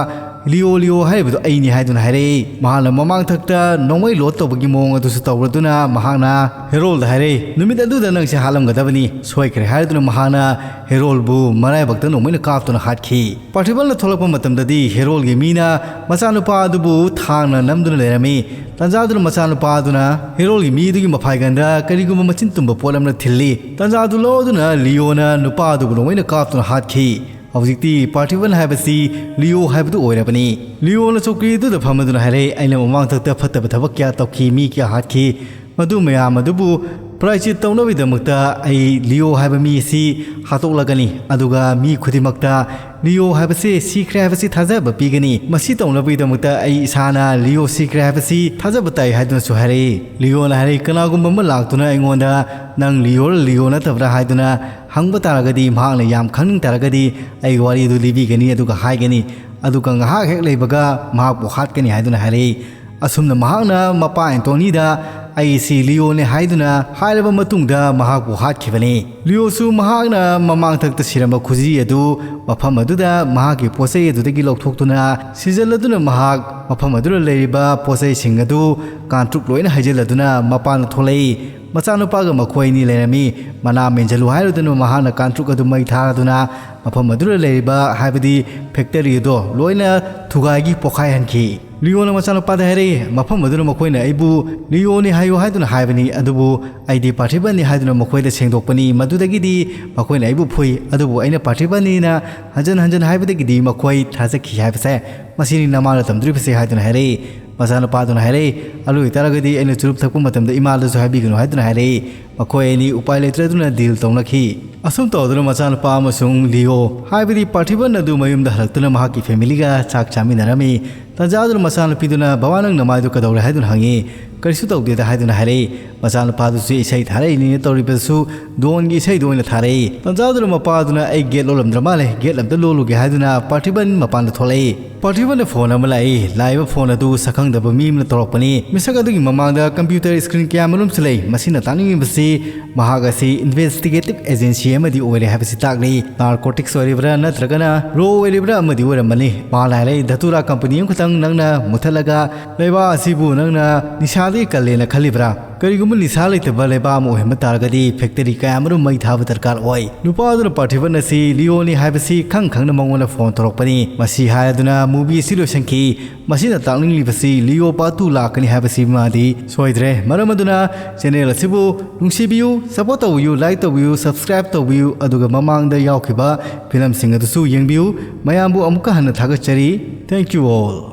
ꯂꯤꯑꯣ ꯂꯤꯑꯣ ꯍꯥꯏꯔꯤꯕꯗꯨ ꯑꯩꯅꯤ" ꯍꯥꯏꯗꯨꯅ ꯍꯥꯏꯔꯛꯏ꯫ ꯃꯍꯥꯛꯅ ꯃꯃꯥꯡꯊꯛꯇ ꯅꯣꯡꯃꯩ ꯂꯣꯗ ꯇꯧꯕꯒꯤ ꯃꯑꯣꯡ ꯑꯗꯨꯁꯨ ꯇꯧꯔꯗꯨꯅ ꯃꯍꯥꯛꯅ ꯍꯦꯔꯣꯜꯗ ꯍꯥꯏꯔꯛꯏ, "ꯅꯨꯃꯤꯠ ꯑꯗꯨꯗ ꯅꯪꯁꯦ ꯍꯥꯠꯂꯝꯒꯗꯕꯅꯤ, ꯁꯣꯏꯈ꯭ꯔꯦ" ꯍꯥꯏꯗꯨꯅ ꯃꯍꯥꯛꯅ ꯍꯦꯔꯣꯜꯕꯨ ꯃꯔꯥꯏꯕꯛꯇ ꯅꯣꯡꯃꯩꯅ ꯀꯥꯞꯇꯨꯅ ꯍꯥꯠꯈꯤ꯫ ꯄꯥꯔꯊꯤꯕꯜꯅ ꯊꯣꯛꯂꯛꯄ ꯃꯇꯝꯗꯗꯤ ꯍꯦꯔꯣꯜꯒꯤ ꯃꯤꯅ ꯃꯆꯥꯅꯨꯄꯥ ꯑꯗꯨꯕꯨ ꯊꯥꯡꯅ ꯅꯝꯗꯨꯅ ꯂꯩꯔꯝꯃꯤ꯫ ꯇꯟꯖꯥꯗꯨꯅ ꯃꯆꯥꯅꯨꯄꯥ ꯑꯗꯨꯅ ꯍꯦꯔꯣꯜꯒꯤ ꯃꯤ ꯑꯗꯨꯒꯤ ꯃꯐꯥꯏꯒꯟꯗ ꯀꯔꯤꯒꯨꯝꯕ ꯃꯆꯤꯟ ꯇꯨꯝꯕ ꯄꯣꯠ ꯑꯃꯅ ꯊꯤꯜꯂꯤ꯫ ꯇꯟꯖꯥꯗꯨ ꯂꯧꯗꯨꯅ ꯂꯤꯑꯣꯅ ꯅꯨꯄꯥ ꯑꯗꯨꯕꯨ ꯅꯣꯡꯃꯩꯅ ꯀꯥꯞꯇꯨꯅ ꯍꯥꯠꯈꯤ꯫ ꯍꯧꯖꯤꯛꯇꯤ ꯄꯥꯔꯊꯤꯕꯟ ꯍꯥꯏꯕꯁꯤ ꯂꯤꯑꯣ ꯍꯥꯏꯕꯗꯨ ꯑꯣꯏꯔꯕꯅꯤ꯫ ꯂꯤꯑꯣꯅ ꯆꯧꯀ꯭ꯔꯤ ꯑꯗꯨꯗ ꯐꯝꯗꯨꯅ ꯍꯥꯏꯔꯦ, "ꯑꯩꯅ ꯃꯃꯥꯡꯊꯛꯇ ꯐꯠꯇꯕ ꯊꯕꯛ ꯀꯌꯥ ꯇꯧꯈꯤ, ꯃꯤ ꯀꯌꯥ ꯍꯥꯠꯈꯤ꯫ ꯃꯗꯨ ꯃꯌꯥꯝ ꯑꯗꯨꯕꯨ ꯄ꯭ꯔꯥꯏꯆꯤꯠ ꯇꯧꯅꯕꯒꯤꯗꯃꯛꯇ ꯑꯩ ꯂꯤꯑꯣ ꯍꯥꯏꯕ ꯃꯤ ꯑꯁꯤ ꯍꯥꯠꯇꯣꯛꯂꯒꯅꯤ, ꯑꯗꯨꯒ ꯃꯤ ꯈꯨꯗꯤꯡꯃꯛꯇ ꯂꯤꯑꯣ ꯍꯥꯏꯕꯁꯤ ꯁꯤꯈ꯭ꯔꯦ ꯍꯥꯏꯕꯁꯤ ꯊꯥꯖꯕ ꯄꯤꯒꯅꯤ꯫ ꯃꯁꯤ ꯇꯧꯅꯕꯒꯤꯗꯃꯛꯇ ꯑꯩ ꯏꯁꯥꯅ ꯂꯤꯑꯣ ꯁꯤꯈ꯭ꯔꯦ ꯍꯥꯏꯕꯁꯤ ꯊꯥꯖꯕ ꯇꯥꯏ" ꯍꯥꯏꯗꯨꯅꯁꯨ ꯍꯥꯏꯔꯛꯏ꯫ ꯂꯤꯑꯣꯅ ꯍꯥꯏꯔꯛꯏ, "ꯀꯅꯥꯒꯨꯝꯕ ꯑꯃ ꯂꯥꯛꯇꯨꯅ ꯑꯩꯉꯣꯟꯗ ꯅꯪ ꯂꯤꯑꯣꯔ ꯂꯤꯑꯣ ꯅꯠꯇꯕ꯭ꯔꯥ ꯍꯥꯏꯗꯨꯅ ꯍꯪꯕ ꯇꯥꯔꯒꯗꯤ ꯃꯍꯥꯛꯅ ꯌꯥꯝ ꯈꯪꯅꯤꯡ ꯇꯥꯔꯒꯗꯤ ꯑꯩꯒꯤ ꯋꯥꯔꯤ ꯑꯗꯨ ꯂꯤꯕꯤꯒꯅꯤ, ꯑꯗꯨꯒ ꯍꯥꯏꯒꯅꯤ, ꯑꯗꯨꯒ ꯉꯥꯏꯍꯥꯛ ꯍꯦꯛ ꯂꯩꯕꯒ ꯃꯍꯥꯛꯄꯨ ꯍꯥꯠꯀꯅꯤ ꯍꯥꯏꯗꯨꯅ ꯍꯥꯏꯔꯛꯏ꯫ ꯑꯁꯨꯝꯅ ꯃꯍꯥꯛꯅ ꯃꯄꯥ ꯑꯦꯟꯇꯣꯅꯤꯗ "ꯑꯩꯁꯤ ꯂꯤꯑꯣꯅꯦ" ꯍꯥꯏꯗꯨꯅ ꯍꯥꯏꯔꯕ ꯃꯇꯨꯡꯗ ꯃꯍꯥꯛꯄꯨ ꯍꯥꯠꯈꯤꯕꯅꯤ꯫ ꯂꯤꯑꯣꯁꯨ ꯃꯍꯥꯛꯅ ꯃꯃꯥꯡꯊꯛꯇ ꯁꯤꯔꯝꯕ ꯈꯨꯖꯤ ꯑꯗꯨ ꯃꯐꯝ ꯑꯗꯨꯗ ꯃꯍꯥꯛꯀꯤ ꯄꯣꯠꯆꯩ ꯑꯗꯨꯗꯒꯤ ꯂꯧꯊꯣꯛꯇꯨꯅ ꯁꯤꯖꯤꯜꯂꯗꯨꯅ ꯃꯍꯥꯛ ꯃꯐꯝ ꯑꯗꯨꯗ ꯂꯩꯔꯤꯕ ꯄꯣꯠꯆꯩꯁꯤꯡ ꯑꯗꯨ ꯀꯥꯡꯇ꯭ꯔꯨꯛ ꯂꯣꯏꯅ ꯍꯩꯖꯤꯜꯂꯗꯨꯅ ꯃꯄꯥꯟꯗ ꯊꯣꯛꯂꯛꯏ꯫ ꯃꯆꯥꯅꯨꯄꯥꯒ ꯃꯈꯣꯏ ꯑꯅꯤ ꯂꯩꯔꯝꯃꯤ꯫ ꯃꯅꯥ ꯃꯦꯟꯁꯤꯜꯂꯨ ꯍꯥꯏꯔꯨꯗꯨꯅ ꯃꯍꯥꯛꯅ ꯀꯥꯡꯇ꯭ꯔꯨꯛ ꯑꯗꯨ ꯃꯩ ꯊꯥꯗꯨꯅ ꯃꯐꯝ ꯑꯗꯨꯗ ꯂꯩꯔꯤꯕ, ꯍꯥꯏꯕꯗꯤ ꯐꯦꯛꯇꯔꯤ ꯑꯗꯨ ꯂꯣꯏꯅ ꯊꯨꯒꯥꯏꯈꯤ, ꯄꯣꯈꯥꯏꯍꯟꯈꯤ꯫ ꯂꯤꯑꯣꯅ ꯃꯆꯥꯅꯨꯄꯥꯗ ꯍꯥꯏꯔꯛꯏ, "ꯃꯐꯝ ꯑꯗꯨꯗ ꯃꯈꯣꯏꯅ ꯑꯩꯕꯨ ꯂꯤꯑꯣꯅꯤ ꯍꯥꯏꯌꯨ ꯍꯥꯏꯗꯨꯅ ꯍꯥꯏꯕꯅꯤ, ꯑꯗꯨꯕꯨ ꯑꯩꯗꯤ ꯄꯥꯔꯊꯤꯕꯅꯤ ꯍꯥꯏꯗꯨꯅ ꯃꯈꯣꯏꯗ ꯁꯦꯡꯗꯣꯛꯄꯅꯤ꯫ ꯃꯗꯨꯗꯒꯤꯗꯤ ꯃꯈꯣꯏꯅ ꯑꯩꯕꯨ ꯐꯨꯏ, ꯑꯗꯨꯕꯨ ꯑꯩꯅ ꯄꯥꯔꯊꯤꯕꯅꯤꯅ ꯍꯟꯖꯟ ꯍꯟꯖꯟ ꯍꯥꯏꯕꯗꯒꯤꯗꯤ ꯃꯈꯣꯏ ꯊꯥꯖꯈꯤ ꯍꯥꯏꯕꯁꯦ꯫ ꯃꯁꯤꯅꯤ ꯅꯃꯥꯅ ꯇꯝꯗꯣꯔꯤꯕꯁꯦ" ꯍꯥꯏꯗꯨꯅ ꯍꯥꯏꯔꯛꯏ꯫ ꯃꯆꯥꯅꯨꯄꯥꯗꯨꯅ ꯍꯥꯏꯔꯛꯏ, "ꯑꯗꯨ ꯑꯣꯏꯇꯥꯔꯒꯗꯤ ꯑꯩꯅ ꯆꯨꯔꯨꯞ ꯊꯛꯄ ꯃꯇꯝꯗ ꯏꯃꯥꯗꯁꯨ ꯍꯥꯏꯕꯤꯒꯅꯨ" ꯍꯥꯏꯗꯨꯅ ꯍꯥꯏꯔꯛꯏ꯫ ꯃꯈꯣꯏ ꯑꯅꯤ ꯎꯄꯥꯏ ꯂꯩꯇ꯭ꯔꯗꯨꯅ ꯗꯤꯜ ꯇꯧꯅꯈꯤ꯫ ꯑꯁꯨꯝ ꯇꯧꯗꯨꯅ ꯃꯆꯥꯅꯨꯄꯥ ꯑꯃꯁꯨꯡ ꯂꯤꯑꯣ, ꯍꯥꯏꯕꯗꯤ ꯄꯥꯔꯊꯤꯕꯟ ꯑꯗꯨ ꯃꯌꯨꯝꯗ ꯍꯜꯂꯛꯇꯨꯅ ꯃꯍꯥꯛꯀꯤ ꯐꯦꯃꯤꯂꯤꯒ ꯆꯥꯛ ꯆꯥꯃꯤꯟꯅꯔꯝꯃꯤ꯫ ꯇꯟꯖꯥꯗꯨꯅ ꯃꯆꯥꯅꯨꯄꯤꯗꯨꯅ, "ꯕꯕꯥ, ꯅꯪ ꯅꯃꯥꯏꯗꯨ ꯀꯩꯗꯧꯔꯦ?" ꯍꯥꯏꯗꯨꯅ ꯍꯪꯉꯤ꯫ "ꯀꯔꯤꯁꯨ ꯇꯧꯗꯦꯗ" ꯍꯥꯏꯗꯨꯅ ꯍꯥꯏꯔꯛꯏ꯫ ꯃꯆꯥꯅꯨꯄꯥꯗꯨꯁꯨ ꯏꯁꯩ ꯊꯥꯔꯛꯏꯅꯤꯅ ꯇꯧꯔꯤꯕꯗꯨꯁꯨ ꯗꯣꯟꯒꯤ ꯏꯁꯩꯗꯨ ꯑꯣꯏꯅ ꯊꯥꯔꯛꯏ꯫ ꯇꯟꯖꯥꯗꯨꯅ ꯃꯄꯥꯗꯨꯅ, "ꯑꯩ ꯒꯦꯠ ꯂꯣꯜꯂꯝꯗ꯭ꯔ ꯃꯥꯜꯂꯦ, ꯒꯦꯠ ꯑꯝꯇ ꯂꯣꯜꯂꯨꯒꯦ" ꯍꯥꯏꯗꯨꯅ ꯄꯥꯔꯊꯤꯕꯟ ꯃꯄꯥꯟꯗ ꯊꯣꯛꯂꯛꯏ꯫ ꯄꯥꯔꯊꯤꯕꯟꯗ ꯐꯣꯟ ꯑꯃ ꯂꯥꯛꯏ꯫ ꯂꯥꯛꯏꯕ ꯐꯣꯟ ꯑꯗꯨ ꯁꯛꯈꯪꯗꯕ ꯃꯤ ꯑꯃꯅ ꯇꯧꯔꯛꯄꯅꯤ꯫ ꯃꯤꯁꯛ ꯑꯗꯨꯒꯤ ꯃꯃꯥꯡꯗ ꯀꯝꯄ꯭ꯌꯨꯇꯔ ꯁ꯭ꯀ꯭ꯔꯤꯟ ꯀꯌꯥꯃꯔꯨꯝꯁꯨ ꯂꯩ꯫ ꯃꯁꯤꯅ ꯇꯥꯛꯅꯤꯡꯉꯤꯕꯁꯤ ꯃꯍꯥꯛ ꯑꯁꯤ ꯏꯟꯚꯦꯁꯇꯤꯒꯦꯇꯤꯚ ꯑꯦꯖꯦꯟꯁꯤ ꯑꯃꯗꯤ ꯑꯣꯏꯔꯦ ꯍꯥꯏꯕꯁꯤ ꯇꯥꯛꯂꯤ꯫ ꯅꯥꯔꯀꯣꯇꯤꯛꯁ ꯑꯣꯏꯔꯤꯕ꯭ꯔꯥ ꯅꯠꯇ꯭ꯔꯒꯅ ꯔꯣ ꯑꯣꯏꯔꯤꯕ꯭ꯔꯥ ꯑꯃꯗꯤ ꯑꯣꯏꯔꯝꯃꯅꯤ꯫ ꯃꯥꯅ ꯍꯥꯏꯔꯛꯏ, "ꯙꯇꯨꯔꯥ ꯀꯝꯄꯅꯤ ꯑꯃꯈꯛꯇꯪ ꯅꯪꯅ ꯃꯨꯊꯠꯂꯒ ꯂꯩꯕꯥꯛ ꯑꯁꯤꯕꯨ ꯅꯪꯅ ꯅꯤꯁꯥꯗꯒꯤ ꯀꯜꯂꯦꯅ ꯈꯜꯂꯤꯕ꯭ꯔꯥ? ꯀꯔꯤꯒꯨꯝꯕ ꯅꯤꯁꯥ ꯂꯩꯇꯕ ꯂꯩꯕꯥꯛ ꯑꯃ ꯑꯣꯏꯍꯟꯕ ꯇꯥꯔꯒꯗꯤ ꯐꯦꯛꯇꯔꯤ ꯀꯌꯥꯃꯔꯨꯝ ꯃꯩ ꯊꯥꯕ ꯗꯔꯀꯥꯔ ꯑꯣꯏ"꯫ ꯅꯨꯄꯥ ꯑꯗꯨꯅ ꯄꯥꯔꯊꯤꯕꯟ ꯑꯁꯤ ꯂꯤꯑꯣꯅꯤ ꯍꯥꯏꯕꯁꯤ ꯈꯪ ꯈꯪꯅ ꯃꯉꯣꯟꯗ ꯐꯣꯟ ꯇꯧꯔꯛꯄꯅꯤ꯫ ꯃꯁꯤ ꯍꯥꯏꯔꯗꯨꯅ ꯃꯨꯚꯤ ꯑꯁꯤ ꯂꯣꯏꯁꯤꯟꯈꯤ꯫ ꯃꯁꯤꯅ ꯇꯥꯛꯅꯤꯡꯂꯤꯕꯁꯤ ꯂꯤꯑꯣ ꯄꯥꯔꯠ ꯇꯨ ꯂꯥꯛꯀꯅꯤ ꯍꯥꯏꯕꯁꯤ ꯃꯥꯗꯤ ꯁꯣꯏꯗ꯭ꯔꯦ꯫ ꯃꯔꯝ ꯑꯗꯨꯅ ꯆꯦꯅꯦꯜ ꯑꯁꯤꯕꯨ ꯅꯨꯡꯁꯤꯕꯤꯌꯨ, ꯁꯄꯣꯔꯠ ꯇꯧꯕꯤꯌꯨ, ꯂꯥꯏꯛ ꯇꯧꯕꯤꯌꯨ, ꯁꯕꯁꯀ꯭ꯔꯥꯏꯕ ꯇꯧꯕꯤꯌꯨ, ꯑꯗꯨꯒ ꯃꯃꯥꯡꯗ ꯌꯥꯎꯈꯤꯕ ꯐꯤꯂꯝꯁꯤꯡ ꯑꯗꯨꯁꯨ ꯌꯦꯡꯕꯤꯌꯨ꯫ ꯃꯌꯥꯝꯕꯨ ꯑꯃꯨꯛꯀ ꯍꯟꯅ ꯊꯥꯒꯠꯆꯔꯤ꯫ Thank you all.